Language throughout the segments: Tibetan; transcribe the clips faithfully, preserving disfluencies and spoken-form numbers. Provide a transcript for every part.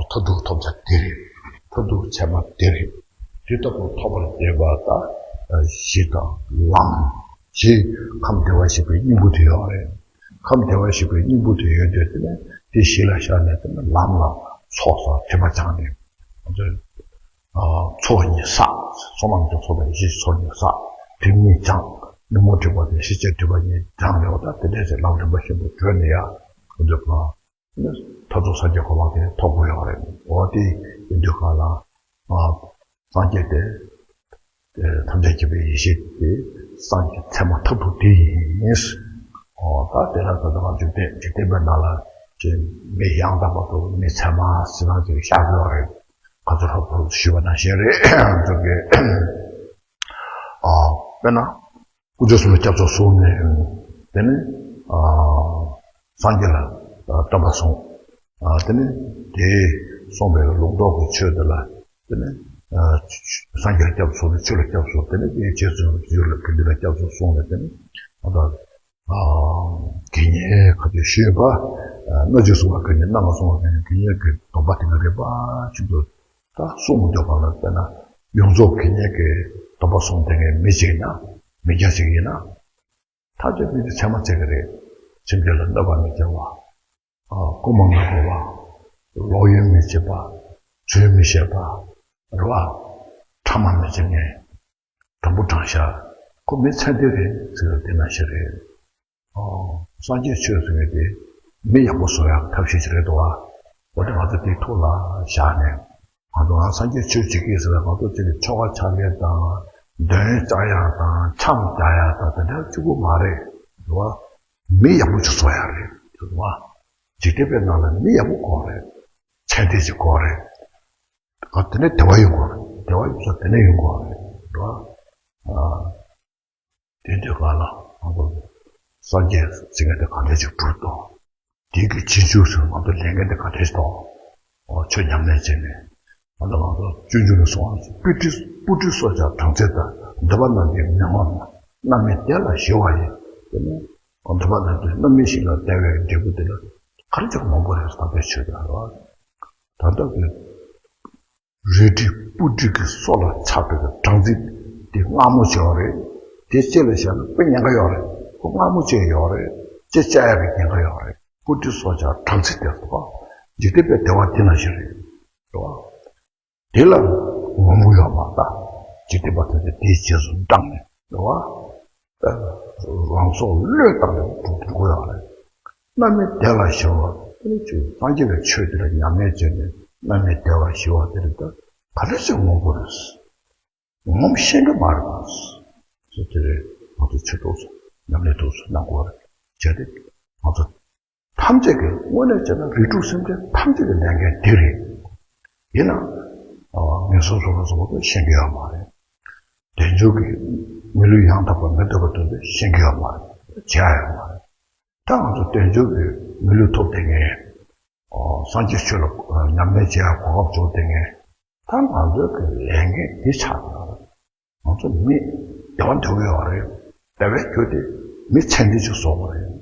མཐར་ཐུག་ཐོབ་བྱ་དེ་རེད། མཐར་ཐུག་ཚད་མ་དེ་རེད། དེ་ལྟ་བུ་ཐོབ་པར་བྱེད་པ་དང་། གཞི་དང་ལམ། ཞེས་ཁམས་བདེ་བར་གཤེགས་པའི་སྙིང་པོ་དེ་ཡོད་རེད། ཁམས་བདེ་བར་གཤེགས་པའི་སྙིང་པོ་དེ་ཡོད་དུས་དེ་ནས་དེ་གཞི་ལ་བཞག་ནས་དེ་ནས་ལམ་ལ་ཚོགས་སུ་ཐེམ་པ་སྦྱངས་ནས། ཚོགས་གཉིས་བསགས། བསོད་ནམས་ཀྱི་ཚོགས་དང་ཡེ་ཤེས་ཀྱི་ཚོགས་གཉིས་བསགས། སྒྲིབ་གཉིས་སྦྱངས། ཉོན་མོངས་སྒྲིབ་པ་དང་ཤེས་བྱའི་སྒྲིབ་པ་གཉིས་སྦྱངས་ཡོད་ད། དེ་འདྲས་ཀྱི་ལམ་རིམ་པ་བཞིན་དུ་བགྲོད་ནས་ཡར་འདོད་པ། མཐར་ཐུག་སངས་རྒྱས་གོ་འཕང་དེ་ཐོབ་དགོས་ཡོད་རེད། འོ་དེ་ཡིན་དུས་ག་ལ། སངས་རྒྱས་དེ། ཐམས་ཅད་མཁྱེན་པའི་ཡེ་ཤེས་དེ་སངས་རྒྱས་ཚད་མ་མཐར་ཐུག་དེ་ཡིན། འོ་ད་དེ་ལ་ད་ལྟ་ང་འཇིག་རྟེན་འཇིག་རྟེན་པའི་ནང་ལ་ཅིག་མི་ཡང་དག་པ་དང་མི་ཚད་མ་ཟེར་ན་ཅིག་བཞག་དགོས་རེད། ག་ཚོད་ཧ་གོ་ཞུས་པ་ནང་བཞིན་རེད། ང་ཚོ་གི་ཨ་དཔེར་ན། དཀོན་མཆོག་གསུམ་ལ་སྐྱབས་སུ་སོང་ནས། དེ་ནས་ཨ་སངས་རྒྱས་ལ་བསྟན་པ་སྲུང་། ཨ་དེ་ནས་དེ་སོང་བའི་ལུང་རྟོགས་ཀྱི་ཆོས་དེ་ལ། དེ་ནས་ཨ་སངས་རྒྱས་ལ་སྐྱབས་སུ་སོང་ནས་ཆོས་ལ་སྐྱབས་སུ། དེ་ནས་དེའི་རྗེས་སུ་ཡི་རང་བའི་དགེ་འདུན་ལ་སྐྱབས་སུ་སོང་ནས། དེ་ནས་ཨ་ད་དགེ་བསྙེན་ག་ཚོད་ཞུས་པ། སྔ་ཕྱི་གསུམ་པ་དགེ་བསྙེན། གནའ་སྔ་གསུམ་པ་དགེ་བསྙེན། དགེ་བསྙེན་གྱི་སྡོམ་པ་དེ་ག་རེད་པ་ཅིག་འདུག་ད་གསུང་མི་འདོད་པ་ལ་བལྟས་ན། ཡོངས་རྫོགས་དགེ་བསྙེན་གྱི་སྡོམ་པ་སྲུང་བསྡད་མཁན་མི་ཅིག་ཡིན་ན། མི་སྐྱ་ཅིག་ཡིན་ན། ཐམས་ཅད་མི་དེ་ཚད་མ་བརྩི་གི་རེད། སེམས་ཅན་ལ་གནོད་པ་མི་བྱ་བ། ཨ་རྐུན་མ་མི་རྐུ་བ། ལོག་གཡེམ་མི་བྱེད་པ། རྫུན་མི་བཤད་པ། རེད་བ། ཕྲ་མ་མི་བྱེད་མཁན། དྲང་པོ་དྲང་བཞག་ཁོ་མི་ཚད་ལྡན་རེད་ཟེར་བ་དེ་ནང་བཞིན་རེད། ཨོ། སངས་རྒྱས་ཆོས་ཟེར་བ་དེ་མི་ཡག་པོ་བཟོ་ཡག་ཐབས་ཤེས་ཅིག་རེད་འདུག་བ། འོ་དེ་ང་ཚོ་དེའི་ཐོག་ལ་བཞག་ནས། ང་ཚོ་ང་སངས་རྒྱས་ཆོས་བྱེད་ཀྱི་ཟེར་བ། ང་ཚོ་དེ་ནི་ཆོ་ག་ཕྱག་ལེན་དང་། འདོན་རྐྱང་ཡག་དང་འཆམ་རྒྱག་ཡག་དང་དེ་འདྲ་གཅིག་པུ་མ་རེད། རེད་བ། མི་ཡག་པོ་ཅིག་བཟོ་ཡག་རེད། རེད་བ། འཇིག་རྟེན་པའི་ནང་ལ་མི་ཡག་པོ་དགོས་རེད། ཚད་ལྡན་ཅིག་དགོས་རེད། ཨ་དེ་ནས་བདེ་བ་ཡོང་དགོས་རེད། བདེ་བ་ཡོང་ས་དེ་ནས་ཡོང་དགོས་རེད། རེད་བ། ཨ། དེ་དུས་ག་ལ་ང་ཚོ་སངས་རྒྱས་ཟེར་མཁན་དེ་ག་འདྲ་ཅིག་གྲུབ་དང་། དེ་གི་རྗེས་འཇུག་ཟེར་ང་ཚོ་ལས་འགན་དེ་ག་འདྲ་ཞིག་དང་། ཨོ་ཆོས་ཉམས་ལེན་བྱས་ནས། ང་ཚོ་ང་ཚོ་སྤྱོད་འཇུག་ནས་གསུངས་པ། སྤུ་གྲི་སྤུ་གྲི་སོ་བརྒྱ་སྦྲང་རྩི་ལྟར། འདོད་པ་རྣམས་ཀྱིས་མི་ངོམས་ན། རྣམ་སྨིན་དེ་ལ་ཞི་བ་ཡིན། དེ་ནས་འདོད་པ་རྣམས་ཀྱིས་རྣམ་སྨིན་ཞིང་ལ་བདེ་བའི་འབྲས་བུ་དེ་ལ་ག་རེ་ཅིག་མང་པོ་རེད། ད་ལྟའི་ཆོས་དེ་ལ་རེད་བ། ད་ལྟ་གི་རལ་གྲི་སྤུ་གྲི་གི་སོ་ལ་ཆགས་པའི་སྦྲང་རྩི་དེ་མངར་མོ་ཅིག་ཡོད་རེད། དེ་ལྕེ་ལ་བཞག་ན་དཔེ་ཉེན་ཁ་ཡོད་རེད། ཁོ་མངར་མོ་ཅིག་ཡོད་རེད། ལྕེ་བཅག་ཡག་གི་ཉེན་ཁ་ཡོད་རེད། སྤུ་གྲི་སོ་བརྒྱ་སྦྲང་རྩི་དེ་ཚོ། འཇིག་རྟེན་པའི་བདེ་བ་དེ་ནང་བཞིན་རེད། རེད་བ། དེ་ལ་ངོམས་ཀྱི་ཡོད་མ་རེད། ད་འཇིག་རྟེན་པ་ཐམས་ཅད་དེའི་རྗེས་སུ་འབྲངས་ནས། རེད་བ། རང་སྲོག་བློས་བཏང་ནས་འགྲོ་དགོས་ཡོད་རེད། རྣམ་སྨིན་དེ་ལ་ཞི་བ། དེ་ནི་ཅིག་སངས་རྒྱས་པའི་ཆོས་དེ་ལ་ཉམས་ལེན་བྱས་ནས་རྣམ་སྨིན་བདེ་བ་ཞི་བ་དེ་རེད། ད་ག་འདྲ་ཞིག་ངོམས་དགོས་རེད། ངོམས་ཤེས་ཀྱི་མ་རེད་པ། ཟེར་དེ་རེད། ང་ཚོ་ཆོས་ཐོག་སུ་ཉམས་ལེན་ཐོག་སུ་གནང་དགོས་རེད། བྱས་ཏེ་ང་ཚོ་ཐམས་ཅད་ཀྱི་དངོས་གནས་བྱས་ན་རིགས་དྲུག་སེམས་ཅན་ཐམས་ཅད་ཀྱི་ལས་འགན་དེ་རེད། ཡིན་ན། ཨ་ངན་སོང་ཚོགས་པ་ཚོ་ཤེས་ཀྱི་ཡོད་མ་རེད། དལ་འབྱོར་གྱི་མི་ལུས་ཡང་དག་པར་མི་འདོད་པ་དེ་ཚོ་ཤེས་ཀྱི་ཡོད་མ་རེད། བྱེད་ཡ་ཡོད་མ་རེད། ད་ང་ཚོ་དལ་འབྱོར་གྱི་མི་ལུས་ཐོབ་བསྡད་མཁན། ཨོ་སངས་རྒྱས་ཆོས་ལ་ཉམས་ལེན་བྱེད་ཡ་གོ་སྐབས་བཟོ་བསྡད་མཁན། ད་ང་ཚོའི་གི་ལས་འགན་འདི་ཆགས་ཡོད་རེད། ང་ཚོ་མི་བདེ་བ་འདོད་ཀྱི་ཡོད་རེད། བདེ་བའི་རྒྱུ་དེ་མི་ཚད་ལྡན་ཅིག་བཟོ་དགོས་རེད།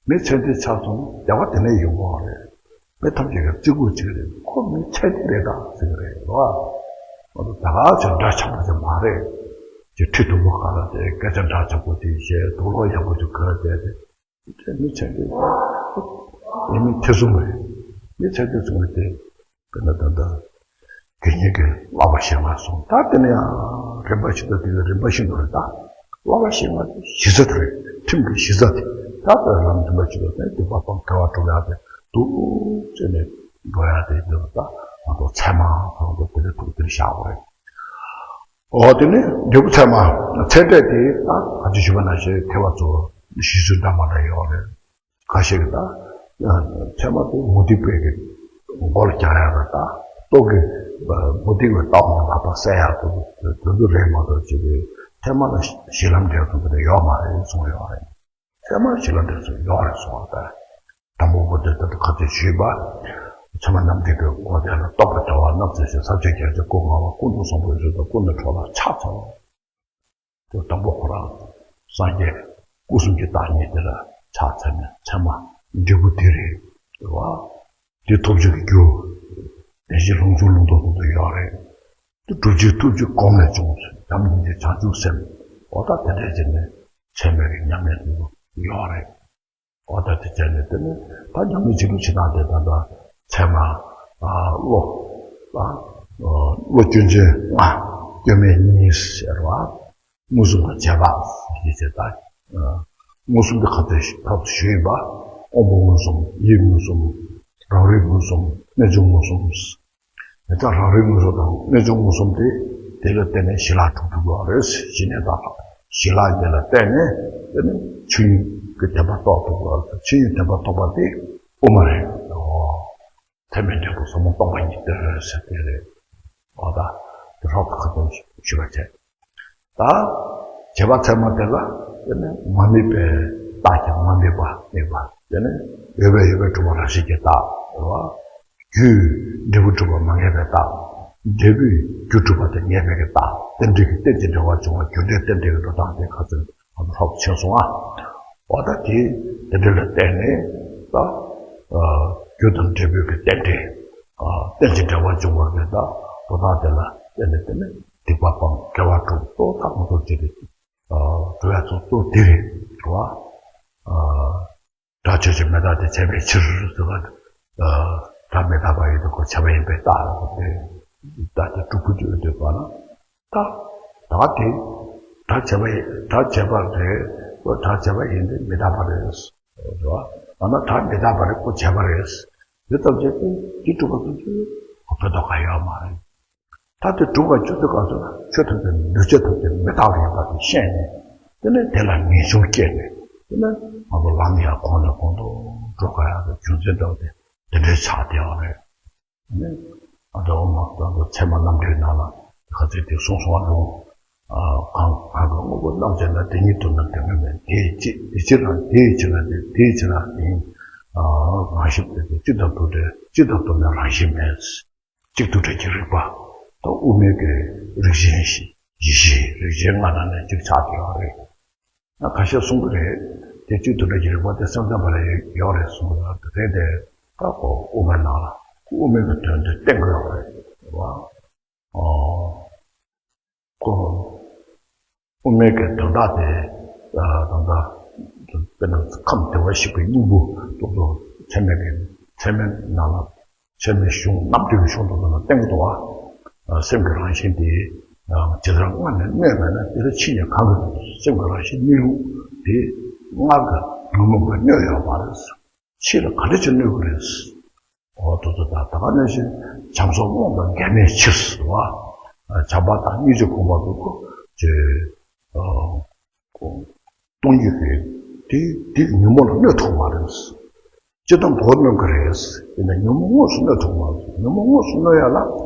མི་ཚད་ལྡན་ཆགས་སོང་ན་བདེ་བ་དེ་ནས་ཡོང་གི་ཡོད་རེད། མི་ཐམས་ཅད་ཀྱིས་བརྩི་བཀུར་བྱེད་ཀྱི་རེད། ཁོ་མི་ཚད་ལྡན་རེད་ད་ཟེར་གྱི་རེད། རེད་བ། ང་ཚོ་ད་ག་ཚོད་འདྲ་ཆགས་པ་ཅིག་མ་རེད། ཅིག་ཁྲི་མཐོན་པོ་སྒང་ལ་བསྡད། སྐད་ཆ་འདྲ་ཆགས་པོ་ཅིག་བཤད། དུག་ལོག་ཡག་པོ་ཅིག་གོན་བསྡད་དེ། དེ་མི་ཚད་ལྡན་རེད། དེ་མི་ཐེ་ཚོམ་རེད། མི་ཚད་ལྡན་ཟེར་བ་དེ་དཔེར་ན་ད་ལྟ་དགེ་བསྙེན་གྱི་བསླབ་པ་བཤད་སྟངས་སོང་། ད་དེ་ནས་ཡང་རིམ་པ་བཞིན་དུ། དེ་གའི་རིམ་པ་བཞིན་དུ་རེད། ད་བསླབ་པ་བཤད་སྟངས་དེ་གཞི་རྩ་དེ་རེད། ཁྲིམས་ཀྱི་གཞི་རྩ་དེ། ད་དེ་ལམ་རིམ་པ་བཞིན་དུ་དེ་སྡིག་པ་སྤང་། དགེ་བ་སྒྲུབ་ཡག་དེ་འདུག་བྱས་ནས་འགྲོ་ཡག་དེ་འདུག་ད་ང་ཚོ་ཚད་མ་ཁོང་ཚོ་དེ་ལས་ཐུག་དེར་བཞག་དགོས་རེད། འོ་དེ་ནི་འབྲས་བུ་ཚད་མ། ཚད་འབྲས་དེ་ད་ག་ཅི་ཞུས་པ་ནང་བཞིན་ཐེག་པ་ཚོ་གཞི་ཚུལ་འདྲ་མ་འདྲ་ཡོད་རེད། ཁ་ཤས་ཀྱིས་ད་ཚད་མ་དེ་མུ་སྟེགས་པའི་གི་མགོ་ལ་རྒྱག་ཡག་རེད། ད་རྟོག་གེ་མུ་སྟེགས་པའི་རྟགས་མ་ལག་པ་གསལ་ཡག་དེ་དེ་ཚོ་རེད་མ་གཏོགས། ཅིག་གི་ཚད་མ་ལ་གཞི་ལམ་འབྲས་གསུམ་དེ་འདྲ་ཡོད་མ་རེད་གསུངས་ཡོད་རེད། ཚད་མ་གཞི་ལམ་འབྲས་གསུམ་ཡོད་རེད་གསུངས་པ་ལྟར། དང་པོ་པོ་དེ་ལྟར་དུ་ཁ་ཚིག་ཞུས་པ། ཚད་མ་རྣམ་འགྲེལ་གྱི་འོ་དེ་ལ། རྟོག་པའི་དྲ་བ་རྣམ་བཙལ་ཞིང་། ས་བཅད་རྒྱ་ཆེར་སྐུ་མངའ་བ། ཀུན་ཏུ་བཟང་པོའི་གཟུགས་དང་ཀུན་ཏུ་འཕྲོད་པ་ཕྱག་འཚལ་ལོ། དེ་དང་པོ་ཁོ་རང་སངས་རྒྱས་སྐུ་གསུམ་གྱི་བདག་ཉིད་དེ་ལ་ཕྱག་འཚལ་ནས། ཚད་མ་འབྲས་བུ་དེ་རེད། རེད་བ། དེ་ཐོབ་བྱེད་ཀྱི་རྒྱུ། བདེན་བཞི་ལྷུན་གྱིས་ལྷུན་ཏོག་ཏོ་ཡོད་རེད། སྒྲུབ་བྱེད་ཐུགས་རྗེ་སྒོམ་ལས་བྱུང་། བྱམས་སྙིང་རྗེ་བྱང་ཆུབ་སེམས། འོ་ད་དེ་འདྲ་བྱས་ནས་ཚད་མེད་ཀྱི་ཉམས་ལེན་དེ་ཚོ་ཡོད་རེད། འོ་ད་དེ་བྱས་ནས་དེ་ནི་ད་ཉམས་ལེན་བྱེད་ལུགས་བྱེད་སྟངས་དེ་ད་ལྟ་ཚད་མ་ཨ་བློ་ཨ་བློ་སྐྱོན་ཅན་ལྔ། སྐྱོན་མེད་གཉིས་ཟེར་བ། མངོན་སུམ་དང་རྗེས་དཔག་ཞེས་བྱ་སྟེ། མངོན་སུམ་དེ་ཁ་ཚོན་ཐབས་སུ་ཞུས་ཡིན་པ། དབང་པོ་མངོན་སུམ། ཡིད་མངོན་སུམ། རང་རིག་མངོན་སུམ། རྣལ་འབྱོར་མངོན་སུམ། དེ་ལྟར་རང་རིག་མངོན་སུམ་དང་རྣལ་འབྱོར་མངོན་སུམ་དེ་དེ་ལ་བརྟེན་ནས་ཞི་ལྷག་གྲུབ་ཐུབ་ཀྱི་རེད། ཞི་གནས་དང་ཞི་ལྷག་དེ་ལ་བརྟེན་ནས་དེ་ནི་ཆོས་ཉིད་ཀྱི་བདེན་པ་རྟོགས་ཐུབ་ཀྱི་རེད། ཆོས་ཉིད་བདེན་པ་རྟོགས་པ་དེ་དབུ་མ་རེད། ཨོ། ཚད་མའི་འབྲས་བུ་ཟབ་མོ་སྟོང་པ་ཉིད་དེ་རེད་ཟེར་དེ་རེད། འོ་ད་དེ་ཧྲོབ་ཏུ་ཁ་ཚོན་ཞུས་པ་བྱས། ད་བྱས་པ་ཚད་མ་དེ་ལ་དེ་ནི་མ་དམིགས་པའི་རྟགས་ཀྱང་མ་དམིགས་པ་དམིགས་པ། དེ་ནི་ཡོད་པས་ཡོད་པར་གྲུབ་པ་རང་བཞིན་གྱི་རྟགས་རེད་བ། རྒྱུའི་འབྲས་བུ་གྲུབ་པ་མ་ངེས་པའི་རྟགས། འབྲས་བུའི་རྒྱུ་གྲུབ་པ་དེ་ངེས་པའི་གི་རྟགས། རྟེན་འབྲེལ་གྱི་རྟེན་གྱི་འབྲེལ་བར་འབྱུང་བ་རྒྱུ་འབྲས་རྟེན་འབྲེལ་གྱི་འགྲོ་སྟངས་དེ་ཁ་ཚོན་ཧྲོབ་ཕྱིན་སོང་ཨ། འོ་ད་དེ་དེ་འདྲ་ལ་བརྟེན་ནས་ད་རྒྱུ་དང་འབྲས་བུའི་གི་རྟེན་འབྲེལ། རྟེན་ཅིང་འབྲེལ་བར་འབྱུང་བ་གི་ད་འགྲོ་སྟངས་དེ་ལ་བརྟེན་ནས་དེ་ནི་སྡིག་པ་སྤང་དགེ་བ་སྒྲུབ་ཏོ་ད་ང་ཚོ་དེ་རེད། འགྲོ་ཡ་ཚོ་གཙོ་དེ་རེད་རེད་བ། སྒྲ་ཆོས་ཅན་མི་རྟག་སྟེ་བྱས་པའི་ཕྱིར་ཟེར་བ། སྒྲ་མི་རྟག་པ་ཡིན་དུས་ཁོ་བྱས་པ་ཡིན་པའི་རྟགས་རེད་དེ། རྟགས་དེ་སྒྲུབ་ཁུལ་དུ་ཡོད་དུས་ག་ལ། ད་ད་དེ་སྒྲ་བྱས་པ་ཡིན། སྒྲ་བྱས་པ་རེད། ཁོ་སྒྲ་བྱས་པ་ཡིན་ཏེ་མི་རྟག་པ་རེད། རེད་བ། ཡང་ན་སྒྲ་མི་རྟག་པ་རེད། ཁོ་བྱས་པ་རེད། དེ་ལྟ་བུ་བྱས་ཏེ་དེ་སྒྲུབ་པ་ཐུབ་ཚུལ་ཁོ་ཕན་ཐོགས་གང་ཡོད་མ་རེད། ད་དེ་སྒྲུབ་པར་འགྱུར་དུས་གང་ཟེར་ན་ཆོས་ཐམས་ཅད་འདུས་བྱས་ཐམས་ཅད་མི་རྟག་པ་ཡིན་པ་དེ་ཤེས་ནས། དེ་ནས་དེ་ལ་ངེས་འབྱུང་སྐྱེས་ནས། དེ་ནས་ང་ཚོ་ལམ་ཡང་གོང་ནས་གོང་དུ་འགྲོ་དགོས་ཡག་གི་རྒྱུ་མཚན་འདྲ་བོ་དེ་དེ་འདྲའི་ཆགས་བསྡད་པ་རེད། ནི། ཨ་ད་འོ་མ་ད་ཚད་མ་རྣམ་འགྲེལ་ནང་ལ་ཁ་ཚིག་དེ་གསུངས་སོང་བ་རུང་། གང་གང་གི་དངོས་པོ་རྣམ་བཅད་ན་དེ་ཉིད་དུ་ནི་དེ་སྔ་མེད། དེའི་ཕྱིར་དེའི་ཕྱིར་ན་དེའི་ཕྱིར་ན་དེ་དེའི་ཕྱིར་ན་དེ་ཉིད། རང་བཞིན་དེ་གཅིག་དང་དུ་བྲལ་གཅིག་དང་དུ་མེད་རང་བཞིན་མེད། གཅིག་ཏུ་བྲལ་གྱི་རིག་པ། ད་དབུ་མའི་གི་རིགས་ཅན་བཞི་བཞི་རིགས་ཅན་ལྔ་ནང་ནས་གཅིག་ཆགས་བསྡད་ཡོད་རེད། ང་ཁ་ཤས་གསུང་གི་རེད། དེ་གཅིག་ཏུ་བྲལ་གྱི་རིག་པ་དེ་སེམས་ཙམ་པ་ལ་ཡོད་རེད་གསུང་གི་རེད། དེ་དེ་ད་ཁོ་དབུ་མའི་ནང་ལ་ཁོ་དབུ་མའི་གི་དོན་དེ་བསྟན་གི་ཡོད་རེད་བ། ཨོ། ཁོ་དབུ་མའི་གི་དོན་དག་དེ་ད་ལྟ་དཔེར་ན་ཁམས་བདེ་བར་གཤེགས་པའི་སྙིང་པོ་དེ་ཚོ་ཚད་མའི་གི་ཚད་མའི་ནང་ལ། ཚད་མའི་གཞུང་རྣམ་འགྲེལ་གྱི་གཞུང་དེ་ཚོ་ལ་བསྟན་གྱི་འདུག་བ། སེམས་ཀྱི་རང་བཞིན་དེ་ཇི་ལྟར་སྔར་ནས་གནས་མེད་ན་དེ་ལྟར་ཕྱིས་ནས་གང་གི་སེམས་ཀྱི་རང་བཞིན་གནས་ལུགས་དེ་སྔར་གྱི་ཉོན་མོངས་པས་གནོད་ཡོད་མ་རེད། ཕྱིས་ལ་ག་འདྲ་ཅིག་གནོད་ཀྱི་རེད། འོ་དེ་ཚོ་ད་ད་ག་ནང་བཞིན་བྱམས་སོགས་རྨོངས་པའི་འགལ་མེད་ཕྱིར་ཟེར་བ། བྱམས་པ་དང་སྙིང་རྗེ་སྒོམ་པ་དེ་ཚོ་ཅེ། སྟོང་ཉིད་ཀྱི་དེ་དེ་ཉོན་མོངས་ལ་གནོད་ཐུབ་མ་རེད། སྤྱིར་བཏང་གོ་གནོད་ཀྱི་རེད། དེ་ནས་ཉོན་མོངས་དངོས་སུ་གནོད་ཐུབ་མ་རེད། ཉོན་མོངས་དངོས་སུ་གནོད་ཡ་ལ་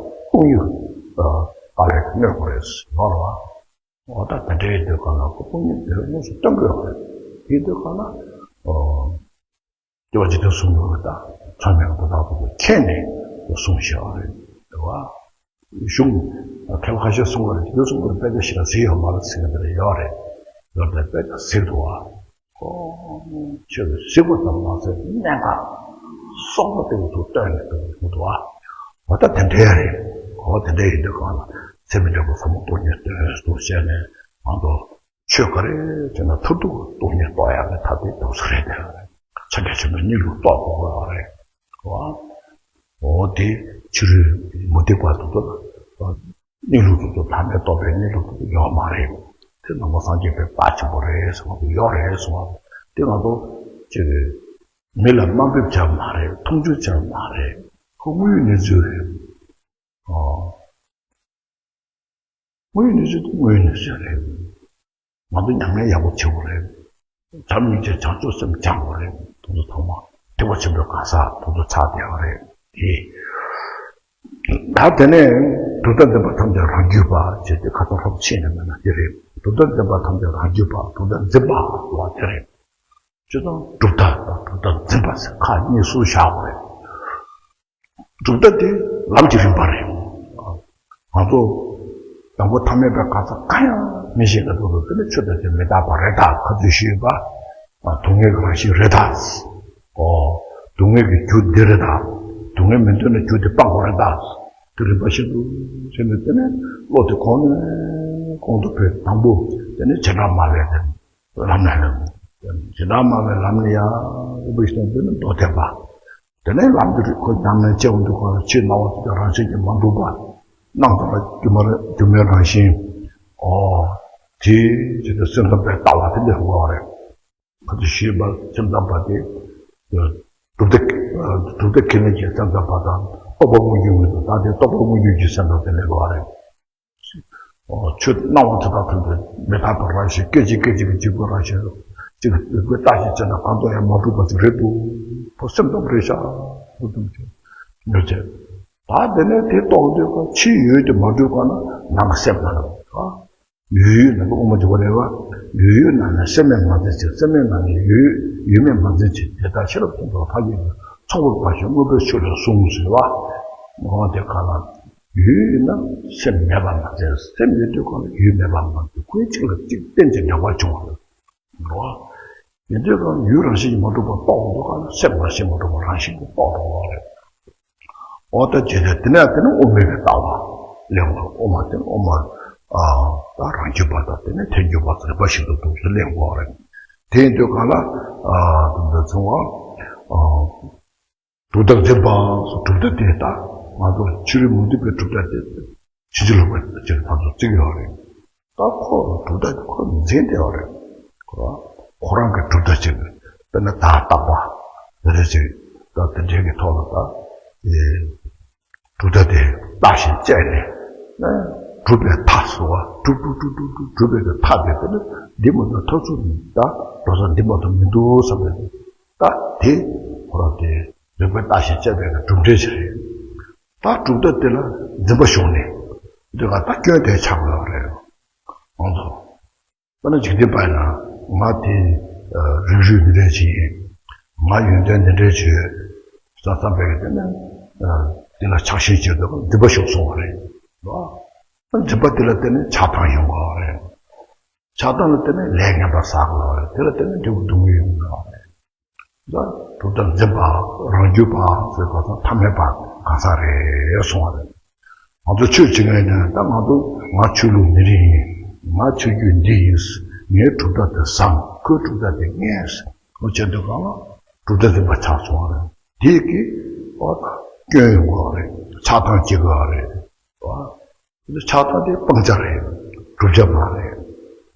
སྟོང་ཉིད་ཀྱི་དཀའ་ལས་གནོད་དགོས་རེད་ཡོད་རེད་བ། འོ་ད་དེ་འདྲའི་དུས་གང་ལ་ཁོ་སྟོང་ཉིད་དེ་དངོས་སུ་སྟོན་དགོས་ཡོད་རེད། དེའི་དུས་གང་ལ་ཨོ། དེ་བ་ཇི་ལྟར་གསུངས་ཡོད་རེད། ད་ཚང་མས་ཁོ་ཐག་ཐུག་པ་མཁྱེན་ནས་ཁོ་གསུངས་བཞག་རེད་དེ་བ། གཞུང་མཁས་པ་ཁ་ཤས་གསུང་བར་འདི་གསུང་བར་དཔེ་ཆ་ཞིག་ལ་གཟིགས་ཡོད་མ་རེད་ཟེར་གྱི་འདི་རེད་ཡོད་རེད། ཡོད་རེད་དཔེ་ཆ་གཟིགས་འདུག་བ། ཁོ་ཆོས་ཀྱི་གཟིགས་པ་ཙམ་མ་ཟད་གནད་འགག་སོགས་པ་དེ་ཚོ་བཏོན་ནས་འདུག་འདུག་བ། འོ་ད་དེ་འདྲ་རེད། འོ་དེ་འདྲ་ཡིན་དུས་གང་ལ་ཚད་མའི་འབྲས་བུ་ཟབ་མོ་སྟོང་ཉིད་དོན་དུ་བྱས་ནས་ང་ཚོ། ཆོས་ག་རེ་བྱས་ན་མཐར་ཐུག་སྟོང་ཉིད་རྟོགས་ཡག་གི་ཐབས་དེ་འདུག་ས་རེད་དེ། ཕྱག་རྒྱ་ཆེན་པོའི་གནས་ལུགས་རྟོགས་དགོས་པ་རེད། འོ་དེ་ཕྱི་རོལ་མུ་སྟེགས་པ་དེ་ཚོ་ལ་གནས་ལུགས་དེ་ཚོ་ཐ་མལ་རྟོགས་པའི་གནས་ལུགས་དེ་ཚོ་ཡོད་མ་རེད། དེ་ནང་པ་སངས་རྒྱས་པའི་དཔའ་ཆེན་པོ་རེད་ཟེར་བ་དེ་ཡོད་རེད་ཟེར་བ་དེ་ང་ཚོ་ཅིག་མི་ལ་དམའ་འབེབས་བྱ་མ་རེད། མཐོང་ཆུང་བྱ་མ་རེད། ཁོ་དངོས་ཡོད་གནས་ཚུལ་རེད། ཨོ། དངོས་ཡོད་གནས་ཚུལ་དེ་དངོས་ཡོད་གནས་ཚུལ་རེད། ང་ཚོ་ཉམས་ལེན་ཡག་པོ་བྱེད་དགོས་རེད། བྱམས་སྙིང་རྗེ་བྱང་ཆུབ་སེམས་སྦྱང་དགོས་རེད། དེ་ཚོ་ཚང་མ་ཐེག་པ་ཆེན་པོའི་གང་ཟག་དེ་ཚོ་ཆགས་བསྡད་པ་རེད་དེ། ད་དེ་ནས་གྲུབ་མཐའ་འཛིན་པ་ཐམས་ཅད་རང་རྒྱུད་པ་ཞེས་ཏེ་ཁ་ཚོན་ཧྲོབ་ཕྱེ་ནས་མེད་ན་དེ་རེད། གྲུབ་མཐའ་འཛིན་པ་ཐམས་ཅད་རང་རྒྱུད་པ། གྲུབ་མཐའ་འཛིན་པ་ལ་དེ་རེད། སྤྱིར་བཏང་གྲུབ་མཐའ་དང་གྲུབ་མཐའ་འཛིན་པ་ཟེར་ཁག་གཉིས་སུ་བཞག་དགོས་རེད། གྲུབ་མཐའ་དེ་ལམ་གྱི་རིམ་པ་རེད། ང་ཚོ་དང་པོ་ཐ་མལ་པའི་གང་ཟག་གང་ཡང་མི་ཤེས་པའི་ཐོག་ཏུ་དེ་ནི་ཆོས་ཐམས་ཅད་མི་རྟག་པ་རེད་ད་ཁ་ཚོན་ཞུས་པ། སྡུག་བསྔལ་གྱི་རང་བཞིན་རེད་ད། ཨོ། སྡུག་བསྔལ་གྱི་རྒྱུ་འདི་རེད་ད། སྡུག་ སྡུག་བསྔལ་མི་འདོད་ན་རྒྱུ་དེ་སྤང་དགོས་རེད་ད། དེ་རིམ་པ་བཞིན་དུ་བྱས་ནས་དེ་ནས་བློ་དེ་གོང་ནས་གོང་དུ་འཕེལ། དང་པོ་དེ་ནས་བྱེ་བྲག་སྨྲ་བའི་ལམ་ནས་ལེན། བྱེ་བྲག་སྨྲ་བའི་ལམ་ནས་ཡང་རིམ་པ་བཞིན་དུ་དེ་ནས་མདོ་སྡེ་པ། དེ་ནས་ལམ་དེ་རིགས་ཁོ་ཉམས་ལེན་བྱེད་འོང་དུས་ཁོ་ལ་ཕྱིའི་སྣང་བ་དེ་རང་བཞིན་གྱིས་མ་གྲུབ་པ། སྣང་ཙམ་ལ་སྒྱུ་མ་སྒྱུ་མའི་རང་བཞིན། ཨོ། དེ་བྱེད་དུ་སེམས་ཙམ་པའི་ལྟ་བ་དེ་འདྲ་ཡོང་བ་རེད། ཁོ་ཚོས་ཞུས་པ་སེམས་ཙམ་པ་དེ། གྲུབ་མཐའ། གྲུབ་མཐའ་ཁས་ལེན་གྱི་སེམས་ཙམ་པ་དང་རྟོག་པ་དངོས་བརྒྱུད་མི་འདུག་ད་དེ་རྟོག་པ་དངོས་བརྒྱུད་ཀྱི་སེམས་ཙམ་དེ་ལས་འགྲོ་བ་རེད། ཆོས་སྣང་བ་དེ་དག་ཐམས་ཅད་མི་རྟག་པའི་རང་བཞིན། སྐད་ཅིག་སྐད་ཅིག་གི་འཇིག་པའི་རང་བཞིན། ཅིག་རིགས་པས་བརྟག་ཞིབ་བྱས་ན་གང་དུ་ཡང་མ་གྲུབ་པ་ཅིག་རེད་འདུག་ཁོ་སེམས་ཙམ་རེད་ཤག་ཁོ་ཙམ་ཅིག་ཡོད་ཚད། ད་དེ་ནས་དེ་རྟོགས་འདོད་པ་ཕྱིའི་ཡུལ་དེ་མ་གྲུབ་པ་ན་ནང་གི་སེམས་ནང་ལ། ཡུལ་ཡུལ་ནང་གི་དབུ་མ་འཇུག་པ་རེད་བ། ཡུལ་ཡུལ་ནང་ནས་སེམས་མེད་མ་འཛིན་ཅིང་། སེམས་མེད་ནང་ནས་ཡུལ་ཡུལ་མེད་མ་འཛིན་ཅིང་། དེ་ལྟར་ཤེས་རབ་ཀུན་ཏུ་མཐའ་ཡས་པའི། ཚོགས་པར་བབ་ཞིང་མངོན་པའི་ཆོས་ལ་ཟུངས་ཟེར་བ། འོ་དེ་ག་ལ། ཡུལ་ཡུལ་ན་སེམས་མེད་པར་མ་འཛིན། སེམས་ཡོད་དུས་གང་ལ་ཡུལ་མེད་པར་མ་འཛིན། ཁོའི་གཅིག་ལ་གཅིག་བརྟེན་ཅིང་འབྲེལ་བར་འབྱུང་བ་རེད། རོ། ཡིན་དུས་ཀྱང་ཡུལ་རང་བཞིན་གྱིས་མ་གྲུབ་པ་རྟོགས་འདུག་ག་ལ་སེམས་རང་བཞིན་མ་གྲུབ་པ་རང་བཞིན་གྱིས་རྟོགས་འགྲོ་བ་རེད། འོ་ད་བྱས་ཏེ་དེ་ནས་དེ་ནི་དབུ་མའི་གི་ལྟ་བ་ལེན་དགོས། དབུ་མ་དེ་ནི་དབུ་མ་ད་རང་རྒྱུད་པ་དང་དེ་ནི་ཐལ་འགྱུར་བ་རིམ་པ་བཞིན་དུ་འདུག་སེ་ལེན་དགོས་རེད། དེ་ཡིན་དུས་གང་ལ་དེ་འདྲ་བྱུང་བ། གྲུབ་མཐར་འཛིན་པ། གྲུབ་མཐའ་དེ་ད་ང་ཚོ་ཕྱི་རོལ་མུ་སྟེགས་པའི་གྲུབ་མཐའ་དེ་ཕྱིན་ཅི་ལོག་པ་ཅིག་ཕར་ཚུར་བརྩི་གི་ཡོད་རེད། ད་ཁོ་གྲུབ་མཐའ་དེ་ཁོ་འཛིན་བསྡད་ཡོད་རེད། ཁོ་ཁོ་རང་གི་གྲུབ་མཐའ་ཅིག་དཔེར་ན་བརྡ་རྟག་པ་དེ་འདྲ་ཅིག་ད་དེ་འདྲའི་གི་ཐོག་ལ་ད་དེ་གྲུབ་མཐའ་དེ་བརྟག་ཞིང་དཔྱད་ནས་གྲུབ་པའི་མཐའ་ཟེར་བ། གྲུབ་གྲུབ་གྲུབ་གྲུབ་གྲུབ་གྲུབ་པའི་གི་མཐའ་དེ་དེ་ནི་འདི་མ་གཏོགས་མཐའ་ཚུར་ད་འགྲོ་ས་འདི་མ་གཏོགས་མི་འདུག་བསམ་པའི་ད་དེ་ཁོ་རང་དེ། རིགས་པས་བརྟག་ཞིང་དཔྱད་པའི་གྲུབ་འབྲས་ཤིག་རེད། ད་གྲུབ་མཐའ་དེ་ལ་འཛིན་པ་ཞུགས་ནས་འདི་ག་ད་སྐྱོན་དེ་ཆགས་དགོས་པ་རེད། ང་ཚོ་དཔེར་ན་འཇིག་རྟེན་པ་ཡིན་ན་ང་དེ་རིགས་རུས་འདི་འདྲ་ཅིག་ཡིན། ང་ཡོན་ཏན་འདི་འདྲ་ཅིག་ཡོད་བསམ་བསམ་པའི་དེ་ནས་དེ་ལ་ཆགས་ཞེན་བྱེད་དུས་འཛིན་པ་ཞུགས་སོང་བ་རེད། འཛིན་པ་དེ་ལ་བརྟེན་ནས་ཆགས་སྡང་ཡོང་དགོས་པ་རེད། ཆགས་སྡང་ལ་བརྟེན་ནས་ལས་ངན་པ་བསགས་དགོས་པ་རེད། དེ་ལ་བརྟེན་ནས་འབྲས་བུ་སྡུག་བསྔལ་ཡོང་དགོས་པ་རེད། ད་གྲུབ་མཐར་འཛིན་པ་རང་རྒྱུད་པ་ཟེར་བ་དང་ཐ་མལ་པ་གང་ཟག་རེད་གསུང་བ་རེད། ང་ཚོ་ཆོས་བྱེད་མཁན་ཡིན་ན་ད་ང་ཚོ་ང་ཆོས་ལུགས་འདི་རིགས་ཡིན། ང་ཆོས་བརྒྱུད་འདི་ཡིན། ངའི་གྲུབ་མཐའ་དེ་བཟང་། ཁོའི་གྲུབ་མཐའ་དེ་ངན། ཁོ་བྱེད་དུས་གང་ལ་གྲུབ་མཐའ་འཛིན་པ་ཆགས་སོང་བ་རེད། དེ་གིས་འོ་ད་སྐྱོན་ཡོང་དགོས་པ་རེད། ཆགས་སྡང་སྐྱེ་དགོས་པ་རེད། འོ། ཆགས་སྡང་དེ་སྤང་བྱ་རེད། བསྒྲུབ་བྱ་མ་རེད།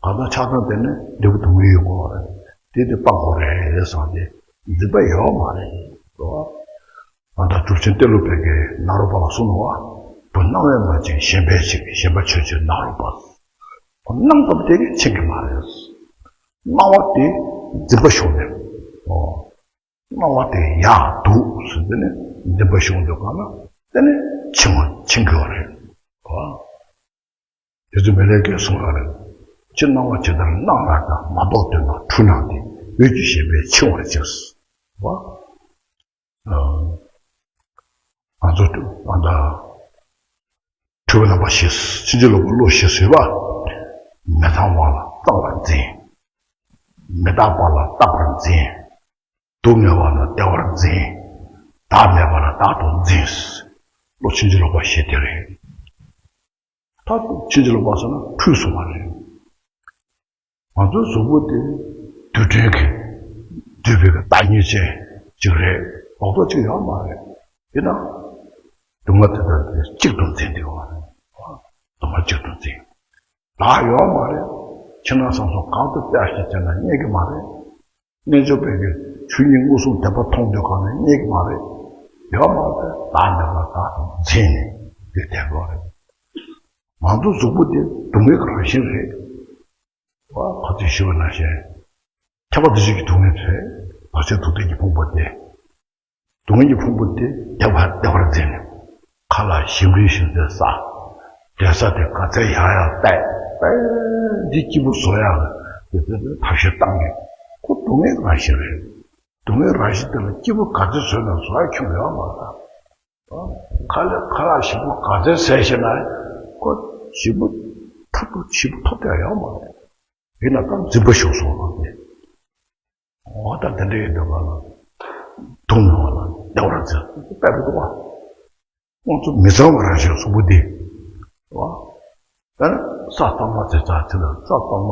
གང་ལྟར་ཆགས་སྡང་དེ་ནི་འབྲས་བུ་སྡུག་བསྔལ་ཡོང་གི་རེད། དེ་དེ་སྤང་དགོས་རེད་བསམ་སྟེ་འཛིན་པ་ཡོད་མ་རེད། ང་དང་གྲུབ་ཆེན་ཏེ་ལོ་པའི་གི་ནཱ་རོ་པ་ལ་གསུངས་ནོ། བུ་སྣང་བས་མ་བཅིངས་ཞེན་པས་འཆིང་། ཞེན་པ་ཆོས་ཅན་ནཱ་རོ་པ། སྣང་སྟངས་དེ་གིས་འཆིང་གི་མ་རེད། སྣང་བ་དེ་འཛིན་པ་ཞུགས་ནས། སྣང་བ་དེ་ཡག་སྡུག་ཟེར་དེ་ནི་འཛིན་པ་ཞུགས་འདུག་ག་ལ་དེ་ནི་འཆིང་བ་འཆིང་དགོས་རེད། དེ་ཚོ་མི་ལས་ཀྱིས་གསུངས་པ་རེད། ཕྱི་སྣང་བ་ཇི་ལྟར་སྣང་ལ་ལྟ། མ་རྟོགས་དོན་དང་འཁྲུལ་སྣང་སྟེ། འོད་ཀྱི་ཞེན་པས་འཆིང་བར་བྱེད། ང་ཚོ་ང་ད་འཁྲུལ་པའི་རྣམ་པ་བཞི། ཕྱིན་ཅི་ལོག་པའི་བློ་བཞི་ཟེར་བ། མི་ཚང་བ་ལ་གཙང་བར་འཛིན། མི་རྟག་པ་ལ་རྟག་པར་འཛིན། སྡུག་བསྔལ་བ་ལ་བདེ་བར་འཛིན། བདག་མེད་པ་ལ་བདག་ཏུ་འཛིན། བློ་ཕྱིན་ཅི་ལོག་པ་བཞི་དེ་རེད། ད་ཕྱིན་ཅི་ལོག་པ་ཟེར་ན་འཁྲུལ་སོང་བ་རེད། ང་ཚོའི་གཟུགས་པོ་དེ་རྡུལ་ཕྲན་གྱིས་བསྡུས་པའི་བདག་ཉིད་ཅན་ཅིག་རེད། ལོག་རྟོག་ཅིག་ཡོད་མ་རེད། ཡིན་ན་སྡུག་བསྔལ་དེ་དག་དེ་གཅིག་ཏུ་འཛིན་བསྡད་ཡོད་རེད། སྡུག་བསྔལ་གཅིག་ཏུ་འཛིན། བདག་ཡོད་མ་རེད། ཕྱི་ནང་གསང་གསུམ་གང་དུ་བཙལ་ཞིག་བྱས་ན་རྙེད་ཀྱི་མ་རེད། རྣལ་འབྱོར་པས་ཀྱི་ཆོས་ཉིད་མངོན་སུམ་བདེན་པར་མཐོང་དུས་གང་ནས་རྙེད་ཀྱི་མ་རེད། ཡོད་མ་རེད། བདག་མེད་པར་བདག་ཏུ་འཛིན་ནས་འདི་བསྡད་དགོས་རེད། ང་ཚོ་གཟུགས་པོ་དེ་སྡུག་བསྔལ་གྱི་རང་བཞིན་རེད། བ་ཁ་ཚིག་ཞུ་བ་ནང་བཞིན། ཁྱབ་པ་འདུ་བྱེད་ཀྱི་སྡུག་བསྔལ་རེད། བར་ཆད་དུག་ལྡན་གྱི་ཕུང་པོ་དེ། སྡུག་བསྔལ་གྱི་ཕུང་པོ་དེ་བདེ་བ་བདེ་བར་འཛིན་ནས། ཁ་ལ་ཞིམ་རིལ་ཞིམ་ཚད་ཟ། འབྲས་བཟའ་དེ་ག་ཚད་ཡག་ཡག་བལྟས། བལྟས་འདི་སྐྱིད་པོ་བཟོ་ཡག་གི་དེ་ཚོ་ཐབས་ཤེས་བཏང་གི། ཁོ་སྡུག་བསྔལ་རང་བཞིན་རེད། སྡུག་བསྔལ་རང་བཞིན་དེ་ལ་སྐྱིད་པོ་ག་ཚད་བཟོས་ན་བཟོ་ཡག་ཁྱོན་ཡོད་མ་རེད། ཁ་ལ་ཁ་ལག་ཞིམ་པོ་ག་ཚད་ཟས་ཤེ་ན་ཁོ་ཞིམ་པོ་ཐབས་ཏུ་ཞིམ་པོ་ཐོབ་ཀྱང་ཡོད་མ་རེད། ཡིན་ན་ད་འཛིན་པ་ཞུགས་སོང་ལ་ནི། འོ་ད་དེ་འདྲ་ཡིན་འདུག་ག་ལ། སྡུག་བསྔལ་བ་ལ་ བདེ་བར་འཛིན་དཔེ་རེད་འདུག་བ། དབང་ཚུལ་མི་ཚང་བ་རང་བཞིན་གཟུགས་པོ་འདི། རེད་བ། ད་ནི་ས་གཙང་མ་ཟེར་ཚར་ཚེ་ལ་ས་གཙང་མ་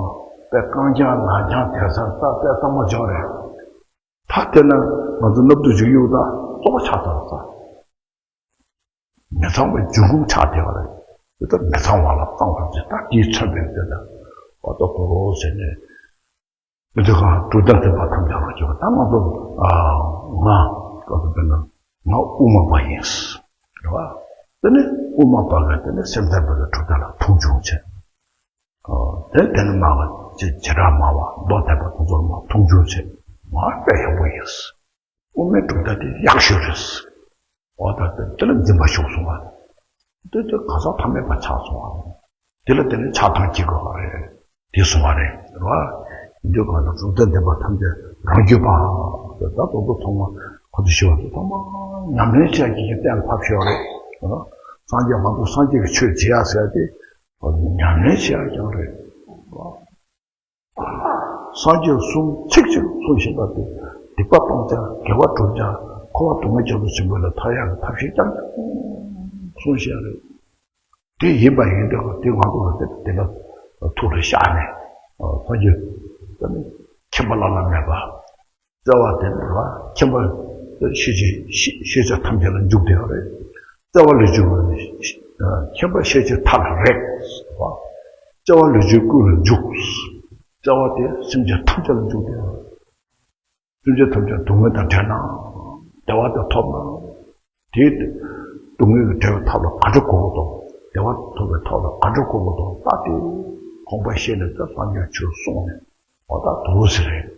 དཔེ་རྐང་རྐྱང་ནག་རྐྱང་དེ་ས་ས་དཔེ་གཙང་མ་འཇོག་རེད། ད་དེ་ན་ང་ཚོ་སྣབས་དུ་འཇུག་ཡུག་ད་བཙོག་པ་ཆགས་ཚར་ས། མི་ཚང་བའི་འབྱུང་ཁུངས་ཆགས་བསྡད་པ་རེད། དེ་ལྟར་མི་ཚང་བ་ལ་གཙང་དུ་འཛིན་ད་དེས་མཚོན་པའི་དེ་ལ་འོ་ད་དོ་རོ་ཟེར་ནས། མི་འདོད་ཁམས་གྲུབ་མཐའ་འཛིན་པ་ཐམས་ཅད་རང་རྒྱུད་པ་ད་ང་ཚོ་ང་སྐབས་སུ་དཔེར་ན་ང་དབུ་མ་པ་ཡིན། རེད་བ། དེ་ནི་དབུ་མ་པ་ག་དེ་ནི་སེམས་ཙམ་པ་གི་གྲུབ་མཐའ་ལ་མཐོང་ཆུང་བྱེད། དེ་དེ་ནི་མ་བ་ཅི་བྱེ་བྲག་སྨྲ་བ་མདོ་སྡེ་པ་དེ་ཚོར་མ་མཐོང་ཆུང་བྱེད། ང་དཔེ་ཡག་པོ་ཡིན། དབུ་མའི་གྲུབ་མཐའ་དེ་ཡག་ཤོས་རེད། འོ་ད་དེ་དེ་ལ་འཛིན་པ་ཞུགས་སོང་བ། དེ་དེ་ག་ས་ཐ་མལ་པ་ཆགས་སོང་བ། དེ་ལ་དེ་ནི་ཆགས་སྡང་སྐྱེ་དགོས་པ་རེད། དེ་གསུང་བ་རེད། རེད་བ། འདི་གང་ལ་གྲུབ་མཐའ་འདི་པ་ཐམས་ཅད་རང་རྒྱུད་པ། དེ་ད་དོ་དོ་ཐོག་མ་ཁོ་ཚོ་ཞུ་བ་དེ་ཐོག་མ་ཉམས་ལེན་བྱས་ཀྱི་གཏན་ལ་ཕབ་ཤོག་རེད། རེད་བ། སངས་རྒྱས་ང་ཚོ་སངས་རྒྱས་ཀྱི་ཆོས་བྱེད་ཡ་ཟེར་ཏེ་ཉམས་ལེན་བྱེད་ཡ་ཀྱང་རེད། རེད་བ། སངས་རྒྱས་གསུང་ཚིག་གཅིག་གསུང་བཞིན་པ་དེ་སྡིག་པ་སྤང་བྱ་དགེ་བ་སྒྲུབ་བྱ་འཁོར་བ་སྡུག་བསྔལ་རྒྱ་མཚོ་ཆེན་པོ་ལས་ཐར་ཡག་གི་ཐབས་ཤེས་ཀྱང་གསུང་བཤད་རེད། དེ་ཡིན་པ་ཡིན་དུས་དེ་ང་ཚོ་ལ་དེ་དེ་ལ་ཐུགས་ལ་བཞག་ནས་སངས་རྒྱས་དེ་ནི་མཁྱེན་པ་བླ་ན་མེད་པ། བརྩེ་བ་དེ་ལ་མཁྱེན་པ་ཤེས་བྱའི་ཤེས་བྱ་ཐམས་ཅད་ལ་འཇུག་བསྡད་པ་རེད། བརྩེ་བ་ལས་བྱུང་བ་ནི་མཁྱེན་པ་ཤེས་བྱའི་མཐའ་ལ་རེག་བརྩེ་བ་ལས་བྱུང་ཀུན་ལ་འཇུག་བརྩེ་བ་དེ་སེམས་ཅན་ཐམས་ཅད་ལ་འཇུག་བསྡད་པ་རེད། སེམས་ཅན་ཐམས་ཅད་སྡུག་བསྔལ་དང་བྲལ་ན། བདེ་བ་དེ་ཐོབ་ན། དེའི་སྡུག་བསྔལ་གྱི་བྲལ་བའི་ཐབས་ལ་ག་འདྲ་གོ་དགོས་དང་། བདེ་བ་ཐོབ་པའི་ཐབས་ལ་ག་འདྲ་གོ་དགོས་དང་ད་དེ་དགོངས་པ་བཞེས་ནས་ད་སངས་རྒྱས་ཆོས་གསུངས་ནས་འོ་ད་དུ་ཟེར་རེད།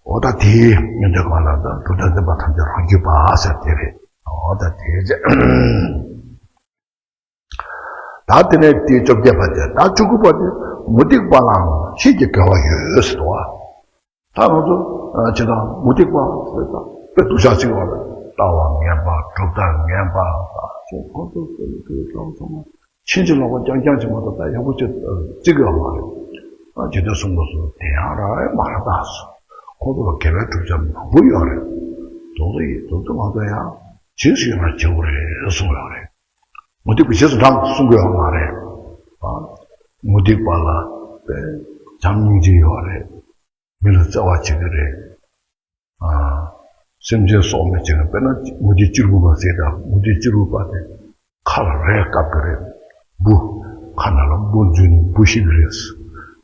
འོ་ད་དེའི་ཉིན་དེ་གང་ལ་ད་གྲུབ་མཐའ་འཛིན་པ་ཐམས་ཅད་རང་རྒྱུད་པ་ཟེར་དེ་རེད། འོ་ད་དེ་རེད། ད་དེ་ནས་དེ་བཅོ་བརྒྱད་པ་དེ་ད་བཅུ་དགུ་པ་དེ་མུ་སྟེགས་པ་ལའང་ཤེས་ཀྱི་དགེ་བ་ཡོད་ཟེར་བ། ད་ང་ཚོ་ཇི་ལྟར་མུ་སྟེགས་པ་ཟེར་ད་དཔེ་སྡུག་ཤག་ཅིག་བ་ལ་ལྟ་བ་ངན་པ་གྲུབ་མཐའ་ངན་པ་ད་ཅེས་ཁོ་ཚོ་དཔེ་ལ་དེ་ཙམ་ཙམ་ཕྱིན་ཅི་ལོག་པ་རྐྱང་རྐྱང་ཅིག་མ་གཏོགས་ད་ཡག་པོ་ཅིག་བརྩི་གི་ཡོད་མ་རེད། ཇི་ལྟར་གསུངས་པ་སོགས་དེ་ཡང་ར་མ་ར་ད་སོ་ཁོ་ཚོ་ལ་དགེ་བའི་བསྒྲུབ་བྱ་མང་པོ་ཡོད་རེད། དོན་དུ་ཡིན་དོན་དུ་ང་ཚོ་ཡང་ཇི་སྲིད་ཡོད་ན་བྱེད་དགོས་རེད་གསུངས་ཡོད་རེད། མུ་སྟེགས་པའི་རྗེས་སུ་འབྲང་གསུང་དགོས་ཡོད་མ་རེད། མུ་སྟེགས་པ་ལ་བྱམས་སྙིང་རྗེ་ཡོད་རེད། མི་ལ་བརྩེ་བ་བྱེད་ཀྱི་རེད། སེམས་ཅན་སྲོག་མི་བྱེད་ཀྱི་དཔེར་ན་མུ་སྟེགས་གཅེར་བུ་པ་ཟེར་དང་མུ་སྟེགས་གཅེར་བུ་པ་དེ་ཁ་ལ་རས་བཀབ་ཀྱི་རེད། འབུ་ཁ་ནང་ལ་འབུ་འཛུལ་ནས་འབུ་ཤི་གི་རེད།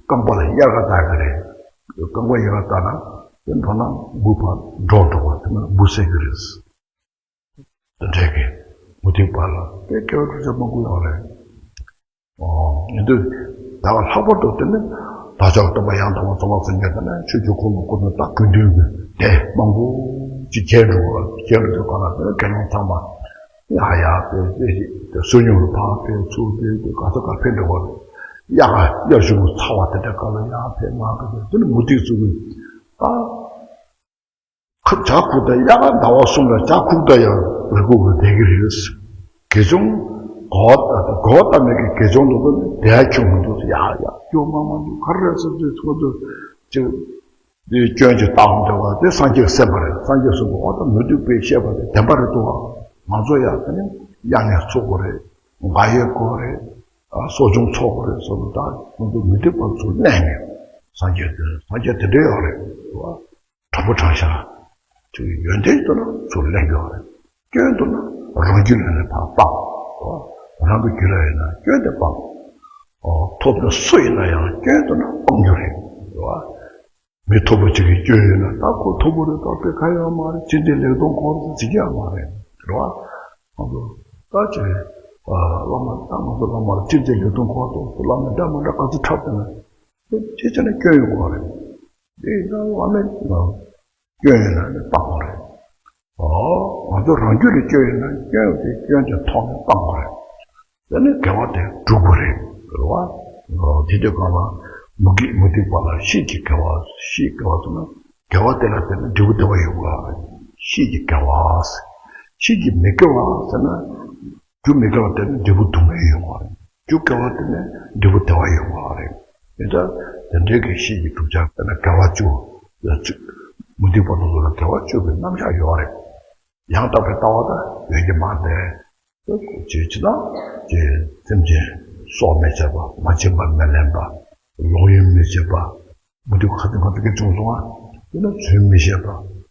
རྐང་པ་ལ་དབྱར་ཁ་བཏགས་ཀྱི་རེད། རྐང་པ་དབྱར་ཁ་བཏགས་ན་དེ་འགྲོ་ན་འབུ་ཕར་འགྲོ་འགྲོ་བ་དེ་ན་འབུ་བསད་ཀྱི་རེད། དེ་འདྲས་ཀྱི་མུ་སྟེགས་པ་ལ་དཔེ་སྐྱོ་བ་འདྲ་མང་པོ་ཡོད་རེད། ཨོ། ཡིན་དུས་ད་ལྷག་པར་དུ་དེ་ནི་བདག་ཅག་སྟོན་པ་ཡང་དག་པར་རྫོགས་པ་སངས་རྒྱས་དེ་ནི་ཆོས་ཀྱི་འཁོར་ལོ་བསྐོར་ནས་ད་དགེ་འདུན་གྱི་སྡེ་མང་པོ་ཅིག་རྒྱས་འགྲོ་བ་རྒྱས་འགྲོ་དུས་གང་ལ་དེ་ནི་དགེ་སློང་ཚང་མ་ཡ་ཡ་དེ་དེ་དེ་བསོད་སྙོམས་ལ་ཕར་ཕེབས་ཚུར་ཕེབས་དེ་ག་ས་ག་ཕེབས་འགྲོ་བ་རེད། དབྱར་ཁ་དབྱར་གཞུང་གི་ཚ་བ་དེ་འདྲ་ག་ལ་ཡང་ཕེབས་མ་ཕེབས་དེ་ནི་མུ་སྟེགས་ཚོ་གི་ད། ཁབ་བྱ་ཁུག་ད་ཡ་ག་ཟླ་བ་གསུམ་ལ་བྱ་ཁུག་ད་ཡང་རི་ཁུག་གི་བསྡད་ཀྱི་རེད། དགེ་སྦྱོང་གོ་གོ་ད་མེད་ཀྱི་དགེ་སྦྱོང་ལོ་ལོ་ནི་བསྡད་ཡ་ཁྱོད་མི་འདུག་ཡ་ཡ་སྐྱོ་མ་མ་འདུག་ག་རེ་རེད་ཟེར་དུས་ཚོ་དུ་ཅིག་འདི་སྐྱོན་ཅིག་བཏང་འདྲ་བ་དེ་སངས་རྒྱས་སེམས་པ་རེད། སངས་རྒྱས་གསུངས་པ་འོ་ད་མི་འདུག་པས་བཤད་པ་དེ་བདེན་པ་རེད་འདུག་ང་ཚོ་ཡ་དེ་ནི་གཡག་ངན་ཚུགས་པ་རེད། འགའ་ཡོད་དགོས་རེད། གསོ་སྦྱོང་ཚོགས་པ་རེད་སོགས་ད་ང་ཚོ་མི་འདུག་པ་ཚུར་གནས་ནས་སངས་རྒྱས་དེ་སངས་རྒྱས་དེ་འདྲ་ཡོད་རེད། དྲང་པོ་དྲང་བཞག་ཅིག་ཡོན་ཏན་འདུག་ན་ཚུར་ལེན་རྒྱུ་རེད། སྐྱོན་འདུག་ན་རང་རྒྱུད་ལ་ནས་ཕར་སྤང་། རང་གི་རྒྱུད་ལ་ཡིན་ན་སྐྱོན་དེ་སྤང་། ཐོབ་ན་སུ་ཡིན་ན་ཡང་སྐྱོན་འདུག་ན་སྤང་རྒྱུ་རེད། མི་ཐོབ་པ་ཅིག་གི་སྐྱོན་ཡོད་ན་ད་ཁོ་ཐོབ་པ་རེད་ད་དཔེ་ཁ་ཡོད་མ་རེད་ཅི་འདི་ལེགས་མཐོང་ཁོ་རེད་ཟེར་གྱི་ཡོད་མ་རེད། རེད་བ། ང་ཚོ་ད་ཅིག་བླ་མ་ད་ང་ཚོ་བླ་མ་ལ་ཅི་འདི་ལེགས་མཐོང་ཁོ་ཐོབ་བླ་མ་འདྲ་མ་འདྲ་ག་ཚོད་འཁྲབ་ཡོད་ན་དེ་ཅི་བྱས་ན་སྐྱོན་ཡོད་དགོས་རེད། དེ་ཡིན་ན་བླ་མའི་སྐྱོན་ཡོད་ན་ནི་སྤང་དགོས་རེད། ཨོ། ང་ཚོ་རང་རྒྱུད་ལ་སྐྱོན་ཡོད་ན་སྐྱོན་དེ་སྐྱོན་དེ་ཐོག་ནས་སྤང་དགོས་རེད། དེ་ནས་དགེ་བ་དེ་སྒྲུབ་དགོས་རེད། རེད་བ། དེ་དུས་གང་ལ་མུ་གེ་མུ་སྟེགས་པ་ལ་ཤེས་ཀྱི་དགེ་བ་ཤེས་དགེ་བ་ཟེར་ན་དགེ་བ་དེ་ལ་བརྟེན་ནས་འབྲས་བུ་བདེ་བ་ཡོང་དགོས་རེད། ཤེས་ཀྱི་དགེ་བ་ཟེར། ཤེས་ཀྱི་མི་དགེ་བ་ཟེར་ན། རྒྱུ་མི་དགེ་བ་དེ་ནི་འབྲས་བུ་སྡུག་བསྔལ་ཡོང་བ་རེད། རྒྱུ་དགེ་བ་དེ་ནི་འབྲས་བུ་བདེ་བ་ཡོང་བ་རེད། དེ་ལྟར་དེ་འདྲའི་གི་ཤེས་ཀྱི་བསྒྲུབ་བྱ་དེ་ནི་དགེ་བ་བཅུ། མུ་སྟེགས་པ་དེ་ཚོ་ལ་དགེ་བ་སྤྱོད་པའི་རྣམ་གཞག་ཡོད་རེད། ཡང་དག་པའི་ལྟ་བ་དང་ཡོད་ཀྱི་མ་རེད། ཅེས་ཅི་ལ་ཅེས་སེམས་ཅན་སྲོག་མི་བཅད་པ། མ་བྱིན་པ་མི་ལེན་པ། ལོག་གཡེམ་མི་བྱེད་པ། མུ་སྟེགས་པ་ཁ་ཏོན་ཁ་ཏོན་གྱི་བྱུང་སོང་ང་། དེ་ནི་ཚུལ་མི་བཞེས་པ།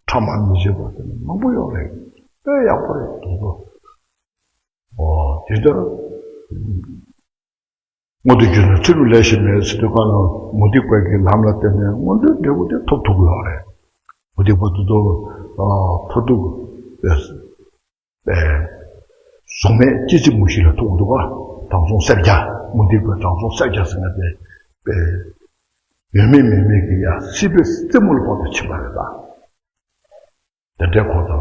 ཕྲ་མ་མི་བྱེད་པ། དེ་ནི་མང་པོ་ཡོད་རེད། དཔེ་ཡག་པོ་རེད་དེ་ཚོ། ཨོ་དེ་ལྟར་མངོན་དུ་གྱུར་ན་ཚུལ་ལུགས་ལས་གཞན་མེད་ཟེར་དུས་གང་ལ་མུ་སྟེགས་པའི་གི་ལམ་ལ་བརྟེན་ནས་མངོན་མཐོའི་འབྲས་བུ་དེ་ཐོབ་ཐུབ་ཀྱི་ཡོད་རེད། མུ་སྟེགས་པ་དེ་ཚོ་ཨ་མཐར་ཐུག་པའི་པའི་གཟུགས་མེད་སྐྱེ་འཆི་མུ་བཞི་ལ་ཐུག་འདུག་ག་དྲང་སྲོང་སེར་སྐྱ། མུ་སྟེགས་པའི་དྲང་སྲོང་སེར་སྐྱ་ཟེར་མཁན་དེ་པའི་ཡོད་མེད་མེད་མེད་ཀྱི་ཡ་སྲིད་པའི་རྩེ་མོ་ལ་བབས་ཏེ་ཕྱིན་པ་རེད་ད། དེ་འདྲའི་ཁོ་ཚོ་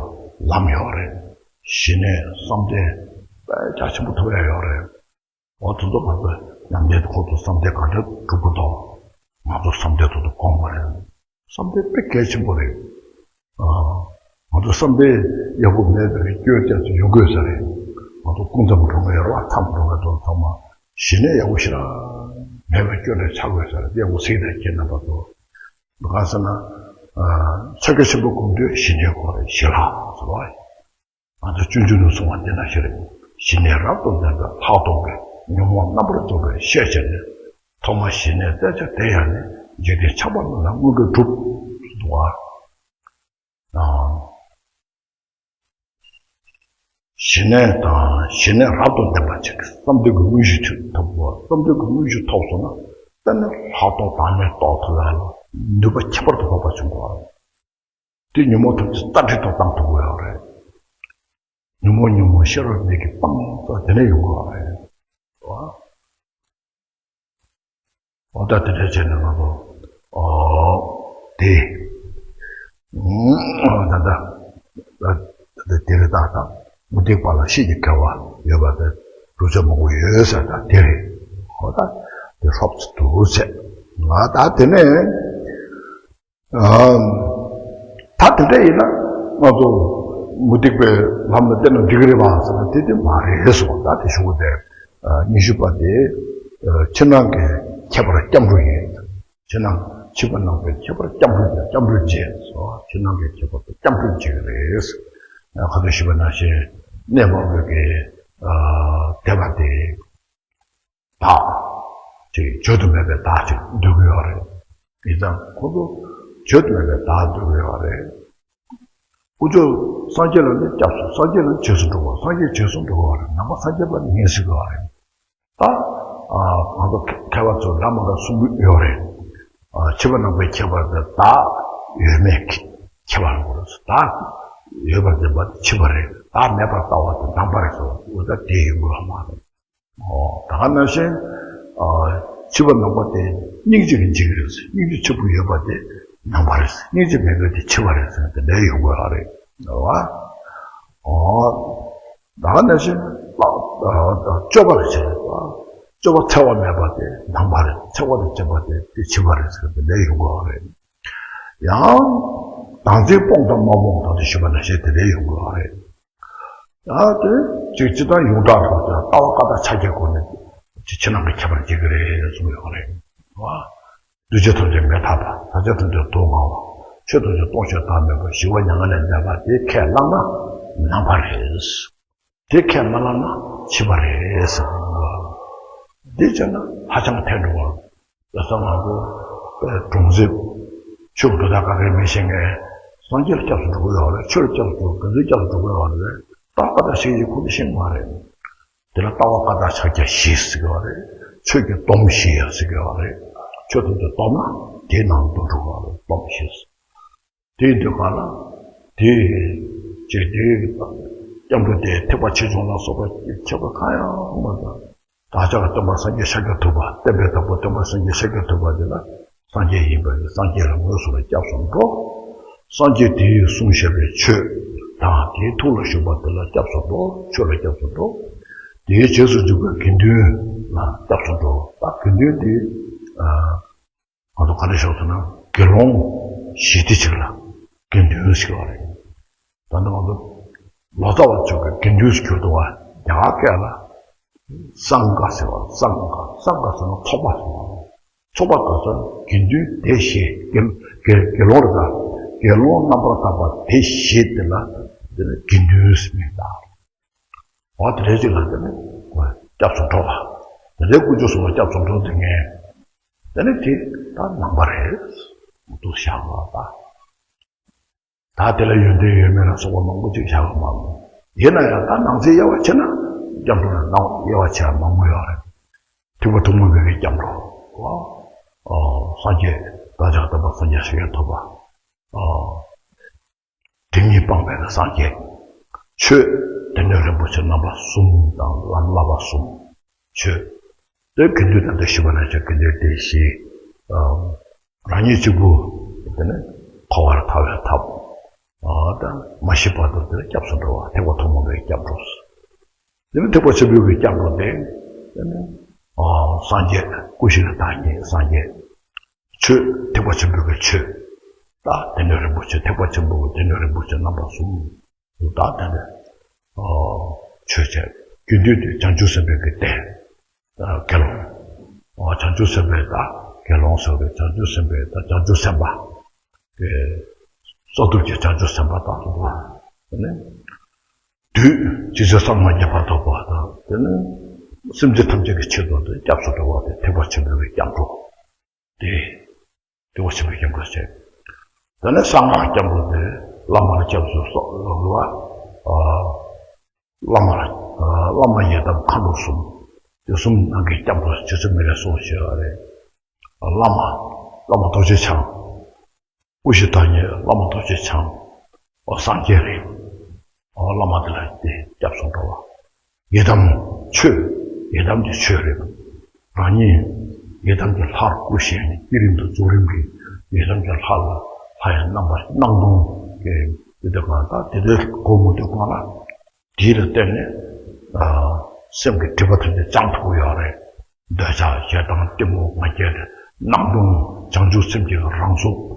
ལམ་ཡོད་རེད། ཞི་གནས་བསམ་གཏན་དཔེ་རྒྱ་ཆེན་པོ་ཐོབ་ཡ་ཡོད་རེད། འོ་དེ་ཚོ་ང་ཚོ་ཉམས་ལེན་ཁོ་ཚོ་བསམ་གཏན་ག་འདྲ་སྒྲུབ་དགོས་དོ། ང་ཚོ་བསམ་གཏན་དེ་ཚོ་གོམས་པ་རེད། བསམ་གཏན་དཔེ་གལ་ཆེན་པོ་རེད། ཨ། ང་ཚོ་བསམ་གཏན་ཡག་པོ་མེད་པའི་སྐྱོན་ཅན་ཅིག་ཡོང་དགོས་ས་རེད། ང་ཚོ་སྐུ་མཚམས་འགྲོ་མཁན་ཡོད་རེད་བ། མཚམས་འགྲོ་མཁན་ཚོ་ཚང་མ་ཞི་གནས་ཡག་པོ་ཞེ་དྲག་མེད་པའི་སྐྱོན་རེ་ཆགས་དགོས་ས་རེད། དེ་ཡག་པོ་གཟིགས་དང་ཁྱེད་རྣམ་པ་ཚོ། གང་ཟེར་ན། ཨ། ཆོས་རྒྱལ་ཆེན་པོ་སྐུ་མདུན་ཞི་གནས་ཁོ་རེ་ཞི་ལྷག་ཟེར་བ། ང་ཚོ་སྤྱོད་འཇུག་ནས་གསུངས་པ་དེ་ནང་བཞིན་རེད། ཞི་གནས་རབ་ཏུ་ལྡན་པའི་ལྷག་མཐོང་གི་ཉོན་མོངས་རྣམ་པར་རྫོགས་པའི་ཤེས་བྱ་ནི། ཐོག་མར་ཞི་གནས་བསྟེན་བྱ་དེ་ཡང་ནི། འཇིག་རྟེན་ཆགས་པ་རྣམས་ལ་མངོན་དགས་གྲུབ། འདུག་ཨ། ཞི་གནས་དང་ཞི་གནས་རབ་ཏུ་ལྡན་པ་ཅིག་གིས་བསམ་གཏན་གྱི་དངོས་གཞི་ཐོབ་དགོས། བསམ་གཏན་གྱི་དངོས་གཞི་ཐོབ་སོང་ན་དེ་ནི་ལྷག་མཐོང་བདག་མེད་རྟོགས་ཐུབ་ཡ་ལ་ནུས་པ་ཁྱད་པར་དུ་འཕགས་པ་བྱུང་དགོས། དེ་ཉོན་མོངས་ཐམས་ཅད་རྩ་བྲལ་དུ་བཏང་ཐུབ་དགོས་ཡོད་རེད། ཉོན་མོངས་ཉོན་མོངས་ཤེས་རབ་གཉིས་ཀྱིས་སྤངས་ས་དེ་ནས་ཡོང་དགོས་ཡོད་རེད། འོ་ད་དེ་འདྲ་བྱས་ནས་ང་ཚོ་ཨོ་དེ་ད་ལྟ་ད་ལྟ་དེ་རེད། ད་ད་མུ་སྟེགས་པ་ལ་ཤེས་ཀྱི་དགེ་བ་ཡོད་པ་དེ་བསྒྲུབ་བྱ་མང་པོ་ཡོད་ཟེར། ད་དེ་རེད། འོ་ད་དེ་ཧྲོབ་ཙམ་འདུག་ཟེར། ང་ད་དེ་ནས། ཨ། ད་དེ་འདྲ་ཡིན་ན་ང་ཚོ་མུ་སྟེགས་པའི་ལམ་ལ་བསྟེན་ན་འགྲིག་གི་རེད་པ་ཟེར་ན་དེ་དེ་མ་རེད་ཟེར་བ། ད་དེ་ཞུ་གི་དེ། ཨ། ཉི་ཤུ་པ་དེ། ཨ། ཕྱི་ནང་གི་ཁྱད་པར་སྐྱབས་འགྲོ་ཡིན། ཕྱི་ནང་ཕྱི་པ་ནང་པའི་ཁྱད་པར་སྐྱབས་འགྲོ་ཡིན། སྐྱབས་འགྲོའི་རྗེས་ཟེར་བ། ཕྱི་ནང་གི་ཁྱད་པར་དེ་སྐྱབས་འགྲོའི་རྗེས་རེད། ཨ། ཁ་ཐུག་ཞུས་པ་ནང་བཞིན་གནས་མང་པོའི་གི། ཨ། དད་པ་དེ། བདག་ཅིག་བརྗོད་དུ་མེད་པའི་བདག་ཅིག་འདོད་ཀྱི་ཡོད་རེད། ཡིན་ཙང་ཁོ་ཚོ་བརྗོད་དུ་མེད་པའི་བདག་འདོད་ཀྱི་ཡོད་རེད། དཀོན་མཆོག་སངས་རྒྱས་ལ་ནི་སྐྱབས་སུ། སངས་རྒྱས་ལ་རྗེས་སུ་འགྲོ་བ། སངས་རྒྱས་རྗེས་སུ་འགྲོ་བ་རེད། ནང་པ་སངས་རྒྱས་པ་ནི་ངེས་ཟེར་གྱི་ཡོད་རེད། ད་ཨ་ང་ཚོ་མཁས་པ་ཚོས་འདྲ་མི་འདྲ་གསུང་གི་ཡོད་རེད། ཨ། ཕྱི་པ་ནང་པའི་ཁྱད་པར་དེ་བདག་ཡོད་མེད་ཀྱི་ཁྱད་པར་ལ་གོ་རེད། བདག་ཡོད་པར་འཛིན་པ་དེ་ཕྱི་པ་རེད། བདག་མེད་པར་ལྟ་བ་དེ་ནང་པ་རེད་ཟེར་བ། འོ་ད་དེ་ཡིན་དགོས་པ་མ་རེད། ཨོ། ད་ག་ནང་བཞིན། ཨ། ཕྱི་པ་ནང་པ་དེ་སྙིང་རྗེ་གིས་འཇིག་རེད། སྙིང་རྗེ་ཆེན་པོ་ཡོད་པ་དེ་ནང་པ་རེད། སྙིང་རྗེ་མེད་པ་དེ་ཕྱི་པ་རེད་ཟེར་ན་དེ་འདྲ་ཡོང་དགོས་ཡོད་རེད། རེད་བ། ཨོ། ད་ག་ནང་བཞིན་ཨ། སྤྱོད་པ་ལ་བྱེད་རེད་བ། སྤྱོད་པ་འཚེ་བ་མེད་པ་དེ་ནང་པ་རེད། འཚེ་བ་དང་བཅས་པ་དེ་དེ་ཕྱི་པ་རེད་ཟེར་ན་དེ་འདྲ་ཡོང་དགོས་ཡོད་རེད། ཡང་། བདག་འཛིན་སྤོང་དང་མ་སྤོང་དང་དེ་ཞུས་པ་ནང་བཞིན་དེ་འདྲ་ཡོང་དགོས་ཡོད་རེད། ཡང་དེ་ཅིག་སྤྱིར་བཏང་ཡོངས་གྲགས་ཐོག་ཏུ་ལྟ་བ་བཀའ་རྟགས་ཕྱག་རྒྱའི་སྒོ་ནས་ཅིག་ཕྱི་ནང་གི་ཁྱད་པར་འབྱེད་ཀྱི་རེད་གསུངས་ཡོད་རེད་བ། འདུས་བྱས་ཐམས་ཅད་མི་རྟག་པ། ཟག་བཅས་ཐམས་ཅད་སྡུག་བསྔལ་བ། ཆོས་ཐམས་ཅད་སྟོང་ཞིང་བདག་མེད་པ། ཞི་བ་མྱ་ངན་ལས་འདས་པ་དེ་ཁས་བླངས་ན་ནང་པ་རེད། དེ་ཁས་མ་བླངས་ན་ཕྱི་པ་རེད་ཟེར་བ། འདི་བྱས་ན་ཧ་ཅང་ཐལ་འགྲོ་བ། བྱས་ཙང་ང་ཚོ་སྒྲུང་རྩིས་ཆོས་ཀྱི་སྒྲུབ་ཐབས་ག་གེ་མི་ཤེས་མཁན་སངས་རྒྱས་ལ་སྐྱབས་སུ་འགྲོ་གི་ཡོད་རེད། ཆོས་ལ་སྐྱབས་སུ་འགྲོ། དགེ་འདུན་སྐྱབས་སུ་འགྲོ་གི་ཡོད་རེད། ལྟ་བ་དང་ཤེས་བྱའི་ཁུངས་དེ་ཤེས་ཀྱི་མ་རེད། དེ་ལ་ལྟ་བ་བཀའ་རྟགས་ཕྱག་རྒྱ་བཞི་ཟེར་གྱི་ཡོད་རེད། ཆོས་ཀྱི་སྡོམ་བཞི་ཡ་ཟེར་གྱི་ཡོད་རེད། ཆོས་ཐམས་ཅད་སྡོམ་ན་དེའི་ནང་དུ་འགྲོ་གི་ཡོད་རེད། སྡོམ་བཞི་ཟེར། དེའི་དུས་ག་ལ། དེ། ཅེས་དེའི་སྐྱབས་འགྲོ་དེ་ཐེག་པ་ཆེ་ཆུང་ལ་སོགས་པ་ཁྱད་པར་གང་ཡང་མ་འདུག་བདག་ཅག་གི་སྟོན་པ་སངས་རྒྱས་ཤཱཀྱ་ཐུབ་པ། བསྟན་པའི་བདག་པོ་སྟོན་པ་སངས་རྒྱས་ཤཱཀྱ་ཐུབ་པ་དེ་ལ་སངས་རྒྱས་ཡིན་པས་སངས་རྒྱས་ལ་དངོས་སུ་ལ་སྐྱབས་སུ་འགྲོ། སངས་རྒྱས་དེས་གསུངས་བཞག་པའི་ཆོས་དང་དེའི་ཐུགས་ལ་ཞུགས་པ་དེ་ལ་སྐྱབས་སུ་འགྲོ། ཆོས་ལ་སྐྱབས་སུ་འགྲོ། དེའི་རྗེས་སུ་འཇུག་པའི་དགེ་འདུན་ལ་སྐྱབས་སུ་འགྲོ། ད་དགེ་འདུན་དེ། ཨ། ང་ཚོ་ག་རེ་ཞུ་ཟེར་ན་དགེ་སློང་ཞི་བདེ་ཅིག་ལ་དགེ་འདུན་ཟེར་བ་རེད། ད་ནི་ང་ཚོ་ལོ་ཙཱ་བ་ཚོས་དགེ་འདུན་ཟེར་གྱུར་འདུག་བ། རྒྱ་གར་སྐད་ལ་སངྒ་ཟེར་བ། སངྒ། སངྒ་ཟེར་ན་ཚོགས་པ་ཟེར་བ། ཚོགས་པ་ག་ཚོད་དགེ་འདུན་སྡེ་བཞི། དགེ་དགེ་སློང་རེད་ད། དགེ་སློང་རྣམ་པར་དག་པ་དེ་བཞི་དེ་ལ་དེ་ནི་དགེ་འདུན་ཟེར་མིང་བཏགས། འོ་དེ་འདྲ་ཅིག་ལ་དེ་ནི་སྐྱབས་སུ་འགྲོ་བ། དེ་འདྲའི་དཀོན་མཆོག་གསུམ་ལ་སྐྱབས་སུ་འགྲོ་དེ་ངས། དེ་ནི་དེ་ད་ནང་པ་རེད། འདུག་བཞག་པ་ད། ད་དེ་ལ་ཡོན་ཏན་ཡོད་མེད་ལ་སོགས་པ་མང་པོ་ཅིག་བཞག་པ་མ་མོ། ཡིན་ན་ཡང་ད་ནང་གསེས་དབྱེ་བ་ཕྱེ་ན་སྐྱབས་འགྲོ་ལ་ནང་དབྱེ་བ་ཕྱེ་བ་མང་པོ་ཡོད་རེད། ཐེག་པ་ཐུན་མོང་མ་ཡིན་པའི་སྐྱབས་འགྲོ། ཨོ། སངས་རྒྱས་བདག་ཅག་བསྟན་པ་སངས་རྒྱས་ཞིང་ཐོབ་པ། ཨོ། དེ་ཉིད་སྤངས་པའི་སངས་རྒྱས། ཆོས་སྡེ་སྣོད་རིན་པོ་ཆེ་རྣམ་པ་གསུམ་དང་ལམ་བསླབ་པ་གསུམ། ཆོས། དེ་དགེ་འདུན་དང་དེ་ཞི་བ་ལ་སོགས་དགེ་འདུན་སྡེ་བཞི། རང་ཉིད་གཅིག་པུ་དེ་ནི་འཁོར་བར་ཐར་བའི་ཐབས། ཨ་ད་མ་ཤི་བར་དུ་དེ་སྐྱབས་སུ་འགྲོ་བ་ཐེག་པ་ཐུན་མོང་མའི་སྐྱབས་འགྲོ། དེ་ནི་ཐེག་པ་ཆེན་པོའི་གི་སྐྱབས་འགྲོ་སྟེ། དེ་ནི་ཨ་སངས་རྒྱས་སྐུ་བཞི་ལ་བདག་ཉིད་སངས་རྒྱས། ཆོས་ཐེག་པ་ཆེན་པོའི་གི་ཆོས། ད་སྡེ་སྣོད་རིན་པོ་ཆེ་ཐེག་པ་ཆེན་པོའི་སྡེ་སྣོད་རིན་པོ་ཆེ་རྣམ་པ་གསུམ། ད་དེ་ནི་ཨ་ཆོས་བྱས། དགེ་འདུན་དེ་བྱང་ཆུབ་སེམས་དཔའི་གི་སྡེ། དགེ་སློང་། ཨ་བྱང་ཆུབ་སེམས་དཔའི་ད་དགེ་སློང་ཟེར་བའི་བྱང་ཆུབ་སེམས་དཔའི་ད་བྱང་ཆུབ་སེམས་དཔའ། དེ་བསོད་སྡོམ་གྱི་བྱང་ཆུབ་སེམས་དཔའ་དང་དུ་བ། དེ་ནི་བདུད་ཇི་སྲིད་སངས་རྒྱས་པར་ཐོབ་པ་དང་དེ་ནི་སེམས་ཅན་ཐམས་ཅད་ཀྱི་ཆེད་དུ་དེ་སྐྱབས་སུ་འགྲོ་བ་དེ་ཐེག་པ་ཆེན་པོའི་གི་སྐྱབས་འགྲོ། དེ། དེ་བ་ཆེན་པོའི་སྐྱབས་འགྲོ་བྱེད། དེ་ནས་གསང་སྔགས་སྐྱབས་འགྲོ་དེ་བླ་མར་སྐྱབས་སུ་སོགས་ལ་བ། བླ་མ། བླ་མ་ཡི་དམ་མཁའ་འགྲོ་གསུམ། དེ་གསུམ་ནང་གི་སྐྱབས་འགྲོ་ཇི་སྲིད་མི་ལས་གསུངས་ཞེས་པ་རེད། བླ་མ། བླ་མ་རྡོ་རྗེ་འཆང་། སྐུ་བཞི་བདག་ཉིད་བླ་མ་རྡོ་རྗེ་འཆང་། འོ་སངས་རྒྱས་རེད། འོ་བླ་མ་དེ་ལ་དེ་སྐྱབས་སུ་འགྲོ་བ། ཡི་དམ་ཆོས། ཡི་དམ་གྱི་ཆོས་རེད། རང་ཉིད་ཡི་དམ་གྱི་ལྷར་བཀུར་ཞིང་བསྐྱེད་རིམ་དུ་རྫོགས་རིམ་གྱི་ཡི་དམ་གྱི་ལྷ་ལ་ལྷ་ཡི་རྣམ་པ་སྣང་སྟོང་གི་དེ་དག་གང་དག་དེ་འདྲའི་སྒོ་མོ་དེ་གང་ལ། དེ་ལ་བརྟེན་ནས་སེམས་ཀྱི་སྒྲིབ་པ་ཐམས་ཅད་སྦྱང་ཐུབ་ཀྱི་ཡོད་རེད། འདོད་ཆགས་ཞེ་སྡང་གཏི་མུག་ང་རྒྱལ་སྣང་སྟོང་བྱང་ཆུབ་སེམས་ཀྱི་རང་གཟུགས།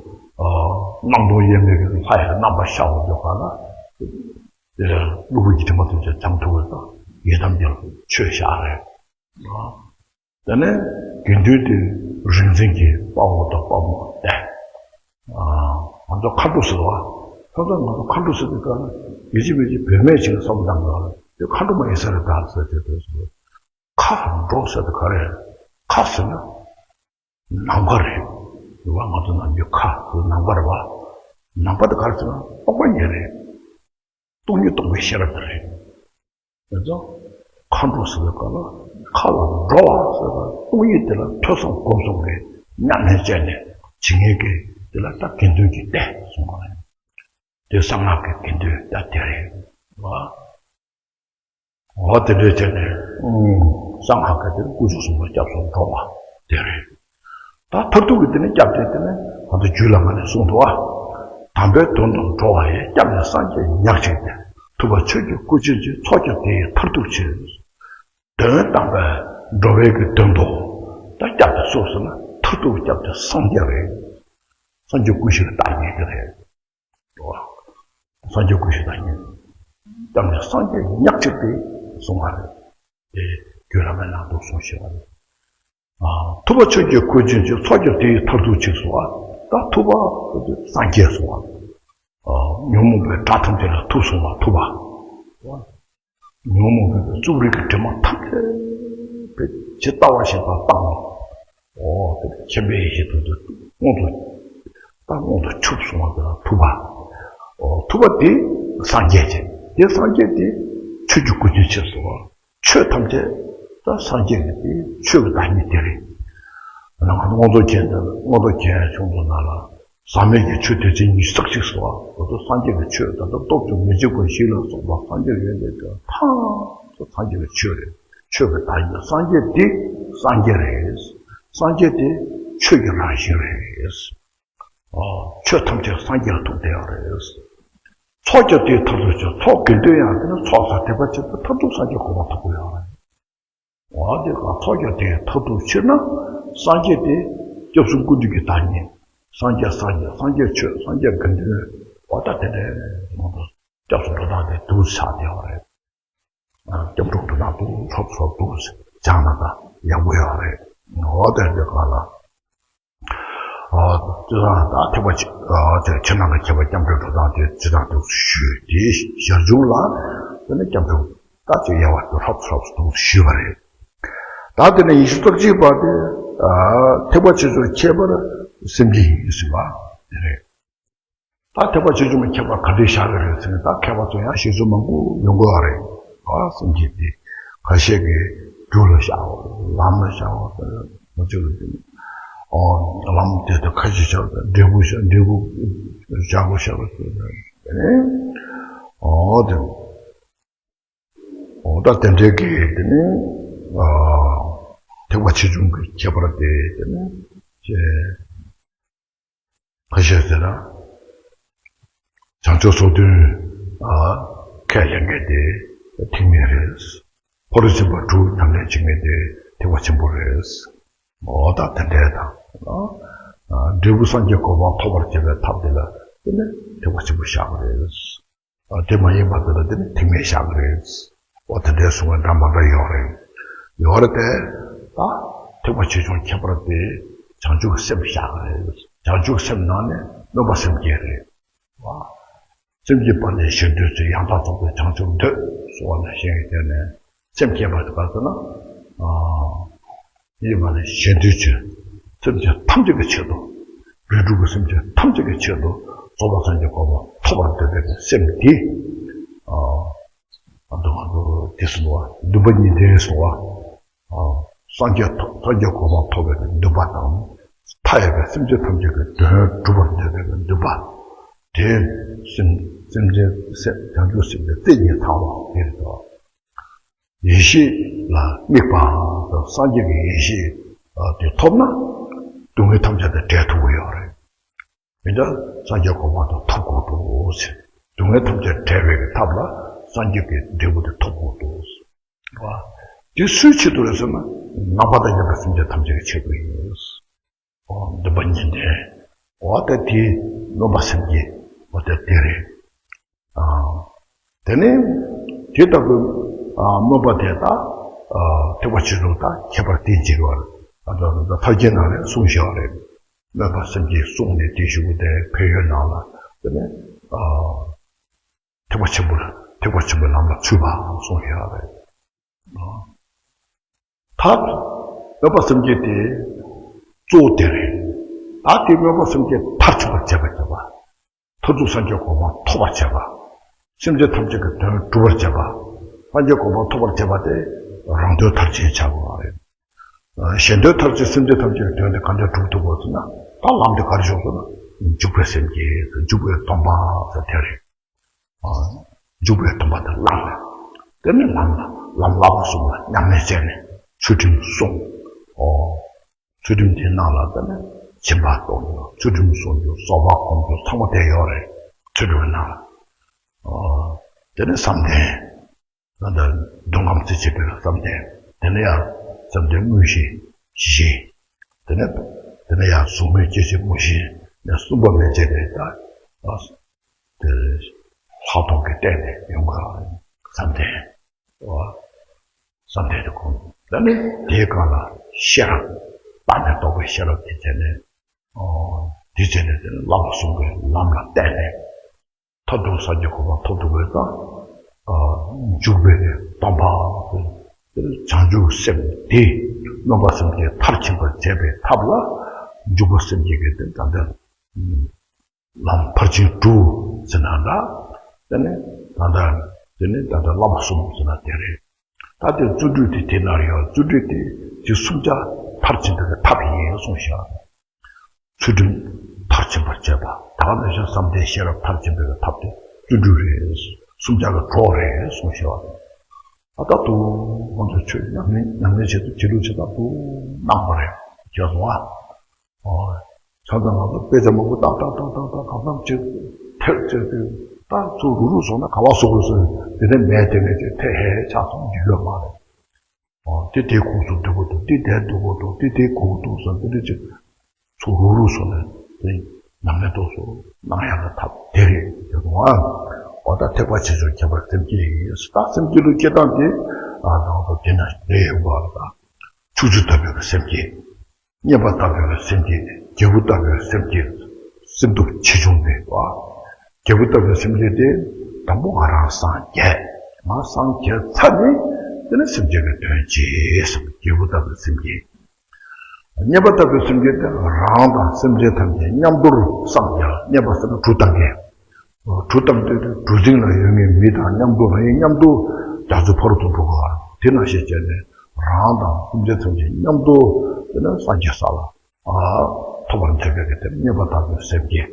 སྣང་སྟོང་དབྱེར་མེད་ཀྱི་ལྷ་ཡི་རྣམ་པ་ཤར་བ་དེ་གང་ལ། དེ་ལས་གློ་བུར་གྱི་དྲི་མ་ཐམས་ཅད་སྦྱང་ཐུབ་པ་དང་ཡི་དམ་གྱི་ཆོས་ཤར་རེད། དེ་ནས་དགེ་འདུན་དེ་རིག་འཛིན་གྱི་དཔའ་བོ་དང་དཔའ་མོ་སྟེ། ང་ཚོ་མཁའ་འགྲོ་ཟེར་བ། ཁོ་ཚོ་ང་ཚོ་མཁའ་འགྲོ་ཟེར་དུས་ག་ལ་ཡིད་ཆེས་མི་བྱེད་བུད་མེད་ཅིག་ལ་བསམ་བློ་བཏང་གི་ཡོད་རེད། དེ་མཁའ་འགྲོ་མ་ཡིན་ས་རེད་ད་ཟེར་དེ་དེ་ཟེར། མཁའ་འགྲོ་ཟེར་དུས་ག་རེད། མཁའ་ཟེར་ན། ནམ་མཁའ་རེད། རེད་བ། ང་ཚོ་ནམ་རྒྱུན་མཁའ་ཟེར་ནམ་མཁའ་རེད་བ། ནམ་མཁའ་དེ་ག་རེ་ཟེར་ན་སྟོང་པ་ཉིད་རེད། སྟོང་ཉིད་སྟོང་པའི་ཤེས་རབ་དེ་རེད། དེ་ཚོ་མཁའ་འགྲོ་ཟེར་བའི་སྐབས་ལ་མཁའ་ལ་འགྲོ་བ་ཟེར་བ་སྟོང་ཉིད་དེ་ལ་ཐོས་བསམ་སྒོམ་གསུམ་གྱི་མཉམ་ལས་བྱས་ནས་བྱེད་མཁན་གྱི་དེ་ལ་ད་དགེ་འདུན་གྱི་སྡེ་གསུངས་པ་རེད། དེ་གསང་སྔགས་ཀྱི་དགེ་འདུན་ད་དེ་རེད་བ། འོ་དེ་འདྲའི་བྱས་ནས་གསང་སྔགས་ཀྱི་དེ་དཀོན་མཆོག་གསུམ་ལ་སྐྱབས་སུ་འགྲོ་བ་དེ་རེད། ད་མཐར་ཐུག་གི་དེ་ནི་སྐྱབས་དེ་དེ་ནི་ང་ཚོ་རྒྱུད་བླ་མ་ནས་གསུངས་འདུག་ཨ། དམ་པའི་དོན་དུ་འགྲོ་བ་ཡི། སྐྱབས་ནི་སངས་རྒྱས་ཉག་གཅིག་སྟེ། ཐུབ་པ་ཆོས་ཀྱི་སྐུ་ཅན་གྱི། ཚོགས་ཀྱང་དེ་ཡི་མཐར་ཐུག་ཕྱིར། དོན་དམ་པའི་འགྲོ་བའི་གི་དོན་དུ་ད་སྐྱབས་དེ་སུ་ཟེར་ན་མཐར་ཐུག་སྐྱབས་དེ་སངས་རྒྱས་རེད། སངས་རྒྱས་སྐུ་བཞི་ལ་བདག་ཉིད་དེ་རེད། སངས་རྒྱས་སྐུ་བཞི་བདག་ཉིད། སྐྱབས་ནི་སངས་རྒྱས་ཉག་གཅིག་སྟེ་གསུངས་པ་རེད། དེ་རྒྱུད་བླ་མའི་ནང་དུ་གསུངས་བཞག་པ་རེད། ཐུབ་པ་ཆོས་ཀྱི་སྐུ་ཅན་གྱི། ཚོགས་ཀྱང་དེ་ཡི་མཐར་ཐུག་ཕྱིར་གསུངས་པ། ད་ཐུབ་པ་སངས་རྒྱས་གསུངས་པ། ཉོན་མོངས་པའི་དགྲ་ཐམས་ཅད་ལ་ཐུབ་གསུངས་པ་ཐུབ་པ། ཉོན་མོངས་པའི་རྩུབ་རིགས་ཀྱི་དྲི་མ་ཐམས་ཅད་པའི་ཇི་ལྟ་བ་བཞིན་དུ་བཏང་ནས། འོ་དེ་མཁྱེན་པའི་ཡེ་ཤེས་དེ་ཚོ་མངོན་དུ་ད་མངོན་དུ་ཕྱུག་སོང་བ་དེ་ལ་ཐུབ་པ། འོ་ཐུབ་པ་དེ་སངས་རྒྱས་ཀྱི་དེ་སངས་རྒྱས་དེ་ཆོས་ཀྱི་སྐུ་ཅན་ཕྱིར་གསུངས་པ། ཆོས་ཐམས་ཅད་ད་སངས་རྒྱས་ཀྱི་དེ་ཆོས་ཀྱི་བདག་ཉིད་དེ་རེད། ང་ཚོ་མངོན་རྟོགས་རྒྱན་དེ་མངོན་རྟོགས་རྒྱན་ཆུང་དུ་ན་ལ། ཟག་མེད་ཀྱི་ཆོས་དེ་ཚེ་ཉི་ཤུ་རྩ་གཅིག་སོགས་པ་སོ་སོ་སངས་རྒྱས་ཀྱི་ཆོས་ད་ལྟ་སྟོབས་བཅུ་མི་འཇིགས་པ་བཞི་ལ་སོགས་པ་སངས་རྒྱས་ཡོན་ཏན་ཅན་ཐམས་ཅད་སངས་རྒྱས་ཀྱི་ཆོས་རེད། ཆོས་ཀྱི་བདག་ཉིད་སངས་རྒྱས་འདི་སངས་རྒྱས་རེད། སངས་རྒྱས་དེ་ཆོས་ཀྱི་རང་བཞིན་རེད། ཨོ། ཆོས་ཐམས་ཅད་སངས་རྒྱས་ལ་ཐུག་བསྡད་ཡོད་རེད། ཚོགས་ཀྱང་དེའི་མཐར་ཐུག་ཕྱིར། ཚོགས་དགེ་འདུན་ཡང་དེ་ནི་ཚོགས་ཟེར་དད་པ་བྱེད་པའི་མཐར་ཐུག་སངས་རྒྱས་གོ་འཕང་ཐོབ་ཀྱི་ཡོད་རེད། འོ་དེ་ག་ཚོགས་ཀྱང་དེའི་མཐར་ཐུག་ཕྱིར་ན་སངས་རྒྱས་དེ་སྐྱབས་གསུམ་ཀུན་འདུས་ཀྱི་བདག་ཉིད། སངས་རྒྱས་སངས་རྒྱས་སངས་རྒྱས་ཆོས་སངས་རྒྱས་དགེ་འདུན། འོ་ད་དེ་འདྲའི་ངོ་བོ་སྐྱབས་སུ་འགྲོ་སྟངས་དེ་འདུག་ཆགས་བསྡད་པ་རེད། སྐྱབས་འགྲོ་འགྲོ་སྟངས་འདུག་ཚོགས་ཚོགས་འདུག་སྦྱངས་ན་ད་ཡག་པོ་ཡོད་རེད། འོ་དེ་འདྲའི་ག་ལ། ཨ། ཅི་ཙང་ད་ཐེག་པ་ཆེ་ཨ་དེ་ཕྱི་ནང་གི་ཁྱད་པར་སྐྱབས་འགྲོའི་འགྲོ་སྟངས་དེ་ཅི་ཙང་དུ་ཞུས་དེའི་ཞར་བྱུང་ལ་དེ་ནི་སྐྱབས་འགྲོ་ད་ཅིག་དབྱེ་བ་དུ་ཧྲབ་ཧྲབ་ཏུ་ཞུས་པ་རེད། ད་དེ་ནས་ཉི་ཤུ་རྩ་གཅིག་པ་དེ་ཨ་ཐེག་པ་ཆེ་ཆུང་ཁྱད་པར་སེམས་བསྐྱེད་ཡིན་ཟེར་བ་དེ་རེད། ད་ཐེག་པ་ཆེ་ཆུང་གི་ཁྱད་པར་ག་འདྲས་བཞག་གི་རེད་ཟེར་ན། ད་མཁས་པ་ཚོ་ཡང་བཤད་ཚུལ་མང་པོ་ཡོང་གི་ཡོད་རེད། ཨ་སེམས་བསྐྱེད་དེ་ཁ་ཤས་ཀྱིས་རྒྱུ་ལ་བཞག་ལམ་ལ་བཞག་མ་བྱེད་ལ་དེ་ནི་ཨོ་ལམ་དེ་དང་ཁ་ཤས་བཞག་འབྲས་བུ་བཞག་འབྲས་བུ་བཞག་དགོས་བཞག་དགོས་ཟེར་ནས་དེ་ནི་ཨོ་དེ་ཨོ་ད་དེ་འདྲའི་གི་དེ་ནི་ཨ་ཐེག་པ་ཆེ་ཆུང་གི་ཁྱད་པར་དེ་དེ་ནི་ཁྱེད། ཁ་ཤས་ཟེར་ན། བྱང་ཆུབ་སོ་བདུན་ཨ་ཁས་ལེན་མཁན་དེ་ཐེག་དམན་རེད། ཕ་རོལ་ཕྱིན་པ་དྲུག་ཉམས་ལེན་བྱེད་མཁན་དེ་ཐེག་པ་ཆེན་པོ་རེད། འོ་ད་དེ་འདྲའི་དང་། ཨ་འབྲས་བུ་སངས་རྒྱས་གོ་འཕང་ཐོབ་པར་བྱེད་པའི་ཐབས་དེ་ལ་དེ་ནི་ཐེག་པ་ཆེན་པོ་བཞག་པ་རེད། ཨ་དེ་མ་ཡིན་པ་དེ་ལ་དེ་ནི་ཐེག་དམན་བཞག་གི་རེད། འོ་དེ་འདྲའི་གསུང་བ་འདྲ་མ་འདྲ་ཡོད་རེད། ཡོད་རེད་དེ། ད་ཐེག་པ་ཆེ་ཆུང་ཁྱད་པར་དེ་བྱང་ཆུབ་སེམས་བཞག་གི་རེད། བྱང་ཆུབ་སེམས་ནང་ནས་སྨོན་པ་སེམས་བསྐྱེད་རེད། བ། སེམས་ཀྱི་དཔལ་ལས་གཞན་དོན་ཆེ། ཡང་དག་རྫོགས་པའི་བྱང་ཆུབ་འདོད། གསུངས་པ་ནང་བཞིན་གྱི་དེ་ནས་སེམས་བསྐྱེད་པ་དེ་ག་ཟེར་ན། ཨ། ཡིད་མ་ལས་གཞན་དོན་ཆེ། སེམས་ཅན་ཐམས་ཅད་ཀྱི་ཆེད་དུ། རིགས་དྲུག་གི་སེམས་ཅན་ཐམས་ཅད་ཀྱི་ཆེད་དུ་རྫོགས་པ་སངས་རྒྱས་གོ་འཕང་ཐོབ་པར་འདོད་པའི་སེམས་དེ། ཨ་འདུ་བ་འདུ་དེ་གསུངས་པ་འདུན་པ་གཉིས་ལྡན་གསུངས་པ། ཨ་སངས་རྒྱས་ཐོབ་སངས་རྒྱས་གོ་འཕང་ཐོབ་པའི་འདུན་པ་དང་། མཐའ་ཡས་པའི་སེམས་ཅན་ཐམས་ཅད་ཀྱི་དོན་སྒྲུབ་པར་འདོད་པའི་འདུན་པ། དེ་སེམས་སེམས་ཅན་སེམས་བྱང་ཆུབ་སེམས་དཔའི་རྩེ་གཉིས་ཚང་བ་དེ་རེད་དོ། ཡེ་ཤེས་ལ་དམིགས་པ་དང་སངས་རྒྱས་ཀྱི་ཡེ་ཤེས་དེ་ཐོབ་ན་སྡུག་བསྔལ་ཐམས་ཅད་དང་བྲལ་ཐུབ་ཀྱི་ཡོད་རེད། མི་འདྲ་སངས་རྒྱས་གོ་འཕང་དེ་ཐོབ་དགོས་འདུག་ཟེར། སྡུག་བསྔལ་ཐམས་ཅད་བྲལ་བའི་ཐབས་ལ་སངས་རྒྱས་ཀྱི་འབྲས་བུ་དེ་ཐོབ་དགོས་འདུག་ཟེར། བ། དེ་སུའི་ཆེད་དུ་རེད་ཟེར་ན། ནམ་མཁའ་དང་མཉམ་པའི་སེམས་ཅན་ཐམས་ཅད་ཀྱི་ཆེད་དུ་ཡིན། འོ་འདུན་པ་གཉིས་ལྡན། འོ་ད་དེ་སྨོན་པ་སེམས་བསྐྱེད། འོ་ད་དེ་རེད། ཨ། དེ་ནས་དེ་ལྟ་བུའི་ཨ་སྨོན་པ་དེ་དག་ཨ་ཐེག་པ་ཆེ་ཆུང་དང་ཁྱད་པར་དེ་འཇིག་པར་ཨ་ད་ད་ཐར་རྒྱན་ནང་ནས་གསུངས་བཞག་པ་རེད། སྨོན་པ་སེམས་བསྐྱེད་གསུངས་ནས་དེ་ཞུ་གི་དེ་ཕན་ཡོན་ནང་ལ་དེ་ནས་ཨ་ཐེག་པ་ཆེན་པོ་ལ་ཐེག་པ་ཆེན་པོའི་ལམ་ལ་ཚུད་པ་གསུངས་བཞག་པ་རེད། ད་སྨོན་པ་སེམས་བསྐྱེད་དེ་གཙོ་བོ་དེ་རེད། ད་དེ་སྨོན་པ་སེམས་བསྐྱེད་མཐར་ཕྱིན་པར་བྱེད་པ་བྱེད་པ། མཐར་ཐུག་སངས་རྒྱས་གོ་འཕང་ཐོབ་པར་བྱེད་པ། སེམས་ཅན་ཐམས་ཅད་ཀྱི་དོན་སྒྲུབ་པར་བྱེད་པ། སངས་རྒྱས་གོ་འཕང་ཐོབ་པར་བྱེད་པ་དེ་རང་དོན་མཐར་ཕྱིན་བྱ་དགོས་པ་རེད། གཞན་དོན་མཐར་ཕྱིན་སེམས་ཅན་ཐམས་ཅད་ཀྱི་དོན་དེ་ག་འདྲ་སྒྲུབ་ཐུབ་དགོས་ཟེར་ན། ད་ལམ་དེ་ག་རེ་ཞུགས་སོང་ན། འཇུག་པའི་སེམས་བསྐྱེད། འཇུག་པའི་སྡོམ་པ་ཟེར་དེ་རེད། ཨ། འཇུག་པའི་སྡོམ་པ་དེ་བླངས་ནས། དེ་ནས་ལམ་ལ་ལམ་བསླབ་པ་གསུམ་ལ་ཉམས་ལེན་བྱས་ནས་ཚུལ་ཁྲིམས་བསྲུང་། ཨོ། ཚུལ་ཁྲིམས་དེའི་ནང་ལ་དེ་ནས་སྦྱིན་པ་གཏོང་རྒྱུ། ཚུལ་ཁྲིམས་བསྲུང་རྒྱུ། བཟོད་པ་སྒོམ་རྒྱུ། ཚང་མ་དེ་ཡོད་རེད། ཚུལ་ཁྲིམས་ནང་ལ། ཨོ། དེ་ནས་བསམ་གཏན། ད་ལྟ་འདོད་ཁམས་རྩེ་གཅིག་པའི་བསམ་གཏན། དེ་ནས་ཡང་བསམ་གཏན་དངོས་གཞི་བཞི། དེ་ནས་དེ་ནས་ཡང་གཟུགས་མེད་སྐྱེ་མཆེད་མུ་བཞི་ནས་གསུམ་པ་མན་ཆད་པའི་ད། དེ་ལྷག་མཐོང་གི་སྟེང་ནས་ཡོང་གི་བསམ་གཏན། བསམ་གཏན་དེ་ཁོང་ད་ནི་དེའི་སྒང་ལ་ཤེས་རབ། བརྟགས་ནས་རྟོགས་པའི་ཤེས་རབ་དེ་བྱས་ནས། དེ་བྱས་ནས་དེ་ནི་བསླབ་པ་གསུམ་གྱི་ལམ་ལ་བརྟེན་ནས། མཐར་ཐུག་སངས་རྒྱས་གོ་འཕང་ཐོབ་ཐུབ་པའི་ཐབས། ཨ་འཇུག་པའི་སྡོམ་པ། དེ་བྱང་ཆུབ་སེམས་དེ་སྨོན་པ་སེམས་བསྐྱེད་མཐར་ཕྱིན་པར་བྱེད་པའི་ཐབས་ལ་འཇུག་པ་སེམས་བསྐྱེད་ཀྱི་དེ་ད་ལྟ་ལམ་ཕར་ཕྱིན་དྲུག་ཟེར་ན་འདྲ། དེ་ནས་ད་ལྟ་དེ་ནས་ད་ལྟ་བསླབ་པ་གསུམ་ཟེར་ན་དེ་རེད། ད་དེ་བརྩོན་འགྲུས་དེ་དེ་ན་ཡོད། བརྩོན་འགྲུས་དེ་དེ་གསུམ་ཆ་མཐར་ཕྱིན་པའི་ཐབས་ཡིན་གསུངས་ཤག་ཚུལ་ཁྲིམས་མཐར་ཕྱིན་པར་བྱེད་པ། ད་ག་ནང་བཞིན་བསམ་གཏན་ཤེས་རབ་མཐར་ཕྱིན་པའི་ཐབས་དེ་བརྩོན་འགྲུས་རེད། གསུམ་ཆ་གི་གྲོགས་རེད་གསུངས་ཤག་ཨ་ད་དུ་ང་ཚོ་ཆོས་ཉམས་ལེན་ཉམས་ལེན་བྱེད་དུ་བྱེད་ལུགས་བྱེད་སྟངས་དུ་གནང་བ་རེད། བྱས་སོང་ཨ། ཨོ། ཆ་ཚང་ང་ཚོ་དཔེ་ཆ་མང་པོ་ཏག་ཏག་ཏག་ཏག་ཏག་གང་འཚམ་ཅིག་ཐེབས་ཅིག་དུས་ད་ཚུར་རུག་རུག་སོང་ན་ག་བ་སོང་དགོས་སོང་དེ་ནས་མེད་དེ་ནས་ཅིག་ཐེ་ཧེ་ཆགས་སོང་འཇིགས་ཡོད་མ་རེད། ཨོ། དེ་དེའི་ཁོངས་སུ་འདུ་དགོས་འདུག་དེ་དེར་འདུ་དགོས་འདུག་དེ་དེའི་ཁོངས་འདུག་སོང་དེ་འདྲ་ཅིག་ཚུར་རུག་རུག་སོང་ནས་དེ་ཉམས་ལེན་ཏོག་ཙམ་གནང་ཡག་གི་ཐབས་དེ་རེད་དེ་རུང་ཨ། ཨོ་ད་ཐེག་པ་ཆེ་ཆུང་ཁྱད་པར་སེམས་བསྐྱེད་ཡིན། ད་སེམས་བསྐྱེད་ལུགས་སྐྱེ་སྟངས་དེ་ཨ་ནང་དུ་དེ་ན་རེ་ཡོད་པ་ལ་ད་ཕྱོགས་བཅུ་དག་པའི་སེམས་བསྐྱེད། མཉེས་པ་དག་པའི་སེམས་བསྐྱེད། རྒྱལ་བུ་ལྟ་བུའི་སེམས་བསྐྱེད། སེམས་སྟོབས་ཆེ་ཆུང་དེ་བ། རྒྱལ་བུ་ལྟ་བུའི་སེམས་བསྐྱེད་དེ། དང་པོ་ང་རང་སངས་རྒྱས། ང་སངས་རྒྱས་ཚར་ནས་དེ་ནས་སེམས་ཅན་གྱི་དོན་བྱེད་བསམ། རྒྱལ་བུ་ལྟ་བུའི་སེམས་བསྐྱེད། མཉེས་པ་ལྟ་བུའི་སེམས་བསྐྱེད་དེ། རང་དང་སེམས་ཅན་ཐམས་ཅད་མཉམ་དུ་སངས་རྒྱས། མཉེས་པ་ཟེར་ན་གྲུ་བཏང་མཁན། གྲུ་བཏང་དུས་དེ་གྲུ་གཟིངས་ལ་ཡོད་མཁན་མི་དང་མཉམ་དུ། རང་ཉིད་མཉམ་དུ་རྒྱ་མཚོ་ཕ་རོལ་ཏུ་འགྲོ་དགོས་པ། དེ་ནང་བཞིན་བྱས་ནས་རང་དང་སེམས་ཅན་ཐམས་ཅད་མཉམ་དུ་དེ་ནས་སངས་རྒྱས་ས་ལ་ཐོབ་པར་འདོད་པའི་གི་དེ་མཉེས་པ་ལྟ་བུའི་སེམས་བསྐྱེད།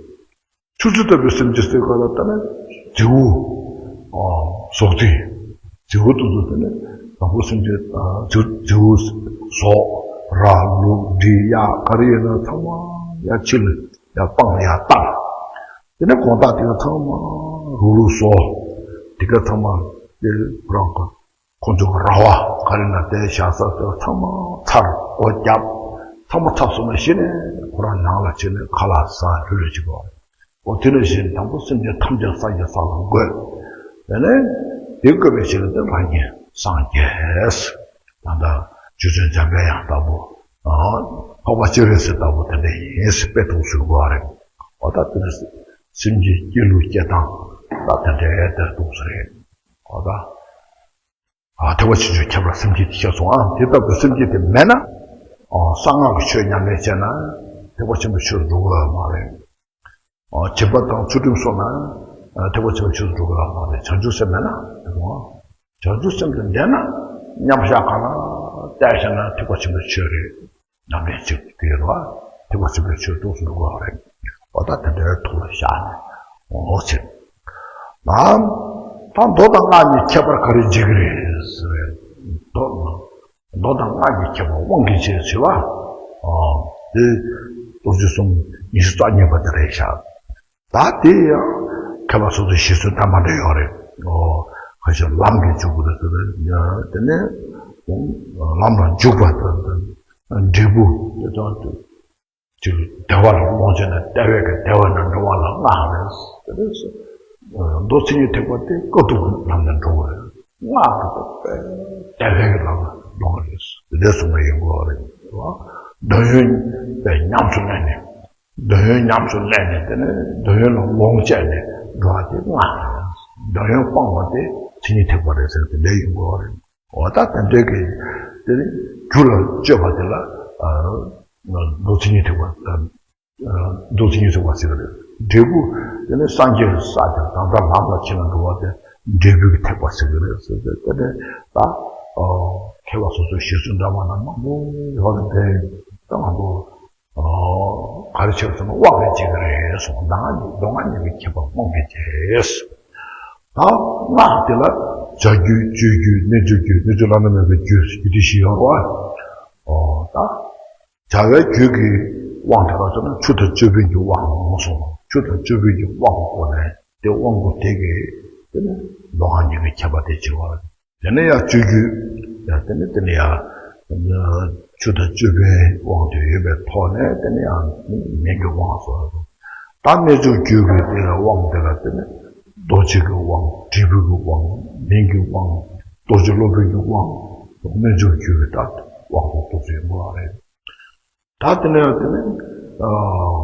ཆུ་ཚོད་ལྟ་བུའི་སེམས་ཀྱི་སྲོལ་ཁ་ལ་ལྟ་ན། རྫི་བོ། ཨ། ཟོག་རྫི། རྫི་བོ་དེ་ཚོ་དེ་ནི་དང་པོ་སེམས་ཀྱི། ཨ། རྫི་རྫི་བོ། ཟོག་ར་ལུག་འབྲི་གཡག་ག་རེ་ཡོད་ན་ཚང་མ་ཡར་ཕྱི་ལ་ཡར་སྤང་ལ་ཡར་བཏང་། དེ་ནས་དགོང་དག་དེ་ལ་ཚང་མ་རུག་རུག་བཟོ། དེ་ག་ཚང་མ་དེ་རང་གི་ཁོང་ཚོ་གི་ར་བ་ག་རེ་ན་དེ་བཞག་ས་དེ་ཚང་མ་ཚར། སྒོ་བརྒྱབ། ཚང་མ་ཚར་སོང་ན་གཞི་ནས་ཁོ་རང་ནང་ལ་ཕྱིན་ནས་ཁ་ལག་ཟ་ལྷོད་ལྷོད་བྱེད་དགོས། འོ་དེ་ནས་གཞི་ནས་དང་པོ་སེམས་ཅན་ཐམས་ཅད་སངས་རྒྱས་ས་ལ་འགོད། དེ་ནས་དེ་འགོད་པའི་ཕྱིར་དེ་རང་ཉིད་སངས་རྒྱས། ད་ལྟ་རྗེ་བཙུན་འཇམ་པའི་དབྱངས་ལྟ་བུ། ཨ། འཕགས་པ་སྤྱན་རས་གཟིགས་ལྟ་བུ་དེ་འདྲ་ཡིན་ཟེར་དཔེ་ཐུགས་སུ་དགོས་པ་རེད། འོ་ད་དེ་ནས་སེམས་ཀྱི་སྐྱེ་ལུགས་སྐྱེ་སྟངས་ད་དེ་འདྲའི་དེར་ཐུགས་སུ་རེད། འོ་ད། ཨ། ཐེག་པ་ཆེ་ཆུང་ཁྱད་པར་སེམས་བསྐྱེད་དེ་ཤེས་སོང་། ཨ། དེ་ལྟ་བུའི་སེམས་བསྐྱེད་དེ་མེད་ན། ཨ། གསང་སྔགས་ཀྱི་ཆོས་ཉམས་ལེན་བྱས་ན་ཐེག་པ་ཆེན་པོའི་ཆོས་སུ་འགྲོ་གི་ཡོད་མ་རེད། ཨ། སྦྱིན་པ་དང་ཚུལ་ཁྲིམས་སོགས་ན། ཨ། ཐེག་པ་ཆེན་པོའི་ཆོས་སུ་འགྲོ་གི་ཡོད་མ་རེད། བྱང་ཆུབ་སེམས་མེད་ན། བྱང་ཆུབ་སེམས་དེ་ལྡན་ན་མཉམ་བཞག་གང་ལ་བལྟས་བྱས་ན་ཐེག་པ་ཆེན་པོའི་ཆོས་རེད། ཉམས་ལེན་བྱེད་དགོས་རེད་བ། ཐེག་པ་ཆེན་པོའི་ཆོས་ཐུགས་སུ་འགྲོ་དགོས་རེད། འོ་ད་དེ་འདྲའི་ཐུགས་ལ་བཞག་ནས་འོ་ཟེར། ད་ད་མདོ་དང་སྔགས་གཉིས་ཁྱད་པར་ག་རེ་འབྱེད་ཀྱི་རེད་ཟེར་བས། མདོ་མདོ་དང་སྔགས་ཀྱི་ཁྱད་པར་དབང་གིས་འབྱེད་ཟེར་བ། ཨ། དེ་རྡོ་རྗེ་གསུམ་ཉི་ཤུ་རྩ་གཉིས་པ་དེ་རེད་ཤག་ད་དེ་ཡང་མཁས་པ་སོ་སོའི་བཞེད་སྲོལ་འདྲ་མི་འདྲ་ཡོད་རེད། ཨོ། ཁ་ཤས་ལམ་གྱི་འཇུག་པ་རེད་ཟེར་བས། དེ་ནས་ལམ་ལ་འཇུག་པ་དང་། འབྲས་བུ་དེ་དང་དེ་ཅིག་བདེ་བ་ལ་ལོངས་སྤྱོད་ནས་བདེ་བའི་གི་བདེ་བ་ནས་འགྲོ་བ་ལ་སྔགས་རེད་ཟེར། མདོ་མཚན་ཉིད་ཐེག་པ་དེ་དཀའ་ཐུབ་ཀྱི་ལམ་ནས་འགྲོ་བ་རེད། སྔགས་དེ་བདེ་བའི་གི་ལམ་ལ་འགྲོ་བ་རེད་ཟེར། དེ་འདྲ་གསུངས་པ་ཡིན་དགོས་རེད། འདོད་ཡོན་པའི་ཉམས་སུ་ལེན་ནས། འདོད་ཡོན་ཉམས་སུ་ལེན་ནས་དེ་ནས་འདོད་ཡོན་ལ་ལོངས་སྤྱད་ནས་འགྲོ་བ་དེ་སྔགས་རེད། འདོད་ཡོན་སྤང་བ་དེ་མཚན་ཉིད་ཐེག་པ་རེད་ཟེར། དེ་འདྲ་ཡིན་དགོས་རེད། འོ་ད་དེ་འདྲའི་གི་དེ་ནི་རྒྱུ་ལ་སྤྱོད་པ་དེ་ལ། ཨ། མདོ་མཚན་ཉིད་ཐེག་པ། ཨ། མདོ་མཚན་ཉིད་ཐེག་པ་ཟེར་གི་རེད། འབྲས་བུ་དེ་ནི་སངས་རྒྱས་ས་དེ་དང་པོ་ལམ་ལ་ཁྱེད་ལ་འགྲོ་བ་དེ་འབྲས་བུ་གི་ཐེག་པ་ཟེར་གི་རེད་ཟེར་ཏེ། དེ་ནི་ད། ཨ། མཁས་པ་སོ་སོའི་བཞེད་སྲོལ་འདྲ་མི་འདྲ་མང་པོ་ཡོད་རེད་དེ། ད་ང་ཚོ། ཨ། ག་རེ་བྱས་ཟེར་ན་དབང་གིས་འབྱེད་ཀྱི་རེད་གསུངས། མདོ་སྔགས་གཉིས་ཀྱི་ཁྱད་པར་དབང་གིས་འབྱེད། ད་སྔགས་དེ་ལ་བྱ་རྒྱུད་སྤྱོད་རྒྱུད་རྣལ་འབྱོར་རྒྱུད། རྣལ་འབྱོར་བླ་ན་མེད་པའི་རྒྱུད་རྒྱུད་སྡེ་བཞི་ཡོད་རེད་བ། ཨོ་ད། བྱ་བའི་རྒྱུད་ཀྱི་དབང་དེ་ལ་མཚོན་ན་ཆུ་དང་ཅོད་པན་གྱི་དབང་གསུངས། ཆུ་དང་ཅོད་པན་གྱི་དབང་གི་སྒོ་ནས་དེ་དབང་པོ་དེ་གིས་དེ་ནི་མདོ་སྔགས་གཉིས་ཀྱི་ཁྱད་པར་དེ་འབྱེད་པ་རེད། དེ་ནས་ཡང་སྤྱོད་རྒྱུད། ཡང་དེ་ནས་དེ་ནས་ཡང་ཆུ་དང་ཅོད་པན་དབང་དུ་ཡོད་པའི་ཐོག་ནས་དེ་ནས་ཡང་མིང་གི་དབང་སོགས། ད་རྣལ་འབྱོར་རྒྱུད་ཀྱི་དེ་ལ་དབང་དེ་ལ་དེ་ནས་རྡོ་རྗེ་གི་དབང་། དྲིལ་བུ་གི་དབང་། མིང་གི་དབང་། རྡོ་རྗེ་སློབ་དཔོན་གྱི་དབང་། རྣལ་འབྱོར་རྒྱུད་ཀྱི་ད་དབང་དུ་གཏུགས་ཡོང་དགོས་པ་རེད། ད་དེ་ནས་དེ་ནས། ཨ།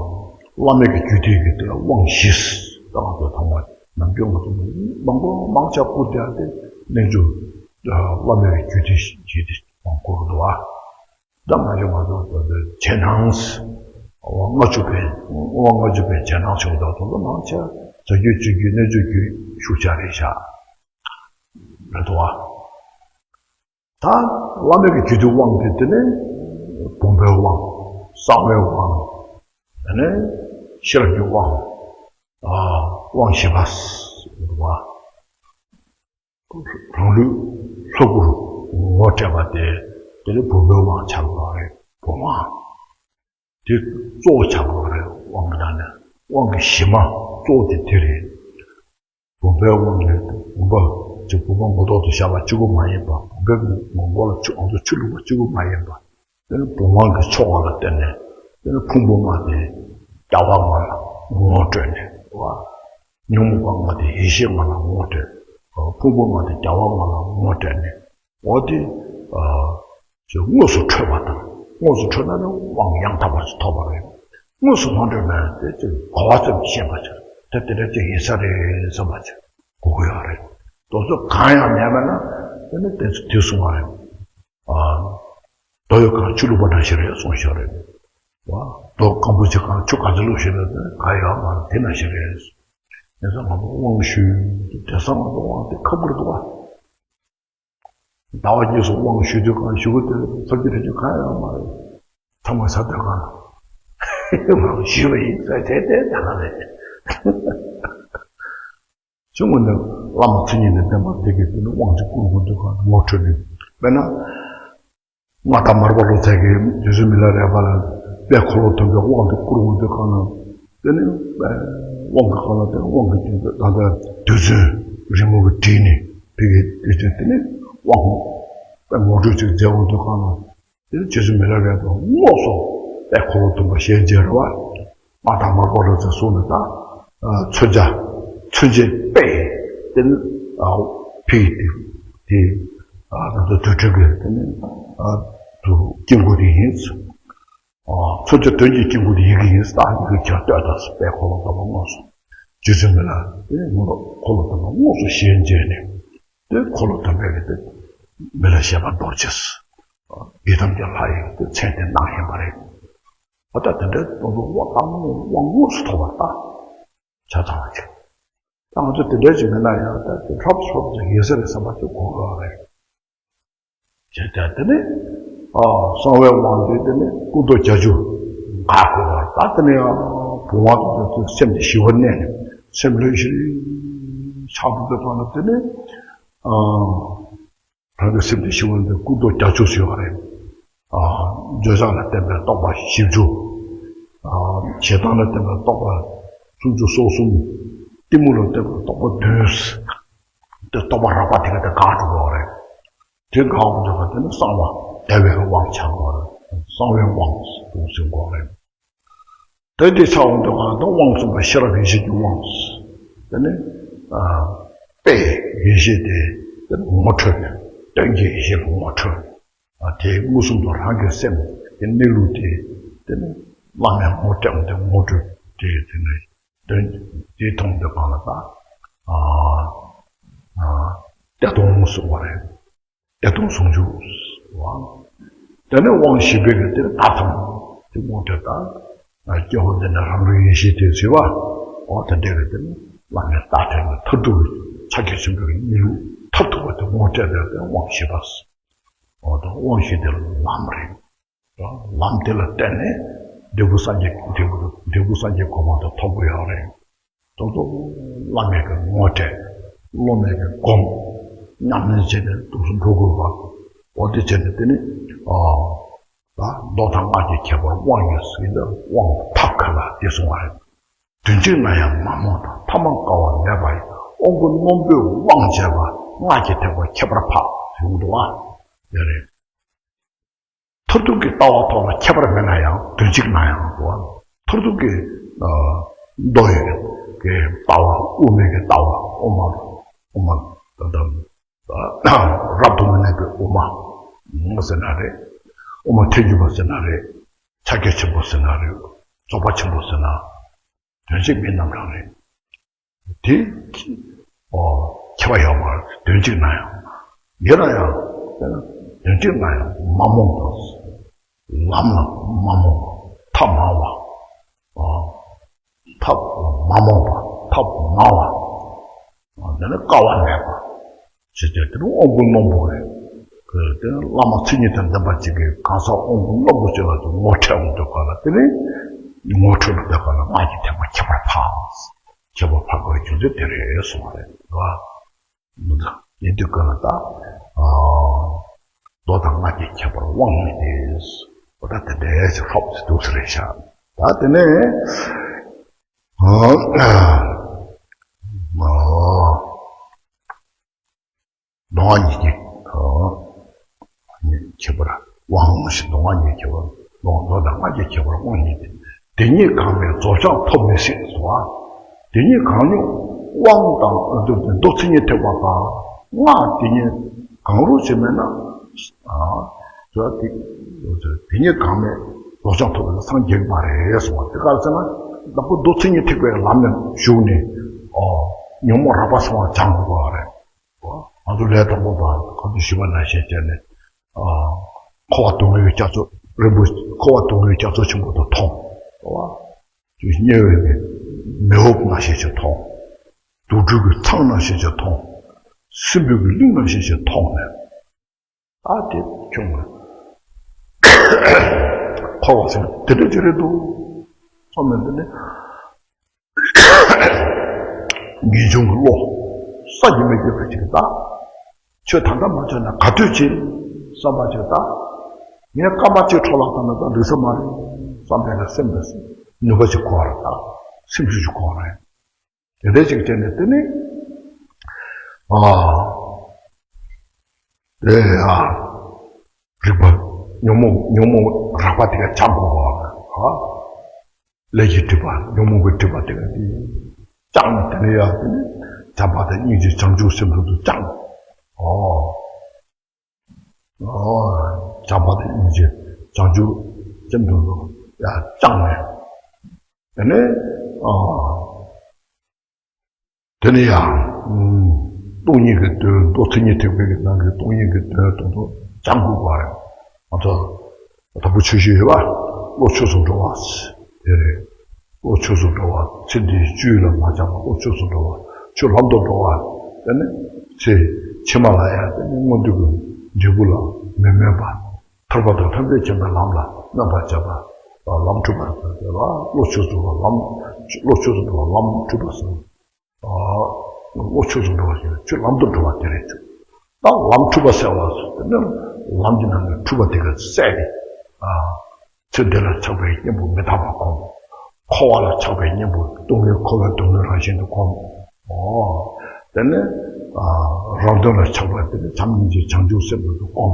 བླ་མེད་ཀྱི་རྒྱུད་སྡེ་གི་དེ་ལ་དབང་བཞི། ད་ང་ཚོ་ཚང་མ་ནམ་རྒྱུན་ང་ཚོ་མང་པོ་མང་ཆེ་བསྐུར་བསྡད་དེ་རྣལ་འབྱོར། ཨ། བླ་མེད་ཀྱི་རྒྱུད་སྡེ་བཞི་དེ་དབང་བསྐུར་འདུག་བ། ད་མ་འཇོག་ང་ཚོ་རྗེས་གནང་། དབང་ལྔ་བཅུ་པའི། དབང་ལྔ་བཅུ་པའི་རྗེས་གནང་བྱུང་། ད་དུང་མང་ཆེ་བྱ་རྒྱུད་སྤྱོད་རྒྱུད་རྣལ་འབྱོར་རྒྱུད་ཤུགས་ཆེ་རེད་ཤག་རེད་འདུག་བ། ད་བླ་མེད་ཀྱི་རྒྱུད་སྡེའི་དབང་དེ་དེ་ནི་བུམ་པའི་དབང་། གསང་བའི་དབང་། དེ་ནས་ཤེས་རབ་ཀྱི་དབང་། ཨ། དབང་བཞི་པ་ཟེར་བ། རང་ལུས་ལྷ་སྐུར་ངོ་སྤྲད་པ་དེ་དེ་ནི་བུམ་པའི་དབང་ཆགས་པ་རེད། བུམ་དབང་། དེ་གཙོ་བོ་ཆགས་པ་རེད། དབང་གི་ནང་ནས་དབང་གི་གཞི་མ་གཙོ་བོ་དེ་དེ་རེད། བུམ་པའི་དབང་གིས་བུམ་པ་ཅིག་བུམ་པ་མགོ་ཐོག་ཏུ་བཞག་པ་གཅིག་པུ་མ་ཡིན་པ། བུམ་པའི་མགོ་ལ་ཆུ་ཁོང་ཚོ་ཆུ་བླུགས་པ་གཅིག་པུ་མ་ཡིན་པ། དེ་ནི་བུམ་དབང་གི་ཆོ་ག་ལ་བརྟེན་ནས་དེ་ནི་ཕུང་པོ་ལྔ་དེ་རྒྱལ་བ་ལྔ་ལ་ངོ་སྤྲོད་ནས་བ། ཉོན་མོངས་པ་ལྔ་དེ་ཡེ་ཤེས་ལྔ་ལ་ངོ་སྤྲོད། ཕུང་པོ་ལྔ་དེ་རྒྱལ་བ་ལྔ་ལ་ངོ་སྤྲད་ནས། འོ་དེ། ཨ། ཅིག་དངོས་སུ་འཕྲོད་པ་དང་། དངོས་སུ་འཕྲོད་ན་ནི་དབང་ཡང་དག་པར་ཐོབ་པ་རེད། དངོས་སུ་མ་འགྲོས་ན་དེ་ཅིག་གོ་བ་ཙམ་ཤེས་པ་ཅིག་དེ་དེ་འདྲ་ཅིག་ཡིན་ས་རེད་བསམ་པ་ཅིག་གོ་གི་ཡོད་རེད། དེ་ཚོ་གང་ཡང་མེད་པ་ན་དེ་ནི་དེ་དེ་གསུང་བ་རེད། ཨ། རྡོ་ཡོད་གང་ཆུ་བླུགས་པ་ནང་བཞིན་རེད་གསུངས་ཤག་རེད། བ། རྡོ་སྐམ་པོ་ཅིག་གང་ཆུ་ག་ཚོད་བླུགས་ཤིག་རེད་དེ་གང་ཡང་མ་རེད་དེ་ནང་བཞིན་རེད། ཡིན་ཙང་ང་ཚོ་དབང་ཞུས་དེ་དེང་སང་ང་ཚོ་དབང་དེ་ཁག་པོ་རེད་འདུག་བ། ཟླ་བ་གཉིས་སུ་དབང་ཞུ་དུས་གང་ཞུ་གི་དེ་ཚོར་གྱི་རེད་ཀྱི་གང་ཡང་མ་རེད། ཚང་མ་ས་དེ་གང་ང་ཞུས་པ་ཡིན་ཟེར་དེ་དེ་ད་ག་རེད། ཆུང་ངུ་ནས་བླ་མ་མཚན་ཉིད་ནས་བསྟེན་པ་དེ་གིས་དེ་ནི་དབང་ཅིག་བསྐུར་དགོས་འདུག་ག་ངོ་འཕྲོད་ནས་དཔེར་ན། མངའ་བདག་མར་པ་ལོ་ཙཱ་གིས་རྗེ་བཙུན་མི་ལ་རས་པ་ལ་དཔལ་འཁོར་ལོ་སྡོམ་པའི་དབང་དུ་བསྐུར་འོང་དུས་གང་ན། དེ་ནི་དབང་གི་གང་ལ་དེ་དབང་གི་དེ་ད་ལྟ་རྡུལ་ཚོན་རི་མོ་གི་བྲིས་ནས་བི་གི་དུས་ཚོད་དེ་ནི་དབང་དཔལ་ངོ་སྤྲོད་ཅིག་མཛད་འོང་དུས་གང་ན། དེ་ནི་རྗེ་བཙུན་མི་ལ་རས་པ་དངོས་སུ་དཔལ་འཁོར་ལོ་སྡོམ་པ་ཞལ་མཇལ་རེད་བ། མངའ་བདག་མར་པ་ལོ་ཙཱ་གསུངས་ནས་ད། མཚོན་ཆ། མཚོན་ཆའི་དཔེ། དེ་ནི་ཕི་དེ་དེ་ང་ཚོ་དུར་ཁྲོད་ཀྱི་དེ་ནི་དུ་དཀྱིལ་འཁོར་དེ་ཡིན། མཚོན་ཆ་དོན་གྱི་དཀྱིལ་འཁོར་དེ་ཡི་གེ་ཡིན་ད་ཡི་གེ་ཁྱེར་ལྟོས་དང་དཔལ་འཁོར་ལོ་སྡོམ་པ་དངོས་སུ་རྗེ་བཙུན་མི་ལ་དེ་ནི་འཁོར་ལོ་སྡོམ་པ་དངོས་སུ་ཞལ་མཇལ་ནས་དེ་འཁོར་ལོ་སྡོམ་པའི་གི་དེ་མི་ལ་བཞད་པ་རྡོ་རྗེ། ཡི་དམ་གྱི་ལྷ་ཡི་དེ་མཚན་དེ་གནང་བཞིན་པ་རེད། ཨ་ད་དེ་འདྲའི་དོན་དུ་དབང་དང་དབང་དངོས་སུ་ཐོབ་པ་ད་ཆ་ཚང་བ་ཅིག་ད་ང་ཚོ་དེ་འདྲའི་ཅིག་མེད་ན་ཡང་ད་དེ་ཧྲབ་ཧྲོབ་ཅིག་ཡིན་ས་རེད་བསམ་པ་ཅིག་གོ་གི་རེད། བྱས་ཙང་དེ་ནི་ཨ་གསང་བའི་དབང་དེ་དེ་ནི་སྐུ་མདོག་བརྒྱད་ཅུ་འགག་དགོས་པ་ད་དེ་ནི་ཡང་བུང་བ་དང་དེ་ཚོའི་སེམས་དེ་ཞི་བར་གནས་ནས་སེམས་ལྷོད་ཤིག་ཆགས་འདུག་པའི་བར་ན་དེ་ནི་ཨ། རང་གི་སེམས་དེ་ཞི་བ་འདི་སྐུ་མདོག་བརྒྱད་ཅུ་ཟེར་བ་རེད། ཨ། འདོད་ཆགས་ལ་བརྟེན་པའི་རྟོག་པ་བཞི་བཅུ། ཨ། ཞེ་སྡང་ལ་བརྟེན་པའི་རྟོག་པ་སུམ་ཅུ་སོ་གསུམ། གཏི་མུག་ལ་བརྟེན་པའི་རྟོག་པ་བདུན། དེ་རྟོག་པ་རགས་པ་དེ་ག་དེ་འགག་འགྲོ་བ་རེད། དེ་འགག་འགྲོ་བ་དེ་ནི་གསང་བ་བདེ་བའི་དབང་ཆགས་འགྲོ་བ་རེད། གསང་བའི་དབང་དུ་ཟིན་དགོས་རེད། དེ་དེ་ཆ་འོང་དུས་གང་དུ་དབང་གསུམ་པ་ཤེས་རབ་ཡེ་ཤེས་ཀྱི་དབང་། དེ་ནི་ཨ་དཔེ་ཡེ་ཤེས་དེ་དེ་ནི་ངོ་འཕྲོད་ནས་དོན་གྱི་ཡེ་ཤེས་ལ་ངོ་འཕྲོད། ཨ་དེ་མངོན་སུམ་དུ་རང་གི་སེམས་དེ་གནས་ལུགས་དེ་དེ་ནི་བླ་མས་ངོ་སྤྲད་འོང་དེ་ངོ་འཕྲོད་དེ་དེ་ནི་དོན་དེ་མཐོང་དུས་གང་ལ་ད་ཨ་ཨ་བདེ་སྟོང་གསུངས་པ་རེད། བདེ་སྟོང་ཟུང་འཇུག་དབང་། དེ་ནས་དབང་བཞི་པའི་གི་དེ་ནི་བརྡ་དང་དེ་ངོ་སྤྲད་ད། སྐྱེ་བོ་འདི་ནི་རང་གི་ཡེ་ཤེས་དེ་ཟེར་བ། འོ་དེ་འདྲ་གི་དེ་ནི་བླ་མའི་བརྡ་སྤྲད་ནས་མཐར་ཐུག་གི་ཕྱག་རྒྱ་ཆེན་པོའི་གི་གནས་ལུགས་མཐར་ཐུག་པ་དེ་ངོ་སྤྲད་པའི་དེ་དབང་བཞི་པ། འོ་དེ་དབང་བཞི་དེ་ལ་ལམ་རེད། ལམ་དེ་ལ་བརྟེན་ནས་འབྲས་བུ་སངས་རྒྱས་འབྲས་བུ་འབྲས་བུ་སངས་རྒྱས་གོ་འཕང་དེ་ཐོབ་དགོས་ཡོད་རེད། དོ་དོ་བླ་མའི་གི་ངོ་སྤྲད། སློབ་མའི་གི་སྒོམ། ཉམས་ལེན་བྱས་ནས་དུས་སུ་འགྲོ་དགོས་པ། འོ་དེ་བྱས་ནས་དེ་ནི་ཨ་ད་མདོ་དང་སྔགས་ཀྱི་ཁྱད་པར་དབང་ཡོད་ཟེར་ན་དབང་ཐབས་མཁས་པ་དེ་གསུང་བ་རེད། དོན་གཅིག་ན་ཡང་མ་རྨོངས་དང་ཐ་མལ་དཀའ་བ་མེད་པ་ཡི། དབང་པོ་རྣོན་པོས་དབང་བྱས་པ། སྔགས་ཀྱི་ཐེག་པ་ཁྱད་པར་འཕགས་ཟེར་གྱི་འདུག་བ། དེ་རེད། མཐར་ཐུག་གི་ལྟ་བ་ཐོག་ལ་ཁྱད་པར་མེད་ན་ཡང་དོན་གཅིག་ན་ཡང་འགྲོ་བ། མཐར་ཐུག་གི་ཨ་མདོ་ཡི་གི་ལྟ་བ་དབུ་མའི་གི་ལྟ་བ་དབུ་མ་དབུ་མ་ད་ལྟ་རབ་ཏུ་མི་གནས་པའི་དབུ་མ་ཟེར་ན་རེད། དབུ་མ་ཐལ་འགྱུར་བ་ཟེར་ན་རེད། ཕྱག་རྒྱ་ཆེན་པོ་ཟེར་ན་རེད། རྫོགས་པ་ཆེན་པོ་ཟེར་ན། དོན་གཅིག་མིན་རྣམ་གྲངས་རེད། དེ་ཨོ་ཁྱད་པར་ཡོད་མ་རེད། དོན་གཅིག་ན་ཡང་། ཡིན་ན་ཡང་དོན་གཅིག་ན་ཡང་མ་རྨོངས་པ། ལམ་ལ་མ་རྨོངས་པ། ཐབས་མང་བ། ཨོ་ཐབས་མ་རྨོངས་པ། ཐབས་མང་བ། ཨོ་དེ་ནི་དཀའ་བ་མེད་པ། ཞེས་བྱ་དེ་ནི་དབང་པོ་རྣོན་པོ་རེད། དེ་ནི་བླ་མ་མཚན་ཉིད་དང་ལྡན་པ་ཅིག་གིས་གང་ཟག་དབང་པོ་རྣོན་པོ་ཅིག་ལ་དེ་ངོ་འཕྲད་འོང་དུས་ག་ལ་དེ་ནི་ངོ་འཕྲོད་ལ་དེ་ག་ལ་སྔགས་ཀྱི་ཐེག་པ་ཁྱད་པར་འཕགས། ཁྱད་པར་འཕགས་པའི་རྒྱུ་མཚན་དེ་རེད་གསུངས་པ་རེད་བ། མི་འདུག་ཡིན་དུས་ག་ལ་ད་ཨ་མདོ་དང་སྔགས་ཀྱི་ཁྱད་པར་དབང་ཡིན་ཏེ། འོ་ད་དེ་འདྲའི་ཞིག་ཧྲོབ་ཙེ་འདུག་ས་རེད་ཤག་ད་དེ་ནས་ཨ་ཨ། མདོ་སྔགས་གཉིས་ཀྱི་ཨ་ཁྱད་པར་དབང་ཞེས། མདོ་སྔགས་གཉིས་ཀྱི་ཁྱད་པར། མདོ་མདོ་དང་སྔགས་ཀྱི་ཁྱད་པར་དབང་ཡིན་ཏེ། དེ་ཉིད་གང་མེད་རྫོགས་བྱང་ཐོབ་མི་སྲིད་ཟེར་བ། དེ་ཉིད་གང་མེད་དབང་དང་ཨ་མདོ་མདོ་མཚན་ཉིད་ཐེག་པ་དང་སྔགས་དེ་ཉིད་གང་རུང་ཞིག་མེད་ན། ཨ་དེ་དེ་ཉིད་གང་མེད་ རྫོགས་བྱང་ཐོབ་པའི་སངས་རྒྱས་པ་རེད་གསུངས་པ་དེ་ག་རེ་ཟེར་ན། ལམ་པོ་མདོ་མཚན་ཉིད་ཐེག་པའི་ལམ་ནས་ཞུགས་ནས། ཨོ། ཉོན་མོངས་རགས་པ་སེལ་བ་སྦྱང་དགོས་པ་རེད། ང་ཚོ་ལས་དང་པོ་པ་ག་དུས་ཞུས་པ་ནང་བཞིན་བྱས་ནས། ཨ། འཁོར་བ་སྡུག་བསྔལ་གྱི་རྒྱ་མཚོ་རིན་པོ། འཁོར་བ་སྡུག་བསྔལ་གྱི་རྒྱ་མཚོ་ཆེན་པོ་དེ་མཐོང་། དམྱལ་བའི་མེ་འོབས་ནང་བཞིན་ཅིག་མཐོང་། དུག་སྦྲུལ་གྱི་ཚང་ནང་བཞིན་ཅིག་མཐོང་། སྲིན་པོའི་གླིང་ནང་བཞིན་ཅིག་མཐོང་ནས། ཨ་དེ་ཁྱོད་ང་འཁོར་བ་ཟེར་དེ་འདྲ་ཅིག་རེད་འདུག་བསམ་ནས། འདི་ནི་ངེས་འབྱུང་གི་བློ་བསམ་གྱིས་མི་ཁྱབ་པ་ཅིག་གདའ། ཁྱོད་ད་ལྟ་མ་བྱས་ན་ག་དུས་བྱེད་བསམ་པ་ཅིག་གདའ། ངས་སྐར་མ་གཅིག་འཕྲོ་བརླག་བཏང་ན་ད་འགྲིག་ས་མ་རེད་བསམ་པའི་ལ་སེམས་ལ་ནུས་པ་ཅིག་དགོས་རེད། ད་སེམས་ཤུགས་ཅིག་དགོས་རེད། དེ་འདྲ་ཅིག་བྱས་ནས་དེ་ནི། ཨ། དེ་ཡ། རིག་པ། ཉོན་མོངས་ཉོན་མོངས་རགས་པ་དེ་ག་སྦྱང་དགོས་པ། ཨ། ལས་ཀྱི་སྒྲིབ་པ། ཉོན་མོངས་པའི་སྒྲིབ་པ་དེ་ག་དེ་སྦྱངས་ནས། དེ་ནས་ཡ་དེ་ནི་བྱམས་པ་དང་སྙིང་རྗེ་བྱང་ཆུབ་སེམས་དུ་སྦྱངས། ཨོ། ཨོ། བྱམས་པ་དང་སྙིང་རྗེ་བྱང་ཆུབ་སེམས་དུ་ཡ་སྦྱངས་ནས། དེ་ནས། ཨ། དེ་ནས་ཡང་། སྟོང་ཉིད་ཀྱི་དོན། མདོ་མཚན་ཉིད་ཐེག་པའི་ནང་གི་སྟོང་ཉིད་ཀྱི་དོན་དེ་ཚོ་སྦྱང་དགོས་པ་རེད། ང་ཚོ་དང་པོ་ཆོས་ཞུ་ཡོད་པ། བློ་ཆོས་སུ་འགྲོ་བ། དེ་རེད། བློ་ཆོས་སུ་འགྲོ་བ། ཚེ་འདིའི་སྤྱོད་ཡུལ་ལ་མ་སྦྱངས་པ་བློ་ཆོས་སུ་འགྲོ་བ། ཆོས་ལམ་དུ་འགྲོ་བ། དེ་ནི་ཚེ་ཕྱི་མ་ལ་ཡང་དེ་ནི་སྔོན་དུས་ཀྱི་འབྲས་བུ་ལ་མི་སྨོན་པ། ཐར་པ་དང་ཐམས་ཅད་མཁྱེན་པའི་ལམ་ལ་སྨོན་པར་བྱེད་པ། ལམ་འཁྲུལ་པ་ཟེར་བ། བློ་ཆོས་སུ་འགྲོ་བ་ལམ། བློ་ཆོས་སུ་འགྲོ་བ་ལམ་འཁྲུལ་པ་ཟེར། ཨ། བློ་ཆོས་སུ་འགྲོ་བ་ཞིག་ཆོས་ལམ་དུ་འགྲོ་བ་དེ་རེད། ད་ལམ་འཁྲུལ་པ་སེལ་བ་ཟེར་དེ་ནི་ལམ་གྱི་ནང་ནས་འཁྲུལ་པ་དེ་ག་བསལ་ནས། ཨ། ཚེ་འདི་ལ་ཆགས་པའི་གཉེན་པོ་མི་རྟག་པ་སྒོམ། འཁོར་བ་ལ་ཆགས་པའི་གཉེན་པོ་སྡུག་བསྔལ་འཁོར་བའི་སྡུག་བསྔལ་རང་བཞིན་དུ་སྒོམ། ཨོ། དེ་ནས། ཨ། རང་དོན་ལ་ཆགས་པ་དེ་ནི་བྱམས་སྙིང་རྗེ་བྱང་ཆུབ་སེམས་དུ་སྒོམ།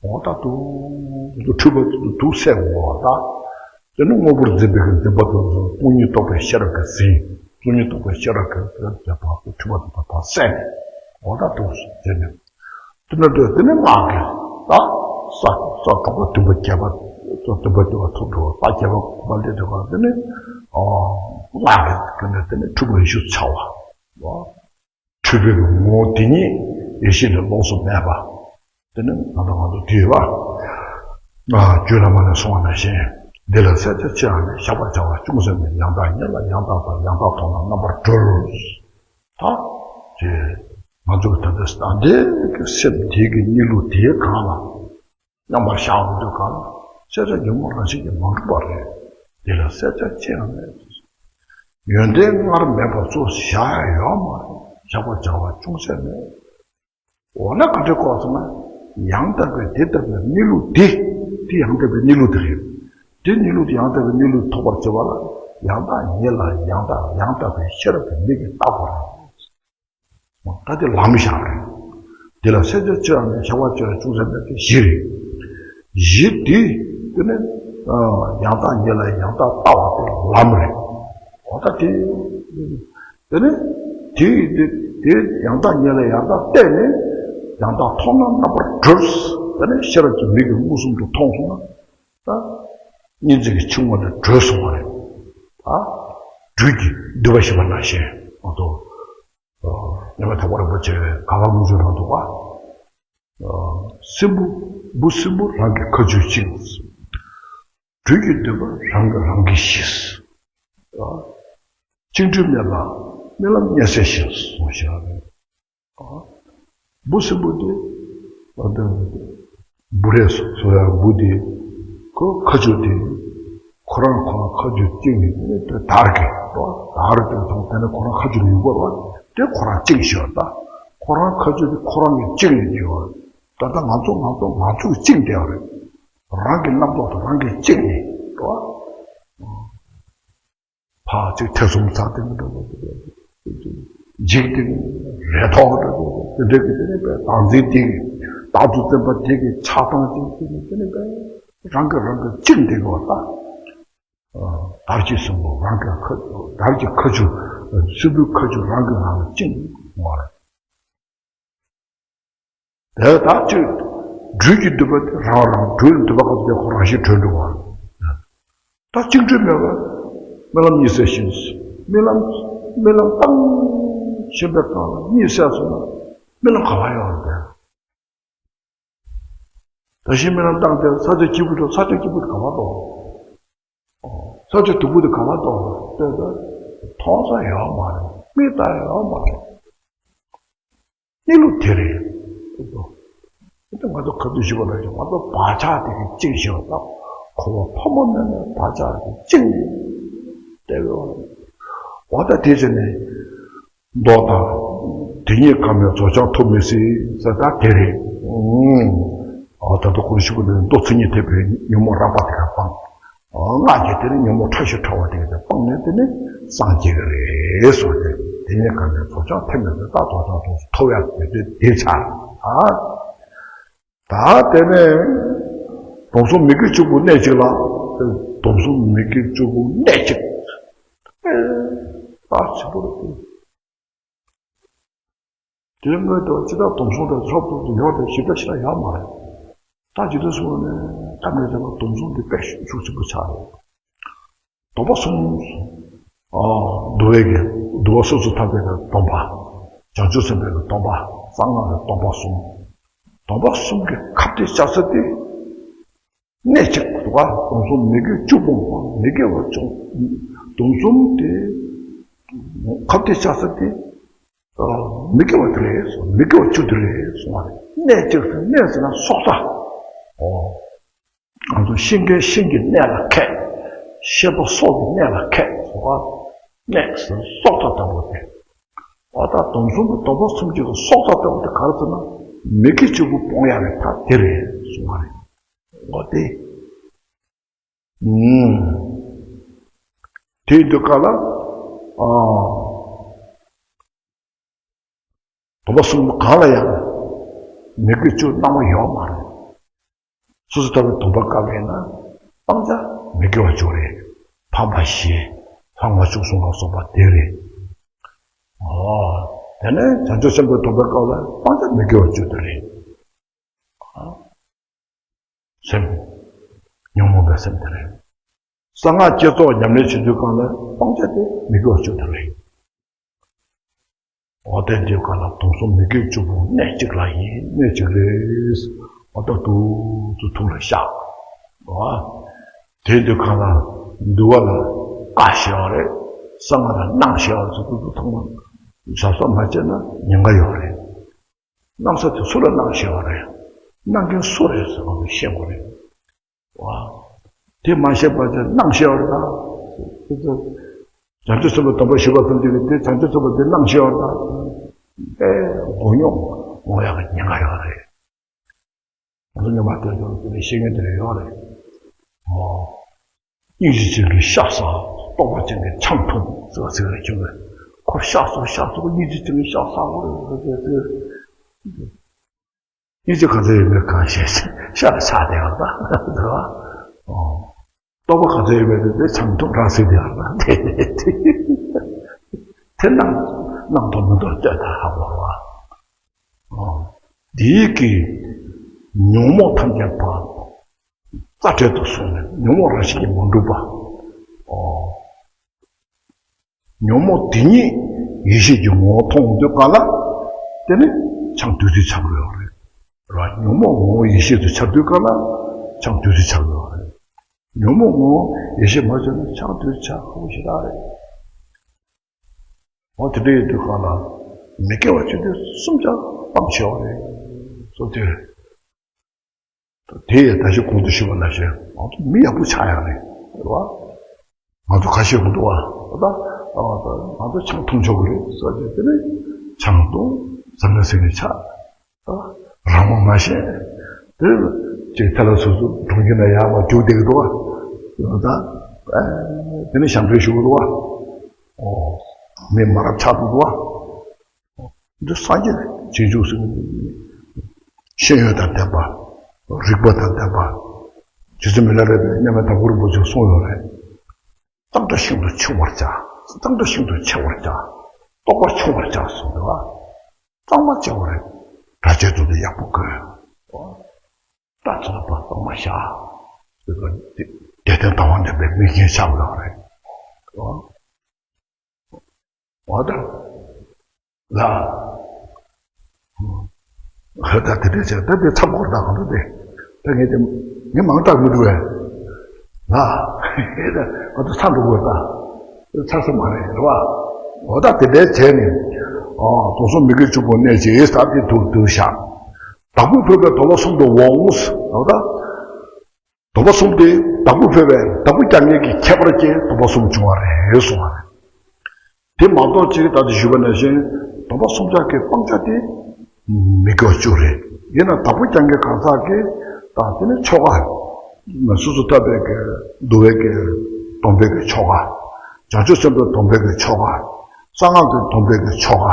འོ་ད་དུ། འཁྲུལ་པ་དུ་དུ་སེལ་འོ་ད། དེ་ནི་དངོས་པོར་འཛིན་པའི་འཛིན་པ་དུ་སྟོང་ཉིད་རྟོགས་པའི་ཤེས་རབ་ཀྱིས་ཟིན། སྟོང་ཉིད་རྟོགས་པའི་ཤེས་རབ་ཀྱིས་དེ་དེ་དག་ཏུ་འཁྲུལ་པ་དུ་དག་སེལ་ནས། འོ་ད་དུ་དེ་ནི། དེ་ནི་དེ་ནི་སྔགས་ཀྱི་ད། ས་ས་གྲོགས་པོ་བདུན་པ་བརྒྱད་པ། བདུན་པ་བདུན་པ་ཐོབ་འགྲོ་བ། ས་བརྒྱད་པ་དགུ་པ་ལས་འདས་པ་དེ་ནི། ཨོ། སྔགས་ཀྱི་དེ་ནི་དེ་ནི་འཁྲུལ་པ་ཡེ་ཤེས་འཆར་བ། འཁྲུལ་པའི་ངོ་བོ་དེ་ཉིད་ཡེ་ཤེས་ལས་ལོགས་སུ་མེད་པ། དེ་ནི་ང་དང་ང་ཚོ་དུས་བ། རྒྱུད་བླ་མ་ནས་གསུངས་པ་ནང་བཞིན། འདི་ལ་གསལ་བྱ་ཆེ་བ་ནི་བཤགས་པར་བྱ་བ་ཅུང་ཟད་མེད། ཡང་དག་ཉིད་ལ་ཡང་དག་ལྟ། ཡང་དག་མཐོང་ལ་རྣམ་པར་གྲོལ། ད། ཅེས། ང་ཚོ་ད་ལྟ་ད་ལྟའི་གི་སེམས་དེའི་གི་གནས་ལུགས་དེའི་སྒང་ལ། མཉམ་པར་བཞག་འོང་དུས་སྒང་ལ། གསལ་བྱ་ཉོན་མོངས་རང་བཞིན་གྱིས་མ་གྲུབ་པ་རེད། འདི་ལ་གསལ་བྱ་ཅི་ཡང་མེད། ཡོན་ཏན་སྔར་མེད་པ་ཚུར་བཞག་ཡ་ཡོད་མ་རེད། བཤགས་པར་བྱ་བ་ཅུང་ཟད་མེད། འོ་ན་ག་འདྲ་གོ་ཟེར་ན། ཡང་དག་པའི་དེ་ལྟ་བུའི་གནས་ལུགས་དེ། དེ་ཡང་དག་པའི་གནས་ལུགས་དེ་རེད། དེ་གནས་ལུགས་དེ་ཡང་དག་པའི་གནས་ལུགས་ཐོབ་པར་བྱེད་པ་ལ། ཡང་དག་ཉིད་ལ་ཡང་དག་ཡང་དག་པའི་ཤེས་རབ་ཀྱི་མིག་གིས་བལྟ་དགོས་རེད། ད་དེ་ལམ་བཞག་རེད། དེ་ལ་གསལ་བྱ་ཆེ་བ་ནི་བཤགས་པར་བྱ་བ་ཅུང་ཟད་མེད་པའི་གཞི་རེད། གཞི་དེ། དེ་ནི། ཡང་དག་ཉིད་ལ་ཡང་དག་ལྟ་བ་དེ་ལམ་རེད། འོ་ད་དེ། དེ་ནི། དེ་དེ་དེ་ཡང་དག་ཉིད་ལ་ཡང་དག་བལྟས་ནས། ཡང་དག་མཐོང་ན་རྣམ་པར་གྲོལ། དེ་ནི་ཤེས་རབ་ཀྱི་མིག་གིས་མངོན་སུམ་དུ་མཐོང་སོང་ན། ད། གཉིས་འཛིན་གྱི་འཆིང་བ་ལས་གྲོལ་སོང་བ་རེད། ད། སྦྲུལ་གྱི་མདུད་པ་བཤུས་པ་ནང་བཞིན་མ་གཏོགས། ཨ། ཉི་མ་ཐག་པ་རིན་པོ་ཆེ་ག་པར་མི་འཇུག་རང་འདུག་ག་ཨ། སྲིན་པོ། འབུ་སྲིན་པོ་རང་གི་ཁ་ཆུས་བཅིངས། སྦྲུལ་གྱི་མདུད་པ་རང་གིས་རང་གིས་བཤུས། ཨ། བཅིངས་འགྲོལ་མེད་པ་རྨི་ལམ་ཉལ་སའི་ཞིང་སོང་ཞེས་པ་རེད། ཨ། འབུ་སྲིན་པོ་དེ། ཨ། འབུ་རས་སོ་སོ་ཡང་འབུ་དེ། ཁོ་ཁ་ཆུ་དེ། ཁོ་རང་ཁོ་རང་ཁ་ཆུ་བཅིངས་ནས་དེ་ནས་དེ་དར་གི་འགྲོ། དར་དེ་དང་དེ་ནས་ཁོ་རང་ཁ་ཆུ་ལ་ཡུག་པ་རེད་པ། དེ་ཁོ་རང་བཅིངས་ཤོར་ད། ཁོ་རང་ཁ་ཆུ་དེ་ཁོ་རང་གིས་བཅིངས་ནས་ཡོད། ད་ལྟ་ང་ཚོ་ང་ཚོ་ང་ཚོས་བཅིངས་བསྡད་པ་རེད། རང་གི་རྣམ་རྟོག་དང་རང་གིས་བཅིངས་ནས་འགྲོ། ཕར་གཅིག་ཐེ་ཚོམ་ཟ་སྟེ་འགྲོ། འཇིགས་ཏེ་རེ་དོགས་འགྲོ། དེ་འདྲ་གི་དེ་ནས་པའི་བདག་འཛིན་དེ་གི། བདག་ཏུ་འཛིན་པ་དེ་གི་ཆགས་སྡང་ཅན་དེ་ནི་དེ་ནས་པའི་རང་གིས་རང་གིས་བཅིངས་བསྡད་དགོས་པ་ད། དར་གྱི་སྲིན་པོ་རང་གི་ཁ། དར་གྱི་ཁ་ཆུ། སྲིན་པོའི་ཁ་ཆུ་རང་གིས་རང་ལ་བཅིངས་པ་རེད། དེ་ལྟར་གཅིག་སྦྲུལ་གྱི་མདུད་པ་དེ་རང་རང་སྦྲུལ་མདུད་པ་ག་ཚོད་ཁོ་རང་བཞིན་གྲོལ་འགྲོ་བ། ད་བཅིངས་འགྲོལ་མེད་པར་རྨི་ལམ་གཉིད་སད་ཕྱིན། རྨི་ལམ་རྨི་ལམ་བཏང་ཕྱིན་པའི་སྒང་ལ་གཉིད་སད་སོང་ན་རྨི་ལམ་ག་པར་ཡོང་བ་རེད། ད་གཞན་རྨི་ལམ་བཏང་སྟེ་ས་ཆ་སྐྱིད་པོ་འདུག་ས་ཆ་སྐྱིད་པོ་དེ་ག་པར་གཏོང་། ས་ཆ་སྡུག་པོ་དེ་ག་པར་གཏོང་། ལྟོས་དང་། མཐོང་ས་ཡོད་མ་རེད། མིག་ལྟ་ཡོད་མ་རེད། གནས་ལུགས་དེ་རེད། ང་ཚོ་ཁ་ཐུག་ཞུ་བ་ལ་ང་ཚོ་བག་ཆགས་དེ་གིས་བཅིངས་བཞག་པ་དང་། འཁོར་བ་ཕོ་མོ་མེད་མེད་བག་ཆགས་དེ་བཅིངས་བསྡད་ཡོད་རེད། འོ་ད་དེ་བྱས་ནས། མདོ་དང་། དེ་ཉིད་གང་མེད་རྫོགས་བྱང་ཐོབ་མི་སྲིད་ཟེར། ད་དེ་རེད། ཨང་། ཨ། ད་ལྟ་ཁོ་ཞུ་གི་འདུག་མདོ་མཚན་ཉིད་ཐེག་པའི་ཉོན་མོངས་རགས་པ་དེ་ག་སྤངས། ཨ། སྔགས་ཀྱི་དེ་ནི་ཉོན་མོངས་ཕྲ་ཞིང་ཕྲ་བ་དེ་ག་སྤངས་ནས་དེ་ནི་སངས་རྒྱས་རེད་གསུངས་ཏེ། དེ་ཉིད་གང་མེད་རྫོགས་བྱང་ཐོབ་མི་སྲིད། ད་རྫོགས་བྱང་ཐོབ་ཐོབ་ཡག་དེ་དེ་དེ་ཆགས། ཨ། ད་དེ་ནས་སྡོམ་གསུམ་མི་དགེ་བཅུ་སྤོང་གནད་གཅིག་ལ། སྡོམ་གསུམ་མི་དགེ་བཅུ་སྤོང་གནད་གཅིག་ཨེ། ད་ཆེན་པོ་རེད། དེའི་སྔོན་དུ་ཅི་ལྟར་སྡོམ་གསུམ་དེ་ལྷབ་ལྷུབ་ཏུ་ཡོད་དེ་ཞིབ་ཕྲ་ཞིག་ལ་ཡོད་མ་རེད། ད་ཇི་ལྟར་གསུངས་ནས་ཐབས་ནས་བྱས་པ་སྡོམ་གསུམ་དེ་དཔེ་ཤུགས་ཆེན་པོ་ཆགས་རེད། སྡོམ་པ་གསུམ། ཨ། འདུལ་བའི་གི་འདུལ་བ་སོ་སོ་ཐར་པའི་གི་སྡོམ་པ། བྱང་ཆུབ་སེམས་དཔའི་གི་སྡོམ་པ། གསང་སྔགས་ཀྱི་སྡོམ་པ་གསུམ། སྡོམ་པ་གསུམ་གྱི་ཁ་གཏད་བཅག་ས་དེ། གནད་གཅིག་ཏུ་བ། སྡོམ་གསུམ་མི་དགེ་བཅུ་སྤོང་བ། མི་དགེ་བ་བཅུ། སྡོམ་གསུམ་དེ་ཁ་གཏད་བཅག་ས་དེ། ཨ། མི་དགེ་བ་དེ་རེད་གསུངས། མི་དགེ་བ་བཅུ་དེ་རེད་གསུངས་པ་རེད། གནད་གཅིག་ཏུ། གནད་ཟེར་ན་སྲོག་རྩ། ཨོ། ང་ཚོ་ཤེས་མཁན་ཤིང་གི་གནད་ལ་མཁས། ཤེས་པ་སྲོག་གི་གནད་ལ་མཁས་སོ། གནད་ཟེར་སྲོག་རྩ་ལྟ་བུ་སྟེ། འོ་ད་སྡོམ་གསུམ་གྱི་སྡོམ་པ་གསུམ་གྱི་སྲོག་རྩ་ལྟ་བུ་དེ་ག་རེ་ཟེར་ན། མི་དགེ་བཅུ་པོ་སྤོང་ཡག་གི་ཐབས་དེ་རེད་གསུངས་པ་རེད། འོ་དེ། ཨུམ། དེ་ཡིན་དུས་ག་ལ། ཨ། སྡོམ་པ་གསུམ་གང་ལ་ཡང་མི་དགེ་བཅུ་སྣང་བ་ཡོད་མ་རེད། སོ་སོ་ལྟ་བུའི་སྡོམ་པ་བཀག་པས་ན་སྤང་བྱ་མི་དགེ་བ་བཅུ་རེད། ཕམ་པ་བཞི། ལྷག་མ་བཅུ་གསུམ་ལ་སོགས་པ་དེ་རེད། ཨོ། དེ་ནས་བྱང་ཆུབ་སེམས་དཔའི་སྡོམ་པའི་སྐབས་ལ་སྤང་བྱ་མི་དགེ་བ་བཅུ་དེ་རེད། ཨ། སེམས། ཉོན་མོངས་པའི་སེམས་དེ་རེད། གསང་སྔགས་བསྐྱེད་རྫོགས་ཉམས་ལེན་བྱེད་དུས་སྒང་ལ་སྤང་བྱ་དེ་མི་དགེ་བ་བཅུ་དེ་རེད། འོ་དེ་འདྲའི་སྒང་ལ་སྡོམ་གསུམ་མི་དགེ་བཅུ་སྤོང་གནད་གཅིག་ལ་ཡིན། གནད་གཅིག་རེད། འོ་ད་ཏུ་ཏུ་ཐུགས་ལ་བཞག་འོ། དེ་འདྲའི་སྒང་ལ་འདུལ་བ་ལ་བཀའ་བཤད་པ་རེད། གསང་སྔགས་ལ་གནང་བཤད་པ་རེད། ཏུ་ཏུ་ཐུགས་ལ་བཞག་ས་མ་བྱས་ན་ཉེན་ཁ་ཡོད་རེད། གནང་ས་དེ་སུ་ལ་གནང་བཤད་པ་རེད། གནང་མཁན་སུ་རེད་ཟེར་བ་དེ་ཤེས་དགོས་རེད། བ། དེ་མ་ཤེས་པ་དེ་གནང་བཤད་པ་དང་། དེ་ཚོ། བྱང་ཆུབ་སེམས་དཔའི་སྡོམ་པ་བཞི་པ་ཙམ་གྱིས་དེ་བྱང་ཆུབ་སེམས་དཔའ་དེ་གནང་བཤད་པ་དང་། ཨེ། མགོ་རྙོག་ངོ་ཡག་གི་ཉེན་ཁ་ཡོད་རེད། ང་ཚོ་སྔོན་མ་དེ་ཚོ་དེ་ནས་ཤེས་མཁན་དེ་འདྲ་ཡོད་རེད། ཨོ། སྙིང་རྗེ་ཅན་གྱི་ཤ་ཟ། རྟོགས་པ་ཅན་གྱི་ཆང་འཐུང་ཟེར་བ་ཟེར་རེད་བྱུང་བས། ཁོ་ཤ་ཟ་ཤ་ཟ། སྙིང་རྗེ་ཅན་གྱི་ཤ་ཟ་བ་རེད་ཟེར་ཟེར། སྙིང་རྗེ་ག་ཚོད་ཡོད་མེད་གང་ཤེས། ཤ་ལ་ཆགས་བསྡད་པ་དང་། རེད་བ། ཨོ། རྟོགས་པ་ག་ཚོད་ཡོད་མེད་དེ་ཆང་འཐུང་རང་བཟི་བསྡད་པ་དང་། དེ་གནང་གནང་དང་མི་གནང་ལྟོས་དང་ཧ་གོ་བ། ཨོ། འདིའི་གི་ཉོན་མོངས་ཐམས་ཅད་པ་རྩ་བྲལ་དུ་སོང་ནས་ཉོན་མོངས་རང་བཞིན་གྱིས་མ་གྲུབ་པ། ཨོ། ཉོན་མོངས་དེ་ཉིད་ཡེ་ཤེས་ཀྱི་ངོ་བོ་མཐོང་དུས་ག་ལ། དེ་ནི་ཆང་དུས་དུས་ཆགས་ཡོད་རེད། ར། ཉོན་མོངས་ངོ་བོ་ཡེ་ཤེས་སུ་འཆར་དུས་ག་ལ་ཆང་དུས་དུས་ཆགས་ཡོད་རེད། ཉོན་མོངས་ངོ་བོ་ཡེ་ཤེས་མ་བྱུང་ན་ཆང་དུས་ཆགས་ཁག་པོ་ཞེ་དྲག་རེད། འོ་དེ་འདྲ་ཡིན་དུས་ག་ལ་མི་དགེ་བ་བཅུ་དེ་གསུམ་ཆར་སྤང་བྱེད་པ་རེད། སོ་དེ་རེད། དེ་ཡང་ད་ཅི་གོང་དུ་ཞུས་པ་ནང་བཞིན་ང་ཚོ་མི་ཡག་པོ་ཆགས་ཡག་རེད། རེད་བ། ང་ཚོ་ཁ་ཤས་ཀྱིས་འདུག་བ། ད་ང་ཚོ་ཆང་འཐུང་ཆོག་གི་རེད་ཟེར་ཏེ། དེ་ནས་ཆང་འཐུང་། ཟ་མ་ཟ་མཁན་ཆགས། རང་དབང་མ་བྱས། དེ་ཅིག་ཐལ་བ་སོ་སོ་གྲོང་ཁྱེར་ན་ཡར་མར་རྒྱུག་བསྡད་ཀྱི་འདུག་བ། ད་དེ་ནས་ཞབས་འདྲེན་ཞུ་གི་འདུག་བ། ཨོ། མི་མ་རབས་ཆགས་འདུག་བ། འདི་སངས་རྒྱས་རྗེས་འཇུག་ཟེར་ནས། ཤེས་ཡོན་དང་ལྡན་པ། རིག་པ་དང་ལྡན་པ། རྗེ་བཙུན་མི་ལ་རས་པས་མཉམ་མེད་དྭགས་པོ་རིན་པོ་ཆེས་གསུངས་ཡོད་རེད། གཙང་སྦྲ་ཤིན་ཏུ་ཆེ་བར་བྱ། གཙང་སྦྲ་ཤིན་ཏུ་ཆེ་བར་བྱ། རྟོག་པ་ཆུང་བར་བྱ་གསུངས་འདུག་བ། གཙང་མ་ཆེ་བ་རེད། གྲྭ་ཆས་ཚོ་དེ་ཡག་པོ་གོན། སྐྲ་ཚོ་ལ་པ་གཙང་མ་བཞག་ཟེར་བ་དེ། བདེ་དོན་དང་བ་འདྲེན་པའི་མིང་ཅན་ཆགས་ཡོད་རེད། འོ་ད། ལ། ཧ་ད་དེ་འདྲས་བྱས་ད་དེ་མཚམས་འཁོར་ད་གང་འདྲ་དེ། ད་ངས་དེ་ངས་མང་དྲགས་མི་འདུག་བས། ལ། ཧེ་ད་ང་ཚོ་མཚམས་འགྲོ་དགོས་ད། ཚར་ས་མ་རེད་རེད་བ། འོ་ད་དེ་འདྲས་བྱས་ནས། ཨ་དོམ་གསུམ་མི་དགེ་བཅུ་པོ་གནས་བྱེད་ས་དེ་དུ་དུ་བཞག་བདག་པོས་ཕུལ་བའི་དོམ་པ་གསུམ་དུ་འོང་། འོ་ད། དོམ་པ་གསུམ་དེ་བདག་པོས་ཕུལ་བས་བདག་པོ་རྒྱག་མཁན་གྱི་ཁྱད་པར་གྱིས་དོམ་པ་གསུམ་བྱུང་བ་རེད་གསུངས་པ་རེད། དེ་མ་གཏོགས་ཅིག་ད་དེ་ཞུས་པ་ནང་བཞིན་དོམ་པ་གསུམ་ཆར་གྱི་སྤང་བྱ་དེ་མི་དགེ་བ་བཅུ་རེད། ཡིན་ན་བདག་པོ་རྒྱག་མཁན་གང་ཟག་གི་ད་དེ་ནི་ཆོ་ག། སོ་སོ་ཐར་པའི་གི་འདུལ་བའི་གི་སྡོམ་པའི་གི་ཆོ་ག། བྱང་ཆུབ་སེམས་དཔའི་སྡོམ་པའི་གི་ཆོ་ག། གསང་སྔགས་ཀྱི་སྡོམ་པའི་གི་ཆོ་ག།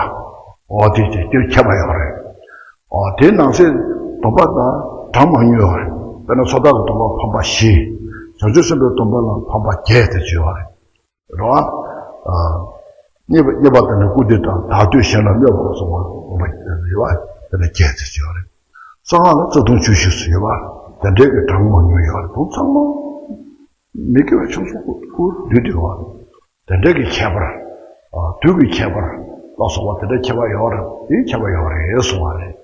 འོ་དེ་དེ་དེར་ཁྱད་པར་ཡོད་རེད། འོ་དེའི་ནང་གསེས་སྡོམ་པ་དང་གྲངས་མང་ཉུང་ཡོད་རེད། དཔེར་ན་སོ་ཐར་གྱི་སྡོམ་པ་འཕངས་པ་བཞི། བྱང་ཆུབ་སེམས་དཔའི་སྡོམ་པ་ལ་འཕངས་པ་བརྒྱད་དེ་ཅིག་ཡོད་རེད། རེད་བ། ཨ། རྙེད་པ་རྙེད་པ་དང་ནི་སྐུར་འདེབས་དང་བདག་བསྟོད་གཞན་ལ་སྨོད་པ་སོགས་པ་སྡོམ་པ་རེད་བ། དེ་ལ་བརྒྱད་དེ་ཅིག་ཡོད་རེད། གསང་སྔགས་ལ་རྩ་ལྟུང་བཅུ་བཞི་ཙམ་ཡོད་པ། དེ་འདྲའི་གི་གྲངས་མང་ཉུང་ཡོད་རེད། དེ་ཚང་མ་མི་དགེ་བ་ཆུང་སུ་སྐུ་སྐུ་བསྡུས་ཏེ་ཡོད་རེད། དེ་འདྲའི་གི་ཁྱད་པར། ཨ་དུས་ཀྱི་ཁྱད་པར་ལ་སོགས་པ་དེ་འདྲའི་ཁྱད་པར་ཡོད་རེད། དེའི་ཁྱད་པར་ཡོད་རེད་གསུངས་པ་རེད།